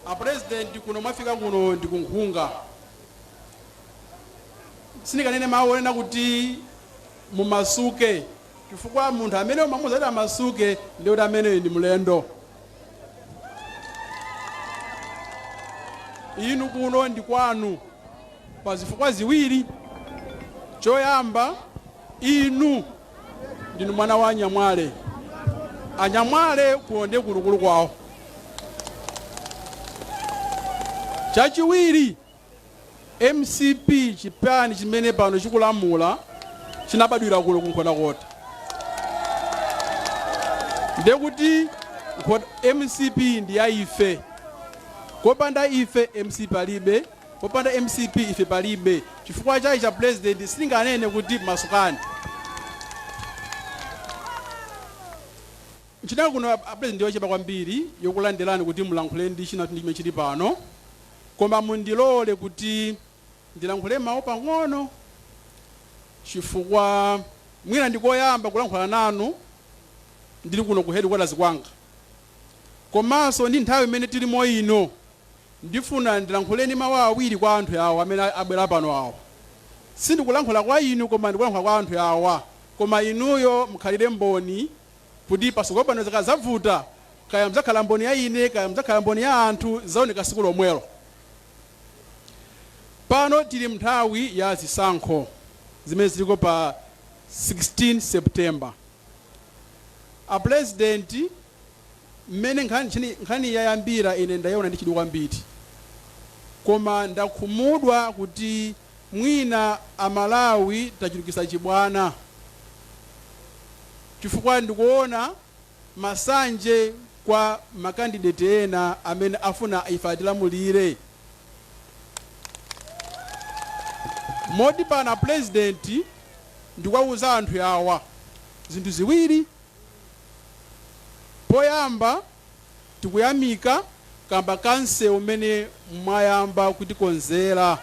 [SPEAKER 4] A president, kuno mwafika kuno ndi kuNkhunga. Sindikanene mawu onena kuti mumasuke, chifukwa munthu amene umamuuza kuti amasuke ndi kuti ameneyo ndi mlendo. Inu kuno ndi kwanu pa zifukwa ziwiri. Choyamba, inu ndinu mwana wa Anyamwale. Anyamwale kuno ndi kulukulu kwawo. Chachiwiri, MCP, chipani chimene pano chikulamula, chinabadwira kuno ku Nkhotakota. Ndekuti MCP ndi ya ife. Kopanda ife MCP palibe, popanda MCP ife palibe. Chifukwa chake a president, sindinganene kuti masukani. Ntchito kuno a president yochepa kwambiri yokulandirani kuti mulankhule ndi china ndi chimene chili pano, koma mundilole kuti ndilankhule mawu pang'ono, chifukwa mwina ndikoyamba kulankhula nanu ndili kuno ku headquarters kwanga, komanso ndi nthawi imene tilimo ino. Ndifuna ndilankhuleni mawu awiri kwa anthu awa amene abwera pano awa. Sindikulankhula kwa inu, koma ndikulankhula kwa anthu awa, koma inuyo mukhalire mboni kuti pasogolo pano zikazavuta, kaya muzakhala mboni ya ine, kaya muzakhala mboni ya anthu, zaoneka siku lomwelo. Pano tili mnthawi ya zisankho zimene ziliko pa 16 September. A president, mmene nkhani yayambira ine ndayiona ndi chidwi kwambiri, koma ndakhumudwa kuti mwina Amalawi tachulukisa chibwana, chifukwa ndikuona masanje kwa ma candidate ena amene afuna ife atilamulire. Moti pano, president, ndikuwauza anthu awa zinthu ziwiri. Poyamba, tikuyamika kamba ka msewu umene mwayamba kutikonzera.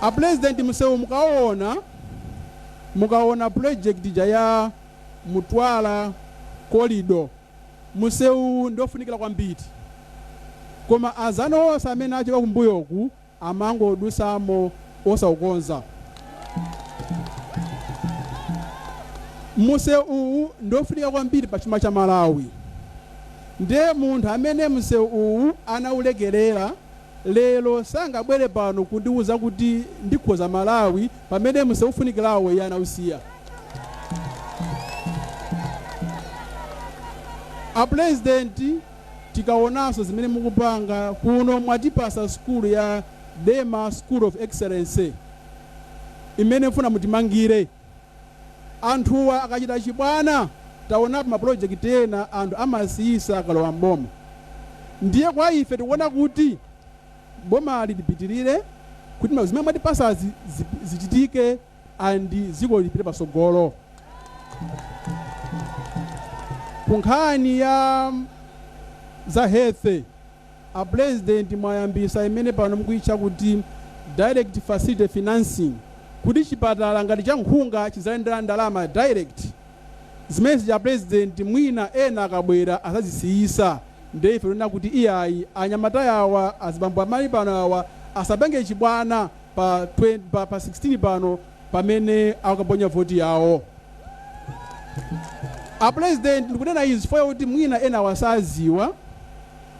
[SPEAKER 4] A president, msewu mukaona project ija ya Mtwara Corridor, msewu ndiofunikira kwambiri, koma azanu onse amene achoka kumbuyoku amangodusamo osaukonza. Msewu uwu ndiofunika kwambiri pa chuma cha Malawi. Ndiye munthu amene msewu uwu anaulekerera lero sangabwere pano kundiuza kuti ndikhoza Malawi pamene msewu ufunikirawo iye anausiya. A president, tikaonanso zimene mukupanga kuno, mwatipasa sukulu ya Dema School of Excellence imene mfuna mutimangire. Anthuwa akachita chibwana, taonapo mapulojekiti ena anthu amasiyisa akalowa mboma. Ndiye kwa ife tikuona kuti bomali lipitirire kuti zimene mwatipasazi zichitike and dziko lipite pasogolo. Ku nkhani ya za health, a president, mwayambisa imene pano mukuyitcha kuti direct facility financing, kuti chipatala ngati cha Nkhunga chizalandira ndalama direct. Zimene zija, president, mwina ena akabwera azazisiyisa. Ndiye ife tinena kuti iyayi, anyamata awa, azibambo amali pano awa, asapange chibwana pa 20, pa 16 pano pamene akaponya voti yawo. A president, ndikunena izi chifukwa kuti mwina ena wasaziwa.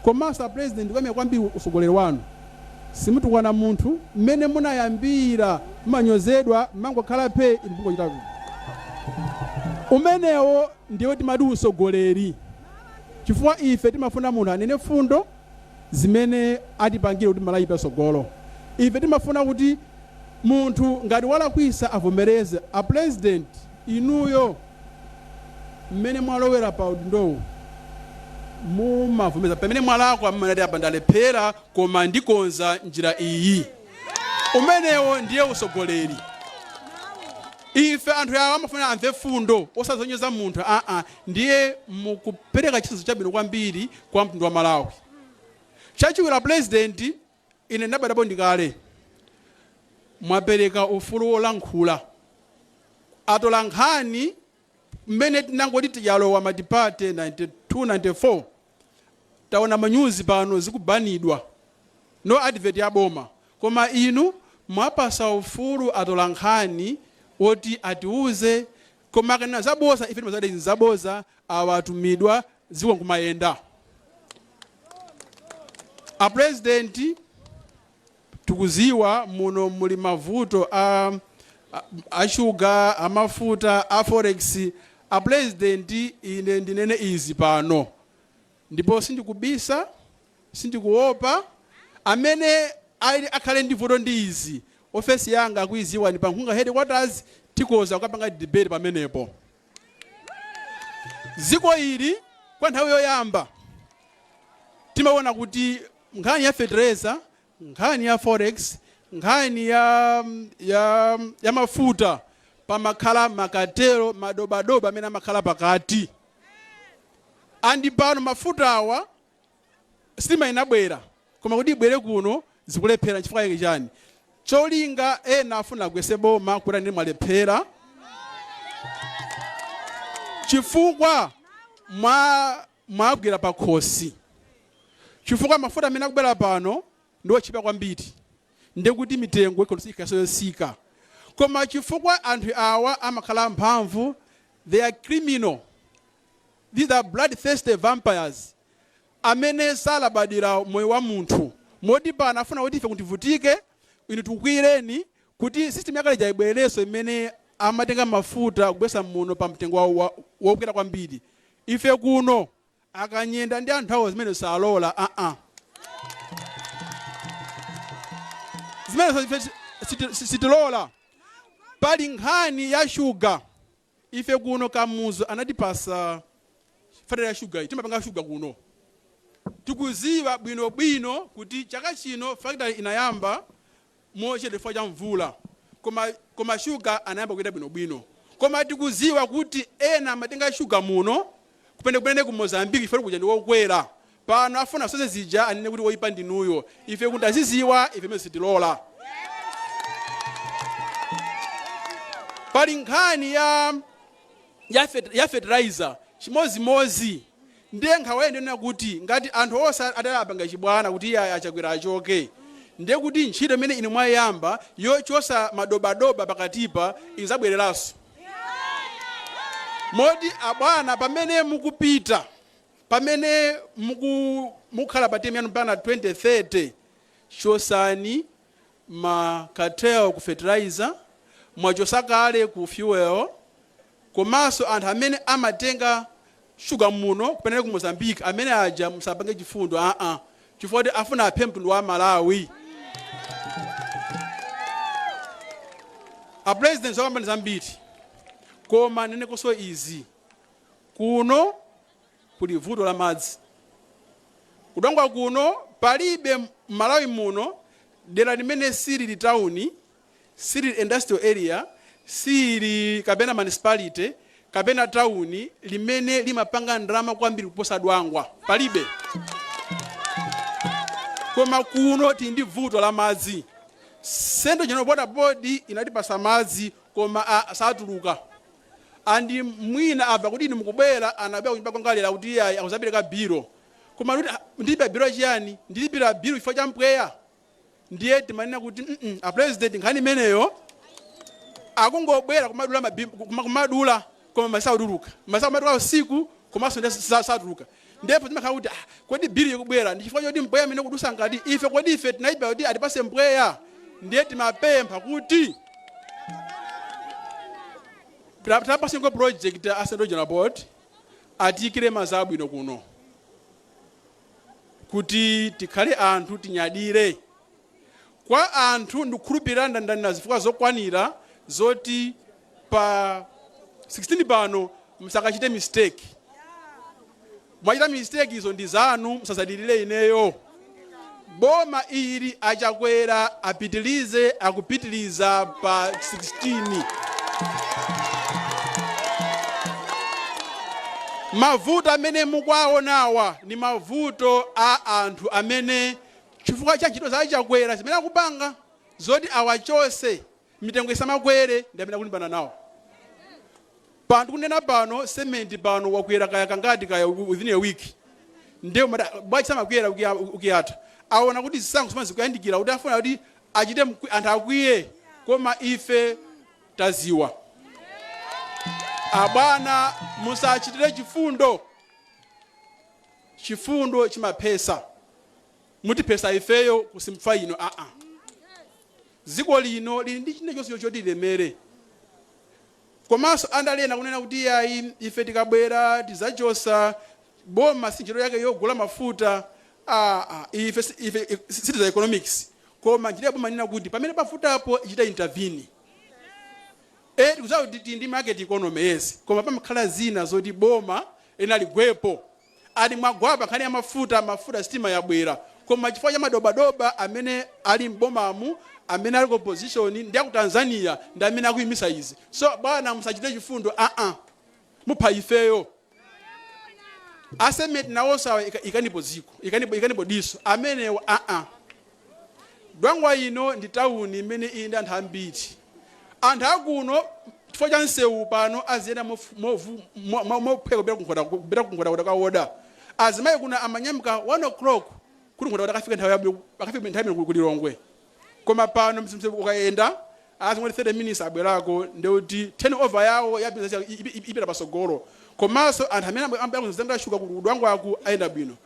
[SPEAKER 4] Komanso a president, ndikuyamika kwambiri usogoleri wanu. Simutukwana munthu. Mmene munayambira mumanyozedwa, mangokhala phe, inu mungochita umenewo. Ndiye timati usogoleri, chifukwa ife timafuna munthu anene fundo zimene atipangire kuti Malawi pasogolo. Ife timafuna kuti munthu ngati walakwisa avomereze. A president, inuyo Mmene mwalowera pa udindowu, mumavomeza pamene mwalakwa, mmanati apa ndalephera koma ndikonza njira iyi. Umenewo ndiye usogoleri. Ife anthu awa amafuna amve fundo, osazonyoza munthu aa. Ndiye mukupereka chitsanzo chabwino kwambiri kwa mtundu wa Malawi. Chachiwiri, President, ine ndabadwapo ndikale, mwapereka ufulu wolankhula atola nkhani. Mmene tinangoti tiyalowa multiparty 92, 94, taona manyuzi pano zikubanidwa, no advert ya boma, koma inu mwapasa ufulu atola nkhani woti atiuze. Koma akanena zaboza, ife timazati zaboza, awa atumidwa, dziko nkumayenda. A President, tikuziwa muno muli mavuto a shuga, amafuta, a forex. A President, ine ndinene izi pano ndipo sindikubisa, sindikuopa. Amene ali akhale ndi vuto ndi izi, ofesi yanga akuiziwa, ndi pa Nkhunga headquarters, tikoza kukapanga debate pamenepo. Dziko ili kwa nthawi yoyamba timaona kuti nkhani ya fertilizer, nkhani ya forex, nkhani ya mafuta, pamakhala ma cartel, madobadoba amene amakhala pakati. And pano mafuta awa, sitima inabwera, koma kuti ibwere kuno zikulephera. Chifukwa chake chani? Cholinga ena afuna agwese boma kuti andi mwalephera chifukwa mwagwera pa khosi, chifukwa mafuta amene akubwera pano ndi otchipa kwambiri, ndiye kuti mitengo ikhoza yosika. Koma chifukwa anthu awa amakhala mphamvu, they are criminal, these are bloodthirsty vampires amene salabadira moyo wa munthu, moti pano afuna kuti ife kutivutike. Inu tikukwiyireni kuti system yakale ibwererenso, imene amatenga mafuta kubwesa muno pa mtengo wokwera kwambiri. Ife kuno akanyenda ndi anthu awo zimene salola aa, zimene ife sitilola. Pali nkhani ya shuga. Ife kuno Kamuzu anatipasa factory ya shuga iyi, timapanga shuga kuno. Tikuziwa bwinobwino kuti chaka chino factory inayamba mochedwa chifukwa cha mvula, koma shuga anayamba kuyenda bwinobwino. Koma tikuziwa kuti ena amatenga shuga muno kupende kupende ku Mozambique, chifukwa kuja ndi wokwera. Pano afuna sonse zija anene kuti woyipa ndinuyo. Ife kuti aziziwa, ife mene sitilola. Pali nkhani ya fertilizer chimozimozi. Ndiye nkhawa ndiyonena kuti ngati anthu onse atapanga chibwana kuti iye achakwera achoke, ndiye kuti ntchito imene inu mwayamba yochosa madobadoba pakatipa izabwereranso. Moti abwana, pamene mukupita, pamene mukukhala pa term yanu mpaka 2030, chosani ma cartel ku fertilizer, mwachosa kale ku fuel, komanso anthu amene amatenga shuga muno kupenera ku Mozambique, amene aja musapange chifundo aa, chifukwa kuti afuna aphe mtundu wa Malawi. A President, zokamba ndi zambiri, koma nenekonso izi: kuno kuli vuto la madzi kudwangwa kuno. Palibe Malawi muno dera limene silili town, silili industrial area, silili kapena municipality kapena town limene limapanga ndalama kwambiri kuposa Dwangwa, palibe. Koma kuno tili ndi vuto la madzi. Central Regional Water Board inatipasa madzi, koma satuluka. And mwina abva kuti inu mukubwera, anabwera kunyumba kwangalera kuti iyayi, akuzapereka bill. Koma kuti ndilipira bill chiyani? Ndilipira bill chifukwa cha mpweya? Ndiye timanena kuti a President, nkhani imeneyo akungobwera kumadula kumadula, koma masatuluka, masakumadula usiku, komanso ndiye satuluka. Ndipo timakhala kuti kodi bill ikubwera ndi chifukwa choti mpweya amene kudusa ngati ife, kodi ife tinaipa kuti atipase mpweya? Ndiye timapempha kuti tapasengo project a Central Regional Board atiyikire madzi abwino kuno kuti tikhale anthu tinyadire kwa anthu. Ndikukhulupirira ndanena zifukwa zokwanira zoti pa 16 pano Musakachite mistake. Mwachita mistake, izo ndi zanu, musazalilire ineyo. Boma ili, Achakwera apitilize, akupitiliza pa 16. Mavuto amene mukuwaonawa ni mavuto a anthu amene chifukwa cha ntchito za Achakwera zimene akupanga zoti awachose, mitengo isamakwere, ndi amene akulimbana nawo pano. Tikunena pano, cement pano wakwera kaya kangati, kaya within a week. Ndiye bwachi samakwera ukiyatha? Aona kuti zisankho zimene zikuyandikira, kuti afuna kuti achite anthu akwiye. Koma ife taziwa. Abwana, musachitire chifundo. Chifundo chimaphesa. Mutiphesa ifeyo kusimfa ino. Aa, dziko lino lili ndi china chonse choti lilemere. Komanso andale ena kunena kuti yayi, ife tikabwera tizachosa boma, si ntchito yake yogula mafuta. Ah, ife ife sitiza economics, koma ntchito ya boma nena kuti pamene pafutapo ichita intervene. Tikudziwa kuti tili ndi market economy, yes, koma pamakhala zina zoti boma ena ligwepo. Ali mwagwapa nkhani ya mafuta. Mafuta sitima yabwera, koma chifukwa cha madobadoba amene ali m'bomamu, amene ali ku opposition ndi aku Tanzania, ndi amene akuyimisa izi. So bwana, musachite chifundo. Aa, mupha ifeyo. Asemeti nawonso awa, ikanipo dziko, ikanipo diso amenewo. Aa, Dwangwa ino ndi tawuni imene ili ndi anthu ambiri. Anthu akuno chifukwa cha msewu pano aziyenda mophweka kupita ku Nkhotakota kaoda. Azimayi kuno amanyamuka 1 o'clock kuti Nkhotakota akafika nthawi yabwino, akafika nthawi imene ku Lilongwe. Koma pano msewu ukayenda azingoti 30 minutes abwerako, ndekuti turnover yawo ya business ipita pasogolo. Komanso anthu amene ambera shuga ku Dwangwaku ayenda bwino.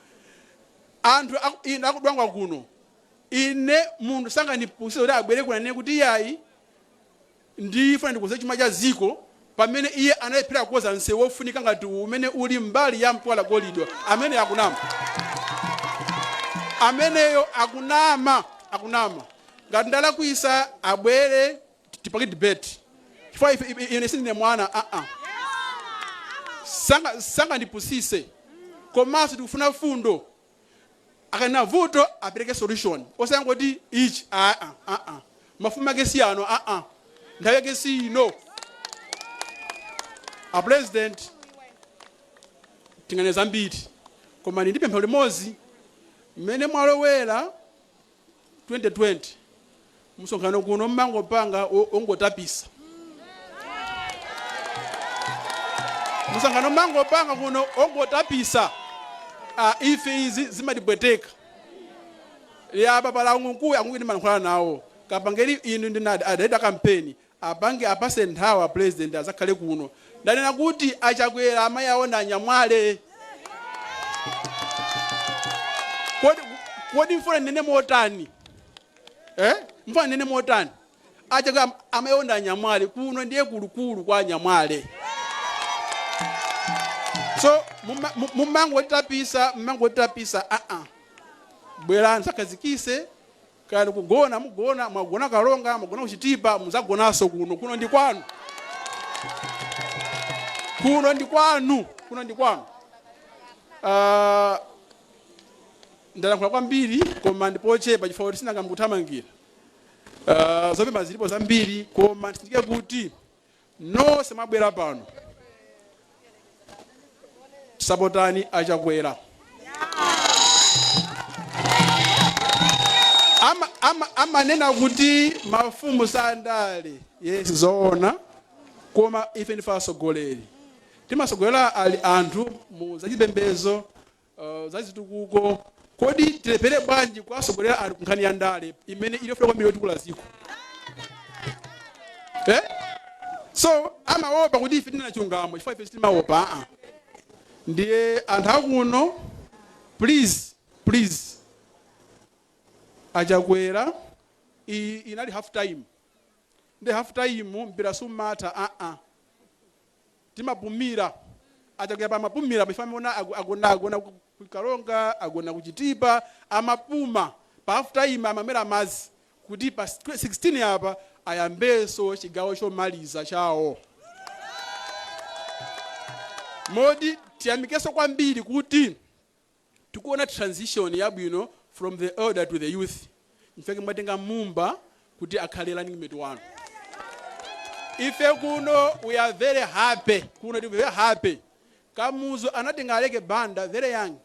[SPEAKER 4] Anthu ine akudwangwa kuno, ine munthu sangandipusise kuti abwere kuno anene kuti iyayi, ndifuna ndikuze chuma cha ziko, pamene iye analephera kukoza msewu wofunika ngati umene uli mbali ya Mtwara Corridor. Amene akunama, ameneyo akunama, akunama. Ngati ndalakwisa, abwere tipange debate, chifukwa ine sindine mwana. Aa, sangandipusise. Komanso tikufuna fundo. Akanena vuto, apereke solution, osangoti ichi. Aa, aa, mafumu ake si ano. Aa, nthawi yake si ino. A President, tinganene zambiri, koma ndi pempho limodzi. Mmene mwalowera 2020, msonkhano kuno mmangopanga ongotapisa. Msonkhano mmangopanga kuno ongotapisa. Ah, ife izi zimatipweteka. Yapa pala Nkunkuyu, Ankunkuyu ndimalankhula nawo. Kapangeni inu ndi adayida kampeni, apange apase nthawi President azakhale kuno. Ndanena kuti Achakwera amayi awo ndi Anyamwale. Kodi mfuna ndinene motani? Eh, mfuna ndinene motani? Achakwera amayi awo ndi Anyamwale. Kuno ndiye kulukulu kwa Anyamwale. So mumangotapisa, mumangotapisa. Aa, bwerani sakhazikise. Kaya kugona mugona, mwagona Kalonga, mwagona kuchitipa, muzagonanso kuno. Kuno ndi kwanu, kuno ndi kwanu, kuno ndi kwanu. Ndalankhula kwambiri, koma ndipochepa chifukwa kuti sinangamukuthamangira. Zopemba zilipo zambiri, koma nditsindike kuti nonse mwabwera pano, sapotani Achakwera. Amanena kuti mafumu sandale. Yes, zoona, koma ife ndife atsogoleri, timasogolera ali anthu mu zachipembedzo, zachitukuko. Kodi tilephere bwanji kuwasogolera anthu kunkhani ya ndale imene ili yofunika kwambiri yotukula ziko, eh? So amaopa kuti ife tinena chilungamo, chifukwa ife sitimaopa. Aa, ndiye anthu akuno, please, please, Achakwera iyi inali half time. Ndi half time, mpira sumatha. Aa, timapumira. Achakwera pamapumira ife amaona agona ku Kalonga, agona kuchitipa, amapuma pa half time, amamera madzi kuti pa 16 apa ayambenso chigawo chomaliza chawo. Moti tiyamikenso kwambiri kuti tikuona transition yabwino from the elder to the youth. Nchifukwa mwatenga Mumba kuti akhale running mate wanu. Ife kuno we are very happy, kuno tili very happy. Kamuzu anatenga Aleke Banda very young.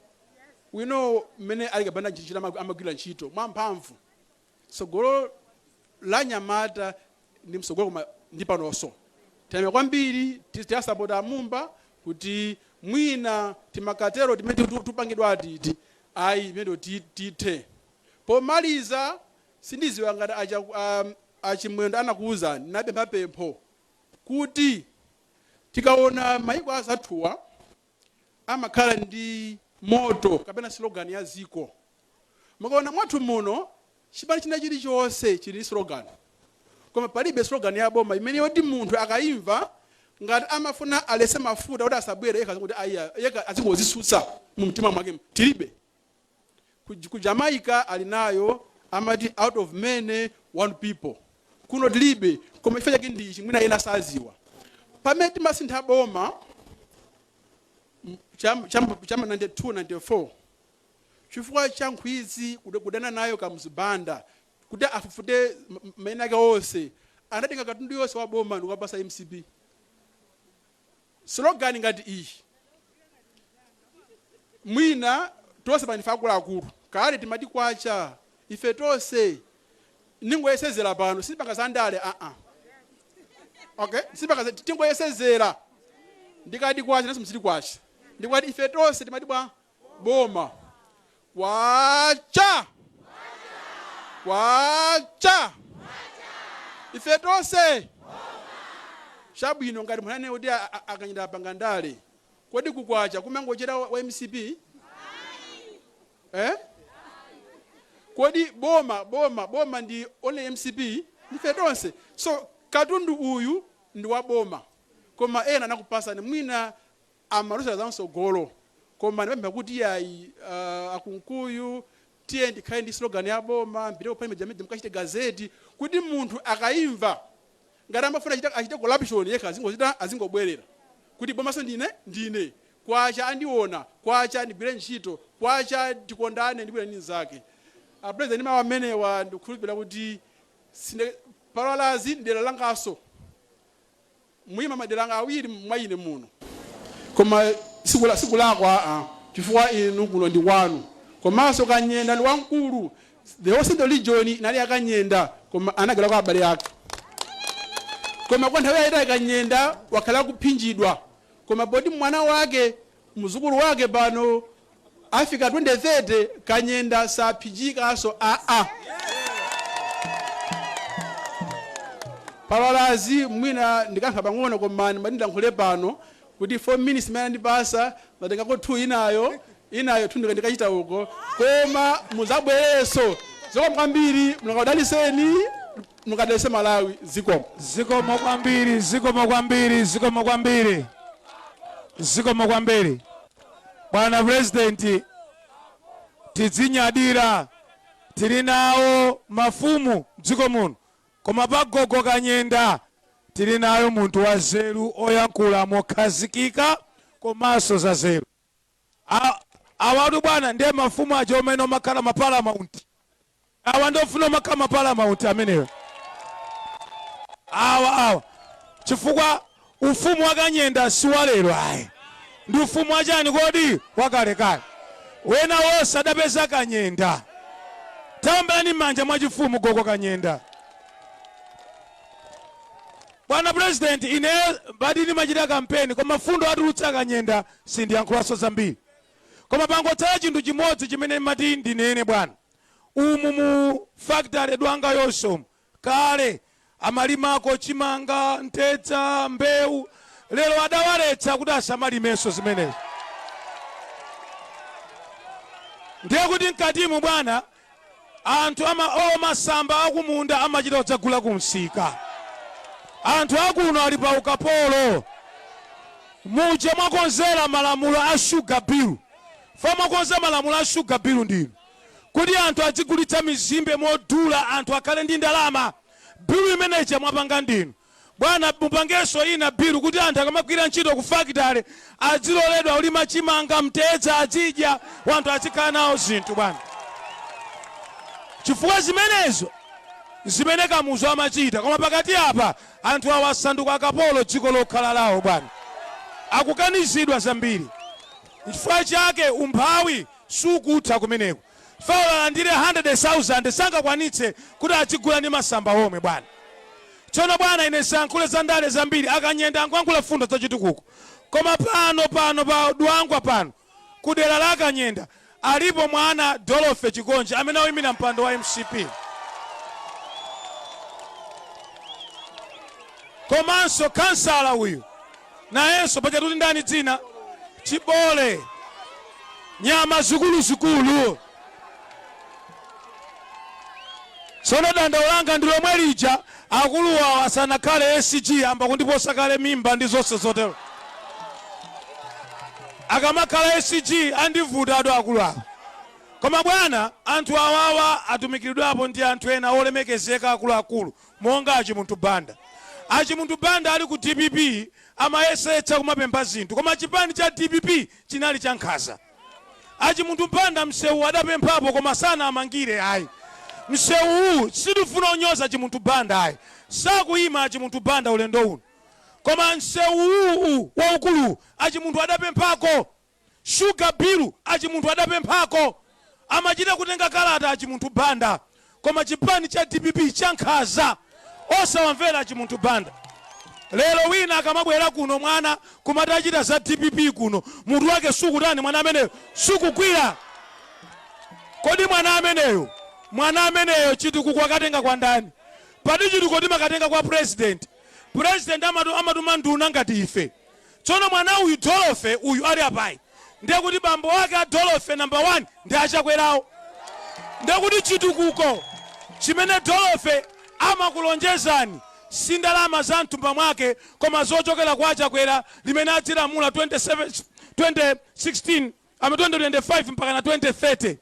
[SPEAKER 4] We know mmene Aleke Banda ntchito amagwira ntchito mwamphamvu. Tsogolo la anyamata ndi mtsogolo koma ndi panonso. Tiyamika kwambiri, tiyasapota Mumba kuti mwina timakatero timene tupangidwa titi ayi imene tithe. Pomaliza, sindiziwa ngati achimwendo anakuwuzani, napempha pempho kuti tikaona mayiko azathuwa amakhala ndi motto kapena slogan ya ziko. Mukaona mwathu muno, chipani china chilichonse chili ndi slogan, koma palibe slogan ya boma imene yoti munthu akayimva, ngati amafuna alese mafuta kuti asabwere, yekha kuti ayiya, yekha azingozisutsa mu mtima mwake. Tilibe. Ku Jamaica ali nayo, amati "Out of many, one people." Kuno tilibe, koma chifukwa chake ndi ichi, mwina ena saziwa. Pamene timasintha boma chama 92 94, chifukwa cha nkhwizi kudana nayo Kamuzu Banda kuti afufute maina ake onse, anatenga katundu yonse wa boma ndikupasa MCP. Slogan ngati iyi, mwina tonse pano akuluakulu kale timati kwacha ife tonse. Ningoyesezera pano, sipanga za ndale, aa, okay, sipanga, tingoyesezera. Ndikati kwacha, naso msiti kwacha. Ndikati ife tonse timati bwa boma. Kwacha, kwacha, ife tonse. Chabwino, ngati munane kuti akanyenda apanga ndale, kodi kukwacha kumangochera wa MCP, eh? Kodi boma ndi only MCP? Ndife tonse. So katundu uyu ndi wa boma, koma ena anakupasani, mwina amalusira za msogolo. Koma ndipempha kuti yayi, akunkuyu, tiye ndikhale ndi slogan ya boma, mpite kupha imene mukachite gazette, kuti munthu akayimva, ngati amafuna achite corruption, yekha azingochita, azingobwerera kuti bomaso ndine kwacha, andiona kwacha, ndigwire ntchito kwacha, tikondane, ndibwere ndi nzake. A President, mawu amenewa ndikukhulupirira kuti palalazi ndera langaso mwima madera anga awiri mwa ine muno, koma sikulakwa chifukwa inu kuno ndi kwanu. Komanso Kanyenda ndi wamkulu. The whole Central Region inali akanyenda, koma anagala kwa abale ake. Koma kwa nthawi yayitali Kanyenda wakhala kuphinjidwa, koma poti mwana wake, mzukulu wake pano afika 2030, Kanyenda saphinjikanso aa. Palalazi mwina ndikankha pang'ono, koma ndimati pano kuti 4 minutes imene andipasa ndatengako 2, inayo 2 ndikachita uko. Koma muzabwereso. Zikomo kwambiri. Mukadaliseni, mukadalise Malawi. Zikomo.
[SPEAKER 8] Zikomo kwambiri, zikomo kwambiri, zikomo kwambiri, zikomo kwambiri, bwana President. Tidzinyadira tili nawo mafumu mdziko muno, koma pagogo Kanyenda tili nayo munthu wa zeru, oyankhula mokhazikika komanso za zeru. Awatu bwana ndiye mafumu aja omene omakhala ma paramount. Awa ndofuna omakhala ma paramount ameneyo, awa, chifukwa ufumu wa Kanyenda si walero ayi, ndi ufumu wachani kodi? Wakalekale. Wena wonse adapeza Kanyenda. Taombelani m'manja mwachifumu gogo Kanyenda. Bwana President, ineyo badi ndimachita kampeni, koma fundo atulutsa Kanyenda, sindiyankhulanso zambiri, koma pangotsala chinthu chimodzi chimene mati ndinene, bwana. Umu mu factory dwanga yonse umu kale amalimako chimanga, mtedza, mbewu. Lero adawaletsa kuti asamalimenso zimenezo. Ndiye kuti mkatimu, bwana, anthu ama olo masamba akumunda amachita kudzagula kumsika. Anthu akuno ali pa ukapolo. Muja mwakonzera malamulo a sugar bill, fa mwakonza malamulo a sugar bill ndinu kuti anthu adzigulitsa mizimbe modula, anthu akhale ndi ndalama. Bill imeneja mwapanga ndinu. Bwana, mupangenso ina bill kuti anthu akamagwira ntchito ku fakitale adziloledwa kulima chimanga, mtedza, adzidya, wanthu adzikhala nawo zinthu bwana. Chifukwa zimenezo zimene Kamuzu amachita, koma pakati apa anthu awa asanduka akapolo dziko lokhala lawo bwana. Akukanizidwa zambiri. Nchifukwa chake umphawi sukutha kumeneko. Chifukwa alandire 100,000 sangakwanitse kuti adzigula ndi masamba omwe bwana. Tsono bwana ine nsayankhule za ndale zambiri, a Kanyenda angoyankhula fundo za chitukuko. Koma pano pano pa Dwangwa pano ku dera la Kanyenda alipo mwana Dorothy Chigonje amene akuimira mpando wa mcp. Komanso khansala uyu nayenso paja tuti ndani dzina? Chibole. Nyama zikuluzikulu. Tsono dandaulo langa ndi lomwe lija, akuluwa asanakhale SG ayamba kundiposa kale mimba ndi zonse zotero. Akamakhala SG andivutatu akulu awa. Koma bwana, anthu awawa atumikiridwapo ndi anthu ena olemekezeka akuluakulu monga a Chimunthu Banda. A Chimunthu Banda ali ku dpp amayesetsa kumapempha zinthu koma chipani cha dpp chinali chankhaza. A Chimunthu Banda msewuwu adapemphapo koma sanamangire ayi. Msewuwu sitifuna kunyoza Chimunthu Banda ayi. Sakuyima a Chimunthu Banda ulendo uno. Koma msewuwu waukuluwu a Chimunthu adapemphako. Sugar bill a Chimunthu adapemphako. Amachita kutenga kalata a Chimunthu Banda. Koma chipani cha dpp chankhaza. Osawamvera a Chimunthu Banda. Lero wina akamabwera kuno mwana kumati achita za dpp kuno mutu wake sukutani mwana ameneyo sukugwira. Kodi mwana ameneyo mwana ameneyo chitukuko akatenga kwa ndani? Pati chitukuko timakatenga kwa president. President amatuma nduna ngati ife. Tsono mwana uyu Dorothy uyu ali apayi ndiye kuti bambo ake a Dorothy number 1 ndi a Chakwerawo. Ndiye kuti chitukuko chimene Dorothy amakulonjezani si ndalama za mthumba mwake koma zochokera kwa a Chakwera limene adzilamula 27 2016 I mean 2025 mpakana 2030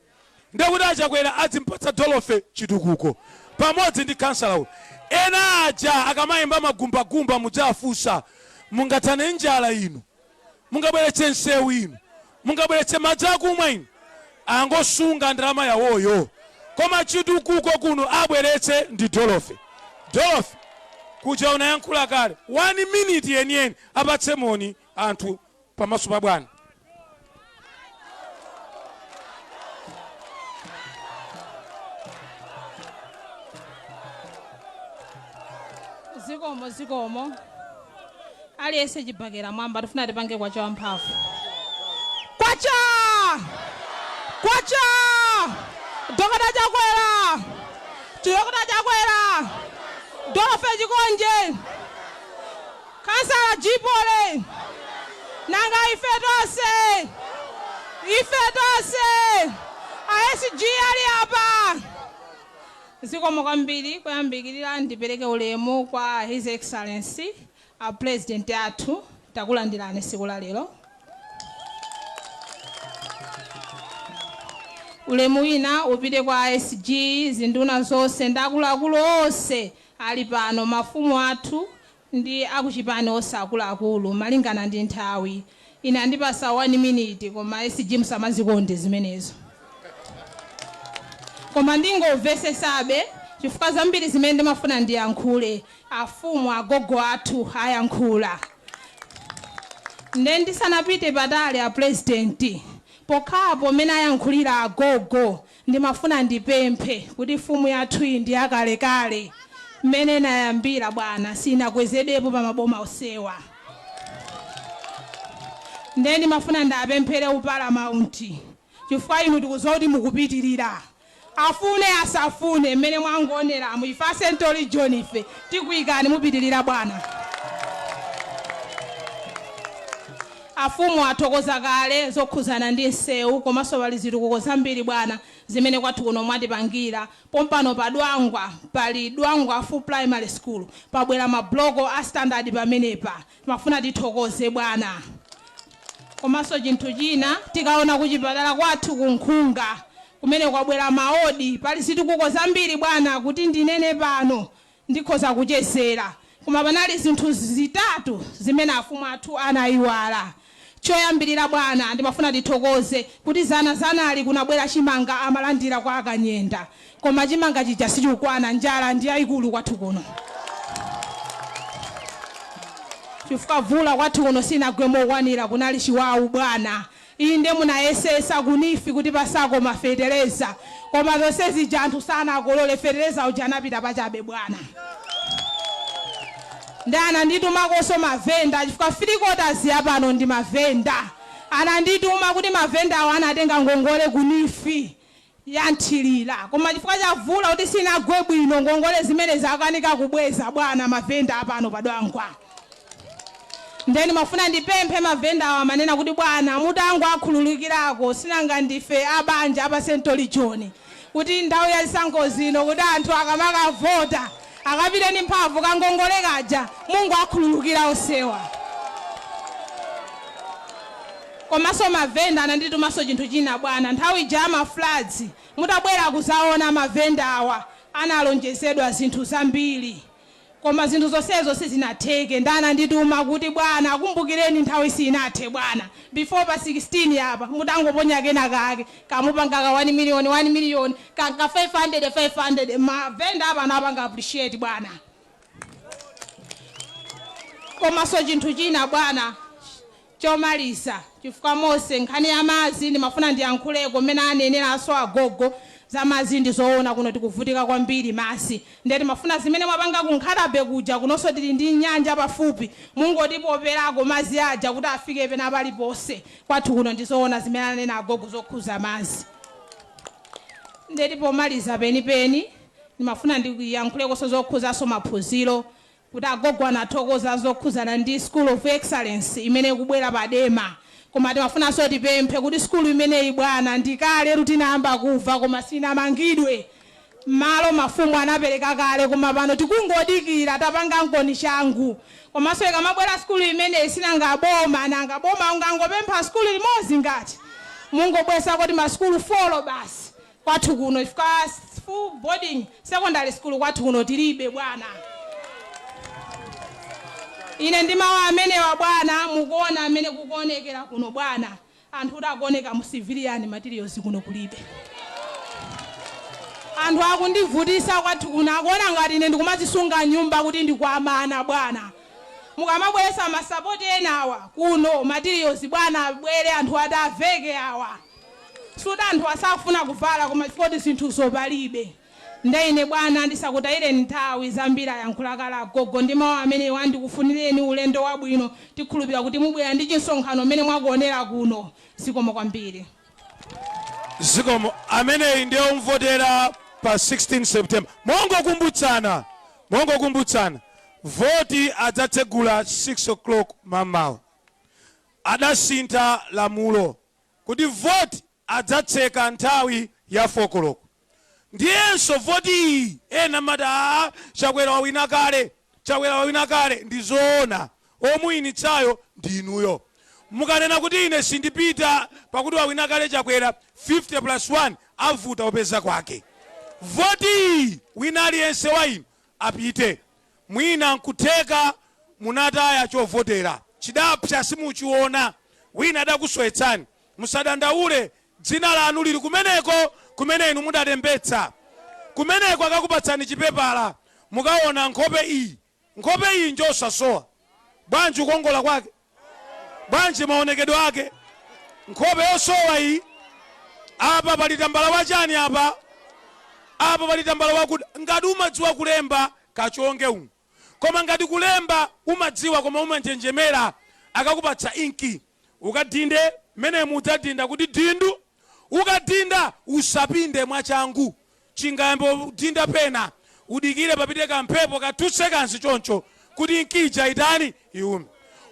[SPEAKER 8] ndiye kuti a Chakwera adzimpatsa Dorothy chitukuko pamodzi ndi khansala uyu. Ena aja akamayimba magumbagumba mudzawafunsa, mungathane njala inu? Mungabweretse msewu inu? Mungabweretse madzi akumwa inu? Angosunga ndalama yawoyo koma chitukuko kuno abweretse ndi Dorothy. Dorothy kuja unayankhula kale 1 minute yeniyeni apatse moni anthu pamaso pa bwana.
[SPEAKER 6] Zikomo, zikomo. Aliyense chibakera mwamba, tifuna tipange kwacha wamphamvu. Kwacha! Kwacha! Dokota Chakwera! Dokota Chakwera! Dorothy Chikonje! Khansala Chibole! Nanga ife tonse! Ife tonse! A SG ali apa! Zikomo kwambiri. Koyambirira ndipereke ulemu kwa His Excellency a President athu, takulandirani tsiku la lero. Ulemu wina upite kwa SG, zinduna zonse ndi akuluakulu onse ali pano, mafumu athu ndi akuchipani onse akuluakulu malingana ndi nthawi. Ine andipasa 1 minute koma SG musamazikonde zimenezo. Koma ndingomvesesabe chifukwa zambiri zimene ndimafuna ndiyankhule afumu agogo athu ayankhula. Nde ndisanapite patali a president pokhapo mmene ayankhulira agogo Ndimafuna ndipemphe kuti mfumu yathuyi ndi yakalekale mmene inayambira bwana sinakwezedwepo pa maboma onsewa nde ndimafuna ndiapemphere u paramount chifukwa inu tikudziwa kuti mukupitirira afune asafune mmene mwangooneramu ife a central region ife tikuikani mupitirira bwana. Afumu athokoza kale zokhuzana ndi msewu komanso pali zitukuko zambiri bwana zimene kwathu kuno mwatipangira. Pompano pa Dwangwa pali Dwangwa Full Primary School pabwera ma block a standard pamenepa. Timafuna tithokoze bwana. Komanso chinthu china tikaona kuchipatala kwathu ku Nkhunga kumene kwabwera ma ward pali zitukuko zambiri bwana kuti ndinene pano ndikhoza kuchezera. Koma panali zinthu zitatu zimene afumu athu anayiwala. Choyambirira bwana, ndimafuna tithokoze kuti zana zanali kunabwera chimanga amalandira kwa akanyenda, koma chimanga chija sichikukwana, njala ndi yayikulu kwathu kuno chifukwa mvula kwathu kuno sinagwe mokwanira, kunali chiwawu bwana. Inde munayesesa ku NEEF kuti pasako mafetereza, koma zonse zija anthu sanakolole, fetereza uja anapita pachabe bwana. Ndi ananditumakonso mavenda chifukwa three quarters yapano ndi mavenda. Anandituma kuti mavenda awo anatenga ngongole ku NEEF ya nthilira, koma chifukwa cha mvula kuti sinagwe bwino, ngongole zimene zakanika kubweza bwana, mavenda apano padwangwa. Ndeni mafuna ndipemphe mavenda awo, amanena kuti bwana mutango akhululukirako, sinanga ndife abanja apa Central Region, kuti nthawi ya zisankho zino kuti anthu akamakavota akapite ndi mphamvu, kangongole kaja Mungu akhululukira osewa. Komanso mavenda ananditumanso chinthu china bwana, nthawi ija ama floods mutabwera kuzaona mavenda awa analonjezedwa zinthu zambiri, koma zinthu zonsezo sizinatheke. Ndi anandituma kuti bwana akumbukireni, nthawi sinathe bwana, before pa 16 apa mutangoponya kena kake kamupanga ka 1 million 1 million kanka 500 500, mavenda apa anapanga appreciate bwana. Komanso chinthu china bwana chomaliza, chifukwa mose nkhani ya madzi ndimafuna ndiyankhuleko, mmene aneneranso agogo za madzi ndi zoona, kuno tikuvutika kwambiri madzi. Ndiye timafuna zimene mwapanga ku Nkhata Bay kuja, kunonso tili ndi nyanja pafupi, mungotipoperako madzi aja kuti afike pena paliponse kwathu kuno. Ndizoona zimene anena agogo zokhuza madzi. Ndeti pomaliza penipeni ndimafuna ndiyankhulekonso zokhuzanso maphunziro, kuti agogo anathokoza zokhuzana ndi School of Excellence imene ikubwera padema, koma timafunanso tipemphe kuti skulu imeneyi bwana ndikale tinayamba kumva koma sinamangidwe. Malo mafumu anapereka kale, koma pano tikungodikira, tapanga nkoni changu. Komanso ikamabwera skulu imeneyi, sinanga boma, nanga boma ungangopempha skulu limodzi, ngati mungobwesa kuti maskulu 4 basi kwathu kuno, chifukwa full boarding secondary school kwathu kuno tilibe bwana. Ine ndi mawu amenewa bwana, mukuona amene kukuonekera kuno bwana, anthu kuti akuoneka mu civilian materials kuno kulibe. Anthu akundivutisa kwathu kuno, akuona ngati ine ndikumazisunga nyumba kuti ndikwamana bwana. Mukamabweresa masapoti enawa kuno materials bwana, abwere anthu ati aveke awa, suti anthu asafuna kuvala, koma chifukwa kuti zinthuzo palibe. Nde ine bwana ndisakutayireni nthawi, zambiri ayankhula kale agogo. Ndi mawu amenewa ndikufunireni ulendo wabwino, tikhulupira kuti mubwera ndi chinsonkhano mmene mwakuonera kuno. Zikomo kwambiri.
[SPEAKER 8] Zikomo. Ameneyi ndiye omvotera pa 16 September. Mongokumbutsana, voti adzatsegula 6 o'clock mamawa. Adasintha lamulo kuti voti adzatseka nthawi ya 4 koloko. Ndiyenso voti iyi, ena amati aa, Chakwera wawina kale, Chakwera wawina kale. Ndi zoona, omuyinitsayo ndi inuyo. Mukanena kuti ine sindipita pakuti wawina kale Chakwera, 50 plus 1 avuta opeza kwake. Voti iyi wina aliyense wa inu apite. Mwina nkutheka munataya chovotera, chidapsa simuchiona, wina adakusowetsani, musadandaule, dzina lanu lili kumeneko kumene inu mudalembetsa. Kumeneko akakupatsani chipepala, mukaona nkhope iyi. Nkhope iyi njosasowa bwanji, kukongola kwake bwanji, maonekedwe ake, nkhope yosowa iyi. Apa pali tambala wachani? Apa pali tambala wakuda. Ngati umadziwa kulemba, kachonge umu, koma ngati kulemba umadziwa koma umanjenjemera, akakupatsa inki ukadinde mmene udzadinda kuti dindu. Ukadinda usapinde mwachangu, chingayambe udinda pena, udikire papite kamphepo ka 2 seconds choncho kuti inki ija itani, iume.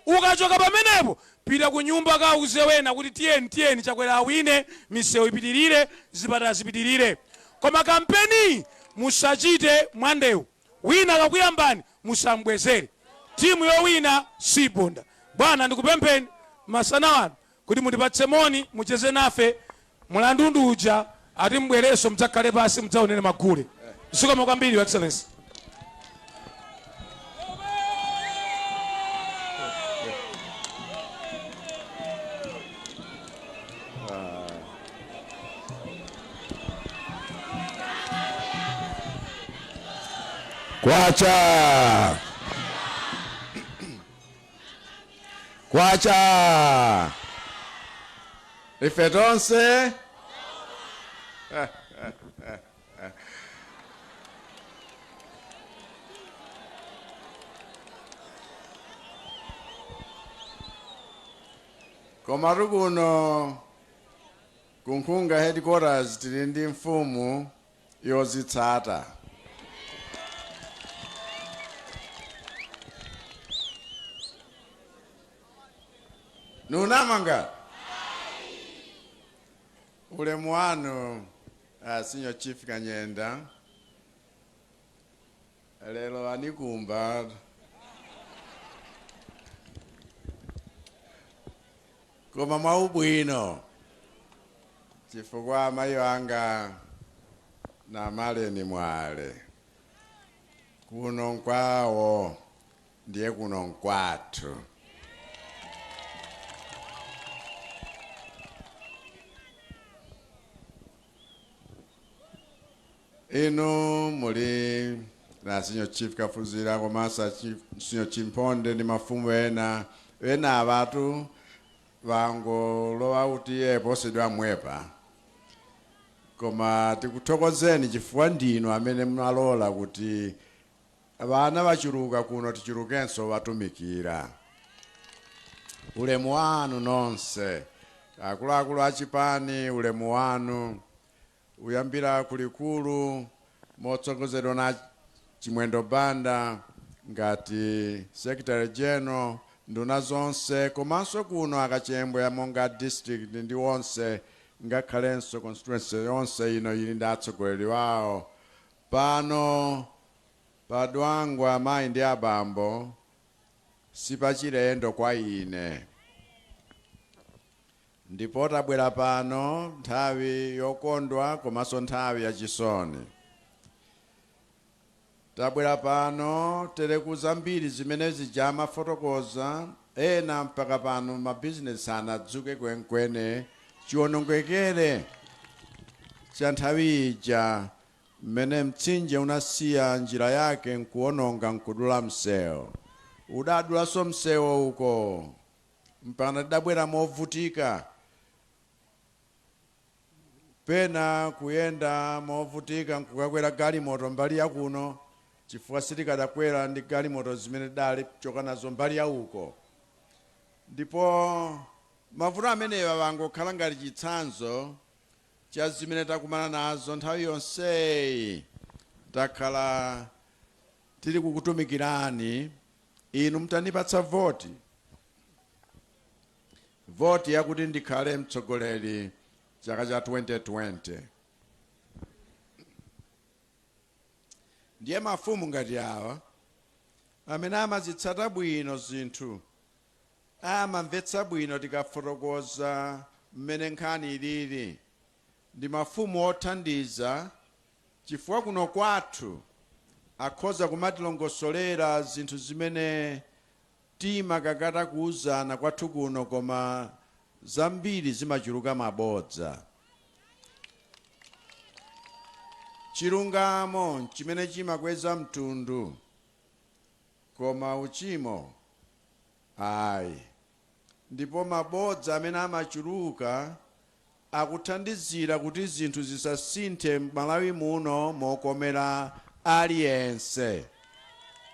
[SPEAKER 8] Ukachoka pamenepo pita ku nyumba kauze wena kuti tiyeni, tiyeni, Chakwera awine, misewu ipitirire, zipatala zipitirire. Koma kampeni musachite mwandewu, wina akakuyambani musambwezere. Timu yowina siponda. Bwana, ndikupempheni masana wano kuti mutipatse moni, mucheze nafe. Mulandu ndi uja ati mbwereso mudzakhale pasi mudzaonere magule. Zikomo kwambiri, Your Excellency.
[SPEAKER 10] Kwacha! Kwacha! Ife tonse komatu kuno kunkhunga headquarters tili ndi mfumu yozitsata. Nunamanga ulemu wanu, Senior Chief Kanyenda, lero anikumba koma mwaubwino chifukwa amayi anga na Maleni Mwale kuno nkwawo ndiye kuno nkwathu. Inu muli na Senior Chief Kafuzira komanso Senior Chief Mphonde ndi mafumu ena ena abatu vangolowa kuti iye posedwa mwepa, koma tikuthokozeni chifukwa ndinu amene munalola kuti vana vachuluka kuno tichulukenso vatumikira. Ulemu wanu nonse akuluakulu achipani, ulemu wanu uyambira kulikulu motsogozedwa na Chimwendo Banda ngati Secretary General, nduna zonse, komanso kuno akachembwe monga district ndi onse, ngakhalenso constituency yonse ino ili ndi atsogoleri wawo pano padwangwa. Amayi ndi abambo, sipachilendo kwa ine, ndipo tabwera pano nthawi yokondwa komanso nthawi yachisoni. Tabwera pano tereku zambiri zimene zija amafotokoza ena, mpaka pano mabizinesi anadzuke kwenikweni chiwonongekere cha nthawi ija mmene mtsinje unasiya njira yake nkuwononga nkudula msewu. Udadulanso msewu uko mpaka tidabwera movutika, pena kuyenda movutika nkukakwera galimoto mbali ya kuno, chifukwa sitikadakwera ndi galimoto zimene tidali choka nazo mbali ya uko. Ndipo mavuto amenewa wangokhala ngati chitsanzo cha zimene takumana nazo nthawi yonseyi takhala tili kukutumikirani inu mtanipatsa voti, voti yakuti ndikhale mtsogoleri chaka cha 2020. Ndiye mafumu ngati awa amene amazitsata bwino zinthu, amamvetsa bwino tikafotokoza mmene nkhani ilili, ndi mafumu othandiza, chifukwa kuno kwathu akhoza kumatilongosolera zinthu zimene timakakata kuuzana kwathu kuno, koma zambiri zimachuluka mabodza. Chilungamo chimene chimakweza mtundu, koma uchimo ayi. Ndipo mabodza amene amachuluka akuthandizira kuti zinthu zisasinthe m'Malawi muno mokomera aliyense,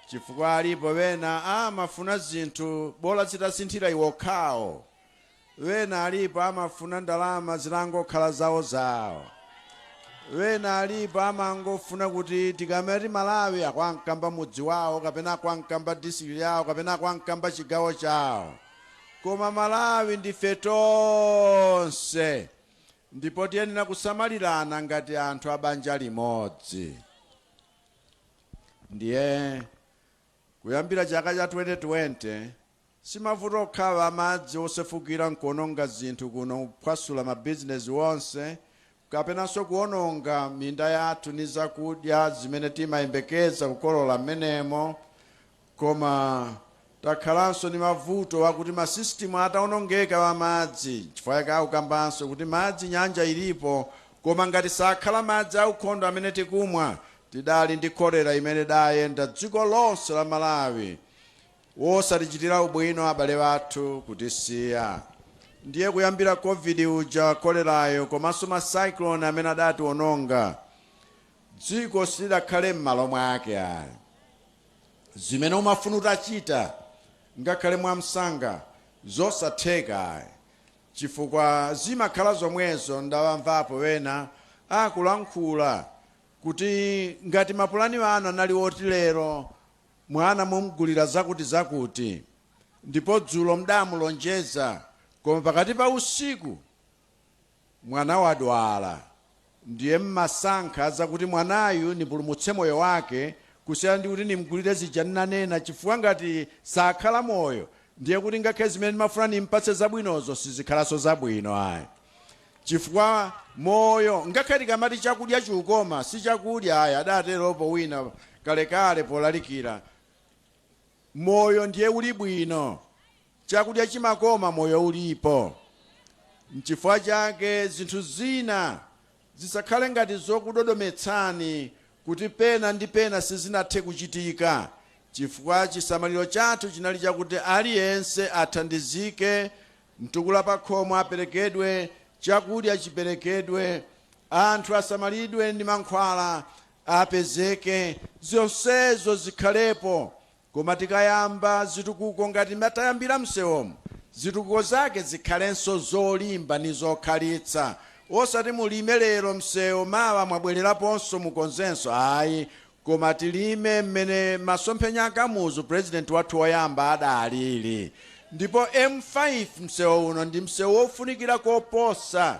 [SPEAKER 10] chifukwa alipo wena amafuna zinthu bola zitasinthira iwo khawo, wena alipo amafuna ndalama zilangokhala zawo zawo, wena alipo amangofuna kuti tikamati Malawi akwankamba mudzi wawo, kapena akwankamba district yawo, kapena akwankamba chigawo chawo. Koma Malawi ndife tonse, ndipo tiyenera kusamalirana ngati anthu a banja limodzi. Ndiye kuyambira chaka cha 2020 simavuto okhawa amadzi osefukira nkuononga zinthu kuno, kuphwasula mabizinesi wonse, kapenanso kuononga minda yathu ni zakudya zimene timayembekeza kukolola mmenemo, koma takhalanso ndi mavuto akuti masisitimu ataonongeka wa madzi. Chifukwa chake akukambanso kuti madzi nyanja ilipo, koma ngati sakhala madzi aukhondo amene tikumwa, Tidali ndi kolera imene idayenda dziko lonse la Malawi, wosatichitira ubwino abale athu kutisiya. Ndiye kuyambira COVID uja, kolerayo, komanso ma cyclone amene adationonga, dziko silidakhale m'malo mwake ayi. Zimene umafuna utachita ngakhale mwamsanga zosatheka ayi, chifukwa zimakhala zomwezo. Ndawamvapo wena akulankhula kuti ngati mapulani anu anali oti lero mwana mumgulira zakuti zakuti, ndipo dzulo mdamulonjeza, koma pakati pa usiku mwana wadwala, ndiye mmasankha zakuti mwanayu nipulumutse moyo wake kusiyana ndi kuti nimgulire zija ndinanena, chifukwa ngati sakhala moyo ndiye kuti ngakhale zimene ndimafuna nimpatse zabwinozo sizikhalanso zabwino ayi, chifukwa moyo, ngakhale tikamati chakudya chikukoma, si chakudya ayi. Adateropo wina kalekale polalikira, moyo ndiye uli bwino, chakudya chimakoma moyo ulipo. Nchifukwa chake zinthu zina zisakhale ngati zokudodometsani kuti pena ndi pena sizinathe kuchitika, chifukwa chisamaliro chathu chinali chakuti aliyense athandizike, mtukula pakhomo aperekedwe, chakudya chiperekedwe, anthu asamalidwe ndi mankhwala apezeke, zonsezo zikhalepo. Koma tikayamba zitukuko ngati matayambira msewomo, zitukuko zake zikhalenso zolimba ni zokhalitsa, osati mulime lero msewu, mawa mwabwereraponso mukonzenso ayi, koma tilime mmene masomphenya a Kamuzu, president wathu woyamba, adalili. Ndipo M5 msewu uno ndi msewu wofunikira koposa,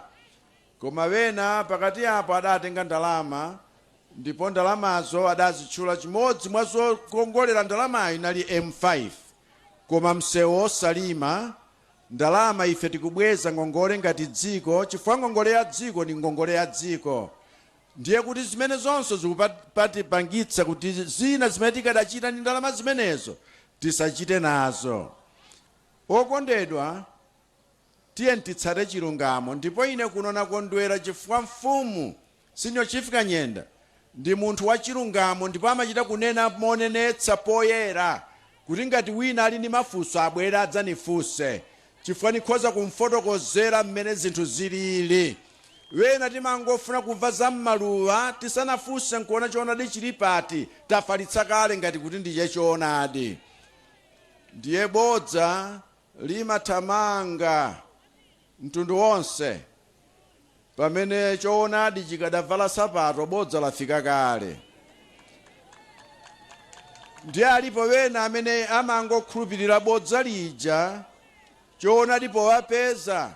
[SPEAKER 10] koma wena pakati apo adatenga ndalama, ndipo ndalamazo adazitchula, chimodzi mwa zokongolera ndalamayo inali M5, koma msewu osalima. Ndalama ife tikubweza ngongole ngati dziko, chifukwa ngongole ya dziko ndi ngongole ya dziko. Ndiye kuti zimene zonse zikupatipangitsa kuti zina zimene tikadachita ndi ndalama zimenezo tisachite nazo. Okondedwa, tiye titsate chilungamo. Ndipo ine kuno nakondwera chifukwa mfumu Senior Chief Kanyenda ndi munthu wa chilungamo, ndipo amachita kunena monenetsa poyera kuti ngati wina ali ndi mafunso abwere adzanifunse, chifukwa nikhoza kumfotokozera mmene zinthu zilili. Wena timangofuna kumva za mmaluwa tisanafunse nkuona choonadi chili pati, tafalitsa kale ngati kuti ndiye choonadi. Ndiye bodza limathamanga mtundu wonse, pamene choonadi chikadavala sapato bodza lafika kale. Ndiye alipo wena amene amangokhulupirira bodza lija, choonadi powapeza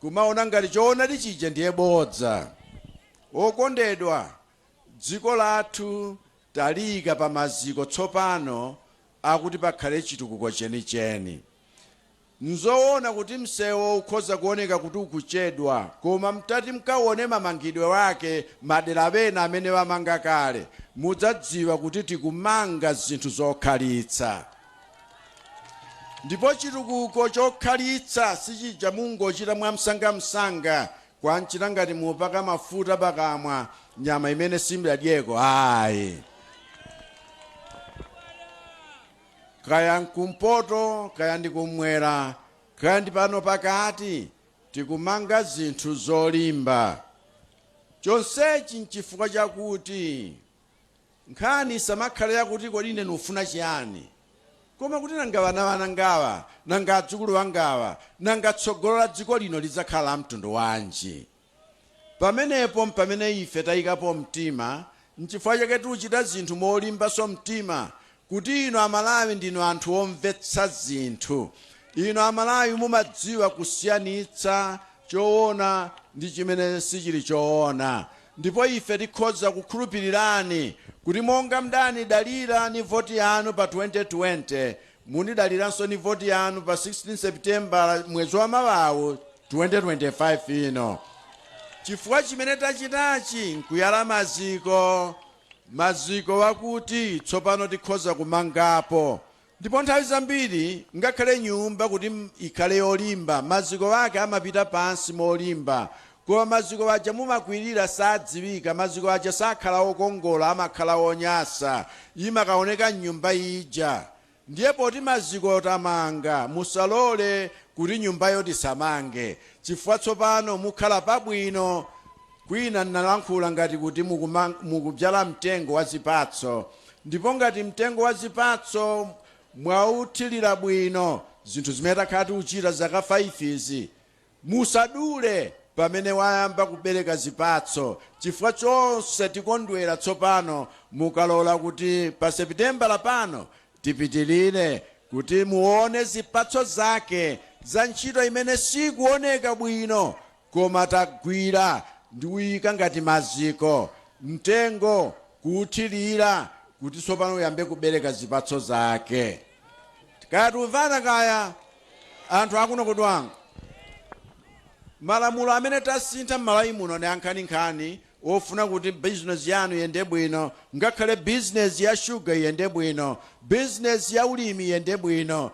[SPEAKER 10] kumaona ngati choonadi chija ndiye bodza. Okondedwa, dziko lathu taliyika pa maziko tsopano akuti pakhale chitukuko chenicheni. Nzoona kuti msewu ukhoza kuoneka kuti ukuchedwa, koma mtati mkaone mamangidwe wake madera ena amene wamanga kale, mudzadziwa kuti tikumanga zinthu zokhalitsa. Ndipo chitukuko chokhalitsa sichija mungochita mwamsangamsanga, kwanchita ngati mupaka mafuta pakamwa nyama imene simudadyeko ayi. Kaya nkumpoto, kaya ndi kumwera, kaya ndi pano pakati, tikumanga zinthu zolimba. Chonsechi nchifukwa chakuti nkhani isamakhale yakuti kodi ine ndikufuna chiyani, koma kuti nanga vana vanangawa, nanga adzukulu vangawa, nanga tsogolo la dziko lino lidzakhala la mtundu wanji? Pamenepo mpamene ife tayikapo mtima. Nchifukwa chake tikuchita zinthu molimbanso mtima, kuti inu Amalawi ndinu anthu omvetsa zinthu. Inu Amalawi mumadziwa kusiyanitsa choona ndi chimene sichili choona, ndipo ife tikhoza kukhulupirirani kuti monga mdanidalira ni voti yanu pa 2020, munidaliranso ni voti yanu pa 16 September mwezi wa mawawu 2025 ino, chifukwa chimene tachitachi nkuyala maziko, maziko wakuti tsopano tikhoza kumangapo. Ndipo nthawi zambiri ngakhale nyumba kuti ikhale yolimba, maziko ake amapita pansi molimba. Koma maziko aja mumakwirira sadziwika, maziko aja sakhala okongola, amakhala onyasa, imakaoneka mnyumba ija. Ndiye poti maziko tamanga, musalole kuti nyumbayo tisamange, chifukwa tsopano mukhala pabwino. Kwina ndinalankhula ngati kuti mukubzala mtengo wa zipatso, ndipo ngati mtengo wa zipatso mwauthirira bwino, zinthu zimene takhala tikuchita zaka 5 izi, musadule pamene wayamba kubereka zipatso, chifukwa chonse tikondwera tsopano mukalola kuti pa Sepitembala pano tipitirire kuti muone zipatso zake za ntchito imene sikuoneka bwino koma tagwira ndi kuyika ngati maziko, mtengo kuuthirira kuti tsopano uyambe kubereka zipatso zake. Kaya tikumvana kaya anthu akuno ku Dwangwa? Malamulo amene tasintha m'Malawi muno ndi ankhaninkhani ofuna kuti bizinesi yanu iyende bwino, ngakhale bizinesi ya shuga iyende bwino, bizinesi ya ulimi iyende bwino,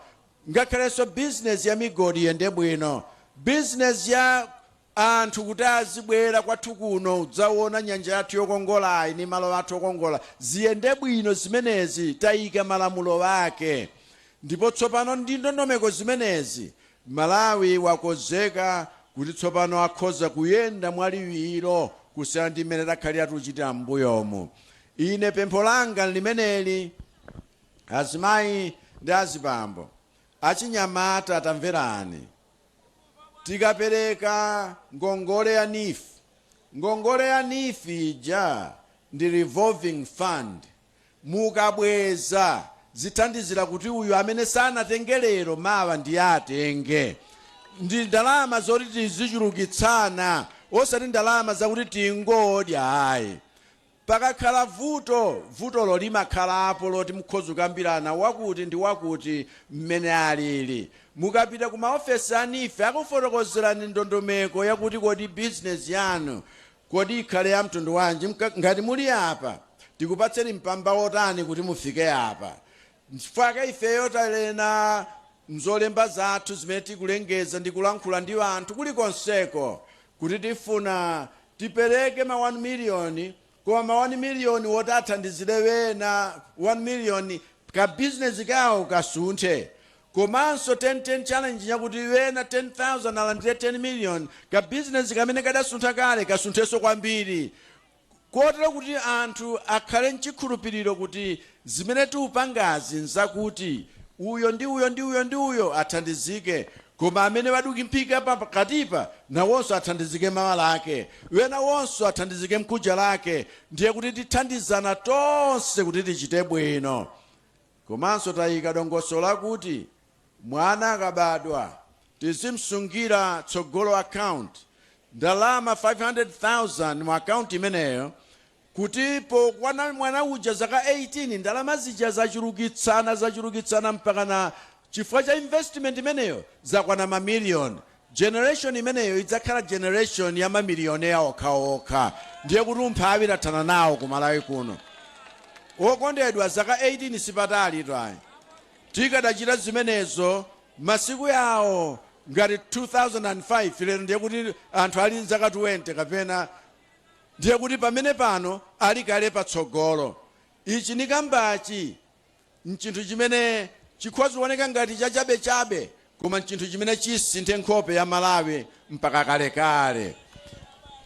[SPEAKER 10] ngakhalenso bizinesi ya migodi iyende bwino, bizinesi ya anthu kuti azibwera kwathu kuno kudzaona nyanja yathu yokongolayi ndi malo athu okongola ziyende bwino. Zimenezi tayika malamulo ake, ndipo tsopano ndi ndondomeko zimenezi Malawi wakozeka kuti tsopano akhoza kuyenda mwaliwiro kusiyana ndi mmene takhalira tikuchitira m'mbuyomu. Ine pempho langa nlimeneli, azimayi ndi azibambo, achinyamata, tamverani. Tikapereka ngongole ya NEEF, ngongole ya NEEF ija ndi revolving fund. Mukabweza zithandizira kuti uyu amene sanatenge lero mawa ndiye atenge. Ndi ndalama zoti tizichulukitsana, osati ndalama zakuti tingodya ayi. Pakakhala vuto, vutolo limakhalapo loti mukhoza kukambirana wakuti ndi wakuti mmene alili. Mukapita ku maofesi a NEEF akufotokozerani ndondomeko yakuti kodi bizinesi yanu kodi ikhale ya mtundu wanji, ngati muli apa tikupatseni mpamba wotani kuti mufike apa. Nchifukwa ifeyo tanena mzolemba zathu zimene tikulengeza ndi kulankhula ndi anthu kulikonseko kuti tifuna tipereke ma 1 miliyoni, koma ma 1 miliyoni woti athandizire wena 1 miliyoni ka bizinesi kawo kasunthe, komanso 10-10 challenge yakuti wena 10,000 alandire 10 million, ka bizinesi kamene kadasuntha kale kasunthenso kwambiri, kotero kuti anthu akhale mchikhulupiriro kuti zimene tiupangazi nzakuti uyo ndi uyo ndi uyo ndi uyo athandizike, koma amene wadukimphika pakatipa nawonso athandizike mawa lake, wena wonso athandizike mkuja lake. Ndiye kuti tithandizana tonse kuti tichite bwino. Komanso tayika dongosolo lakuti mwana akabadwa tizimsungira Tsogolo Account ndalama 500,000 mu akaunti imeneyo, kuti pokwana mwana uja zaka 18 ndalama zija zachulukitsana, zachulukitsana mpakana chifukwa cha investment imeneyo zakwana mamiliyoni. Generation imeneyo idzakhala generation ya mamilioneya okhaokha. Ndiye kuti umphawi tathana nawo ku Malawi kuno. Okondedwa, zaka 18 sipatali ayi. Tikadachita zimenezo masiku yawo ngati 2005, lero ndiye kuti anthu ali zaka 20 kapena ndiye kuti pamene pano ali kale patsogolo. Ichi nikambachi nchinthu chimene chikhoza kuoneka ngati chachabechabe, koma nchinthu chimene chisinthe nkhope ya Malawi mpaka kalekale.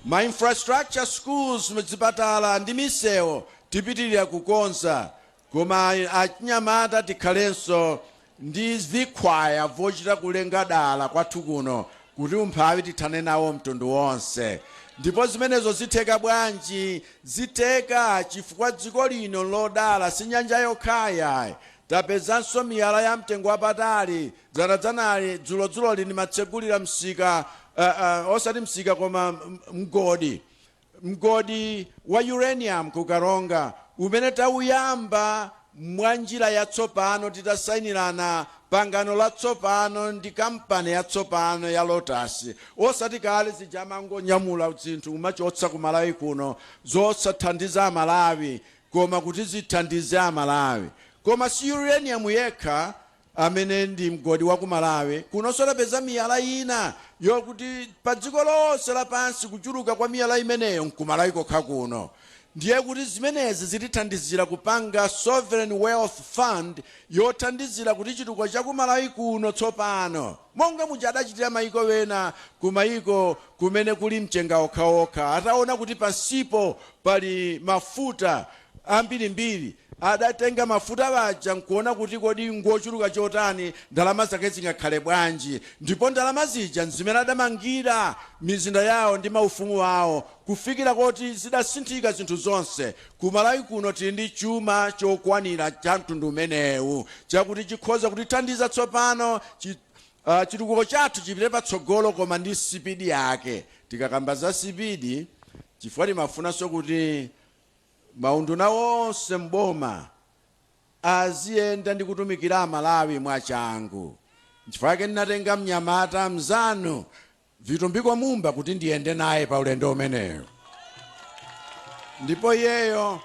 [SPEAKER 10] Ma infrastructure, schools, zipatala ndi misewu tipitirira kukonza, koma achinyamata tikhalenso ndi vikhwaya vochita kulenga dala kwathu kuno kuti umphawi tithane nawo mtundu wonse. Ndipo zimenezo zitheka bwanji? Zitheka chifukwa dziko lino lodala, si nyanja yokhayi, tapezanso miyala ya mtengo wapatali. Dzanadzanali, dzulodzuloli, ndimatsegulira msika, osati msika koma mgodi wa uranium ku Karonga umene tauyamba mwa njira yatsopano titasayinirana pangano latsopano ndi kampani yatsopano ya Lotus, osati kale zija amangonyamula zinthu kumachotsa ku Malawi kuno zosathandiza Amalawi, koma kuti zithandize Amalawi. Koma si uranium yekha. amene ndi mgodi wa ku Malawi kunonso. Tapeza miyala ina yokuti pa dziko lonse lapansi kuchuluka kwa miyala imeneyo nkumalawi kokha kuno. Ndiye kuti zimenezi zitithandizira kupanga sovereign wealth fund yothandizira kuti chitukuko cha kumalawi kuno tsopano, monga muja adachitira mayiko wena, kumayiko kumene kuli mchenga okhaokha, ataona kuti pansipo pali mafuta ambirimbiri, adatenga mafuta waja nkuona kuti kodi ngochuluka chotani, ndalama zake zingakhale bwanji, ndipo ndalama zija nzimene adamangira mizinda yawo ndi maufumu awo kufikira kuti zidasinthika zinthu zonse. Kumalawi kuno tili ndi chuma chokwanira cha mtundu umenewu chakuti chikhoza kutithandiza tsopano chitukuko chathu chipite patsogolo, koma ndi speed yake. Tikakamba za speed, chifukwa timafunanso kuti maunduna wonse mboma aziyenda ndi kutumikira Amalawi mwachangu, nchifukwa chake ndinatenga mnyamata mzanu Vitumbiko Mumba kuti ndiyende naye pa ulendo umeneyo, ndipo iyeyo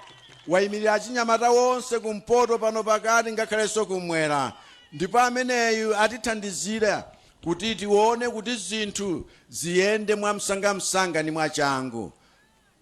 [SPEAKER 10] wayimirira achinyamata wonse kumpoto pano, pakati, ngakhalenso kumwera, ndipo ameneyu atithandizira kuti tione kuti zinthu ziyende mwamsangamsanga ndi mwachangu.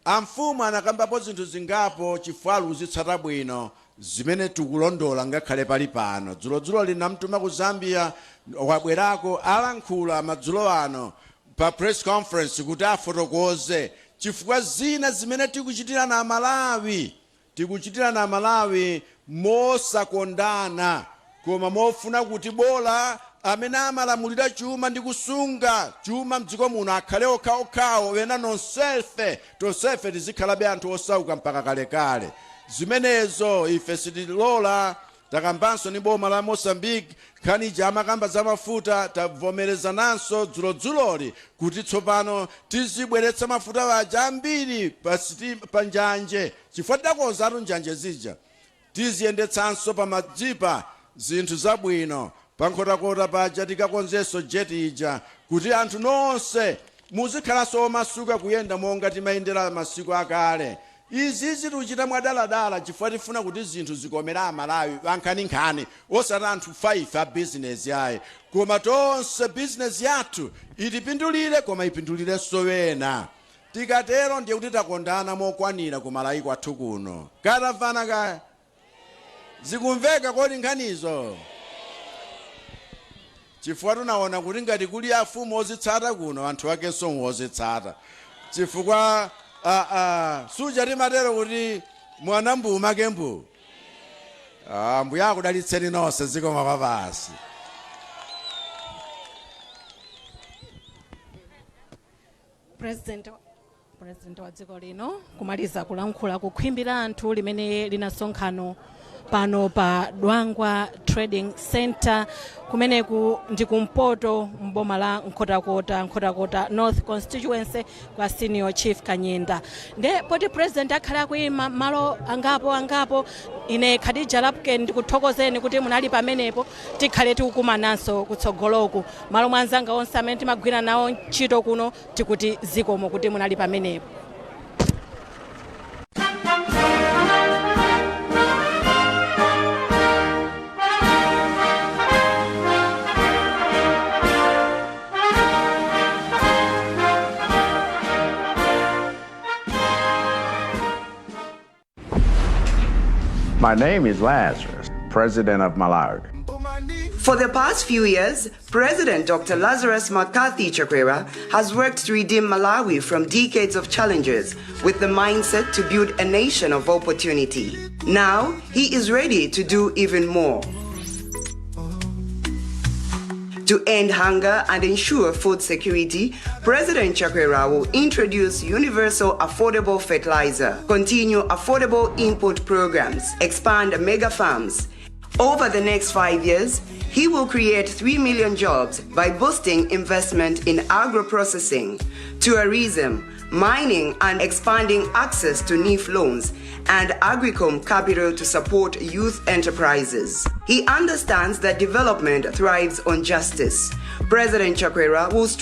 [SPEAKER 10] Amfumu anakambapo zinthu zingapo chifukwa aluzitsata bwino zimene tikulondola ngakhale pali pano. Dzulodzulo linamtuma ku Zambia, wabwerako, alankhula madzulo ano pa press conference kuti afotokoze, chifukwa zina zimene tikuchitirana Amalawi, tikuchitirana Amalawi mosakondana, koma mofuna kuti bola amene amalamulira chuma ndi kusunga chuma mdziko muno akhale okhaokhawo, ena nonsefe tonsefe tizikhalabe anthu osauka mpaka kalekale. Zimenezo ife sitilola. Takambanso ni boma la Mozambique nkhani ija amakamba za mafuta. Tavomerezananso dzulodzuloli kuti tsopano tizibweretsa mafuta aja ambiri pa njanje, chifukwa tidakonzatu njanje zija. Tiziyendetsanso pa madzipa zinthu zabwino. Pa Nkhotakota paja tikakonzenso jetty ija kuti anthu nonse muzikhalanso omasuka kuyenda monga timayendera masiku akale. Izi zituchita mwadaladala chifukwa tifuna kuti zinthu zikomera Amalawi wankhaninkhani, osati anthu 5 a bizinesi ayi, koma tonse bizinesi yathu itipindulire koma ipindulirenso wena. Tikatero ndiye kuti takondana mokwanira kumalawi kwathu kuno. Katamvana kaya zikumveka kodi nkhanizo? Chifukwa tunaona kuti ngati kuli afumu ozitsata kuno, anthu akenso ozitsata, chifukwa suja timatero kuti mwana mbu make mbu. Mbuya akudalitseni nonse. Zikomo kwabasi.
[SPEAKER 1] President wa dziko lino kumaliza kulankhula ku khwimbi la anthu limene linasonkhano pano pa Dwangwa Trading Center, kumeneku ndi kumpoto mboma la Nkhotakota, Nkhotakota North Constituency, kwa Senior Chief Kanyenda. Nde poti president akhale akuyima malo angapo angapo, ine Khadija Lapken ndikuthokozeni kuti munali pamenepo. Tikhale tikukumananso kutsogoloku. Malo mwa anzanga onse amene timagwira nawo ntchito kuno, tikuti zikomo kuti munali pamenepo.
[SPEAKER 13] My name is Lazarus, President of Malawi.
[SPEAKER 11] For the past few years, President Dr. Lazarus McCarthy Chakwera has worked to redeem Malawi from decades of challenges with the mindset to build a nation of opportunity. Now, he is ready to do even more. To end hunger and ensure food security, President Chakwera will introduce universal affordable fertilizer, continue affordable input programs, expand mega farms. Over the next 5 years, he will create 3 million jobs by boosting investment in agro-processing, tourism, mining, and expanding access to NEEF loans and Agricom capital to support youth enterprises. He understands that development thrives on justice. President Chakwera will strengthen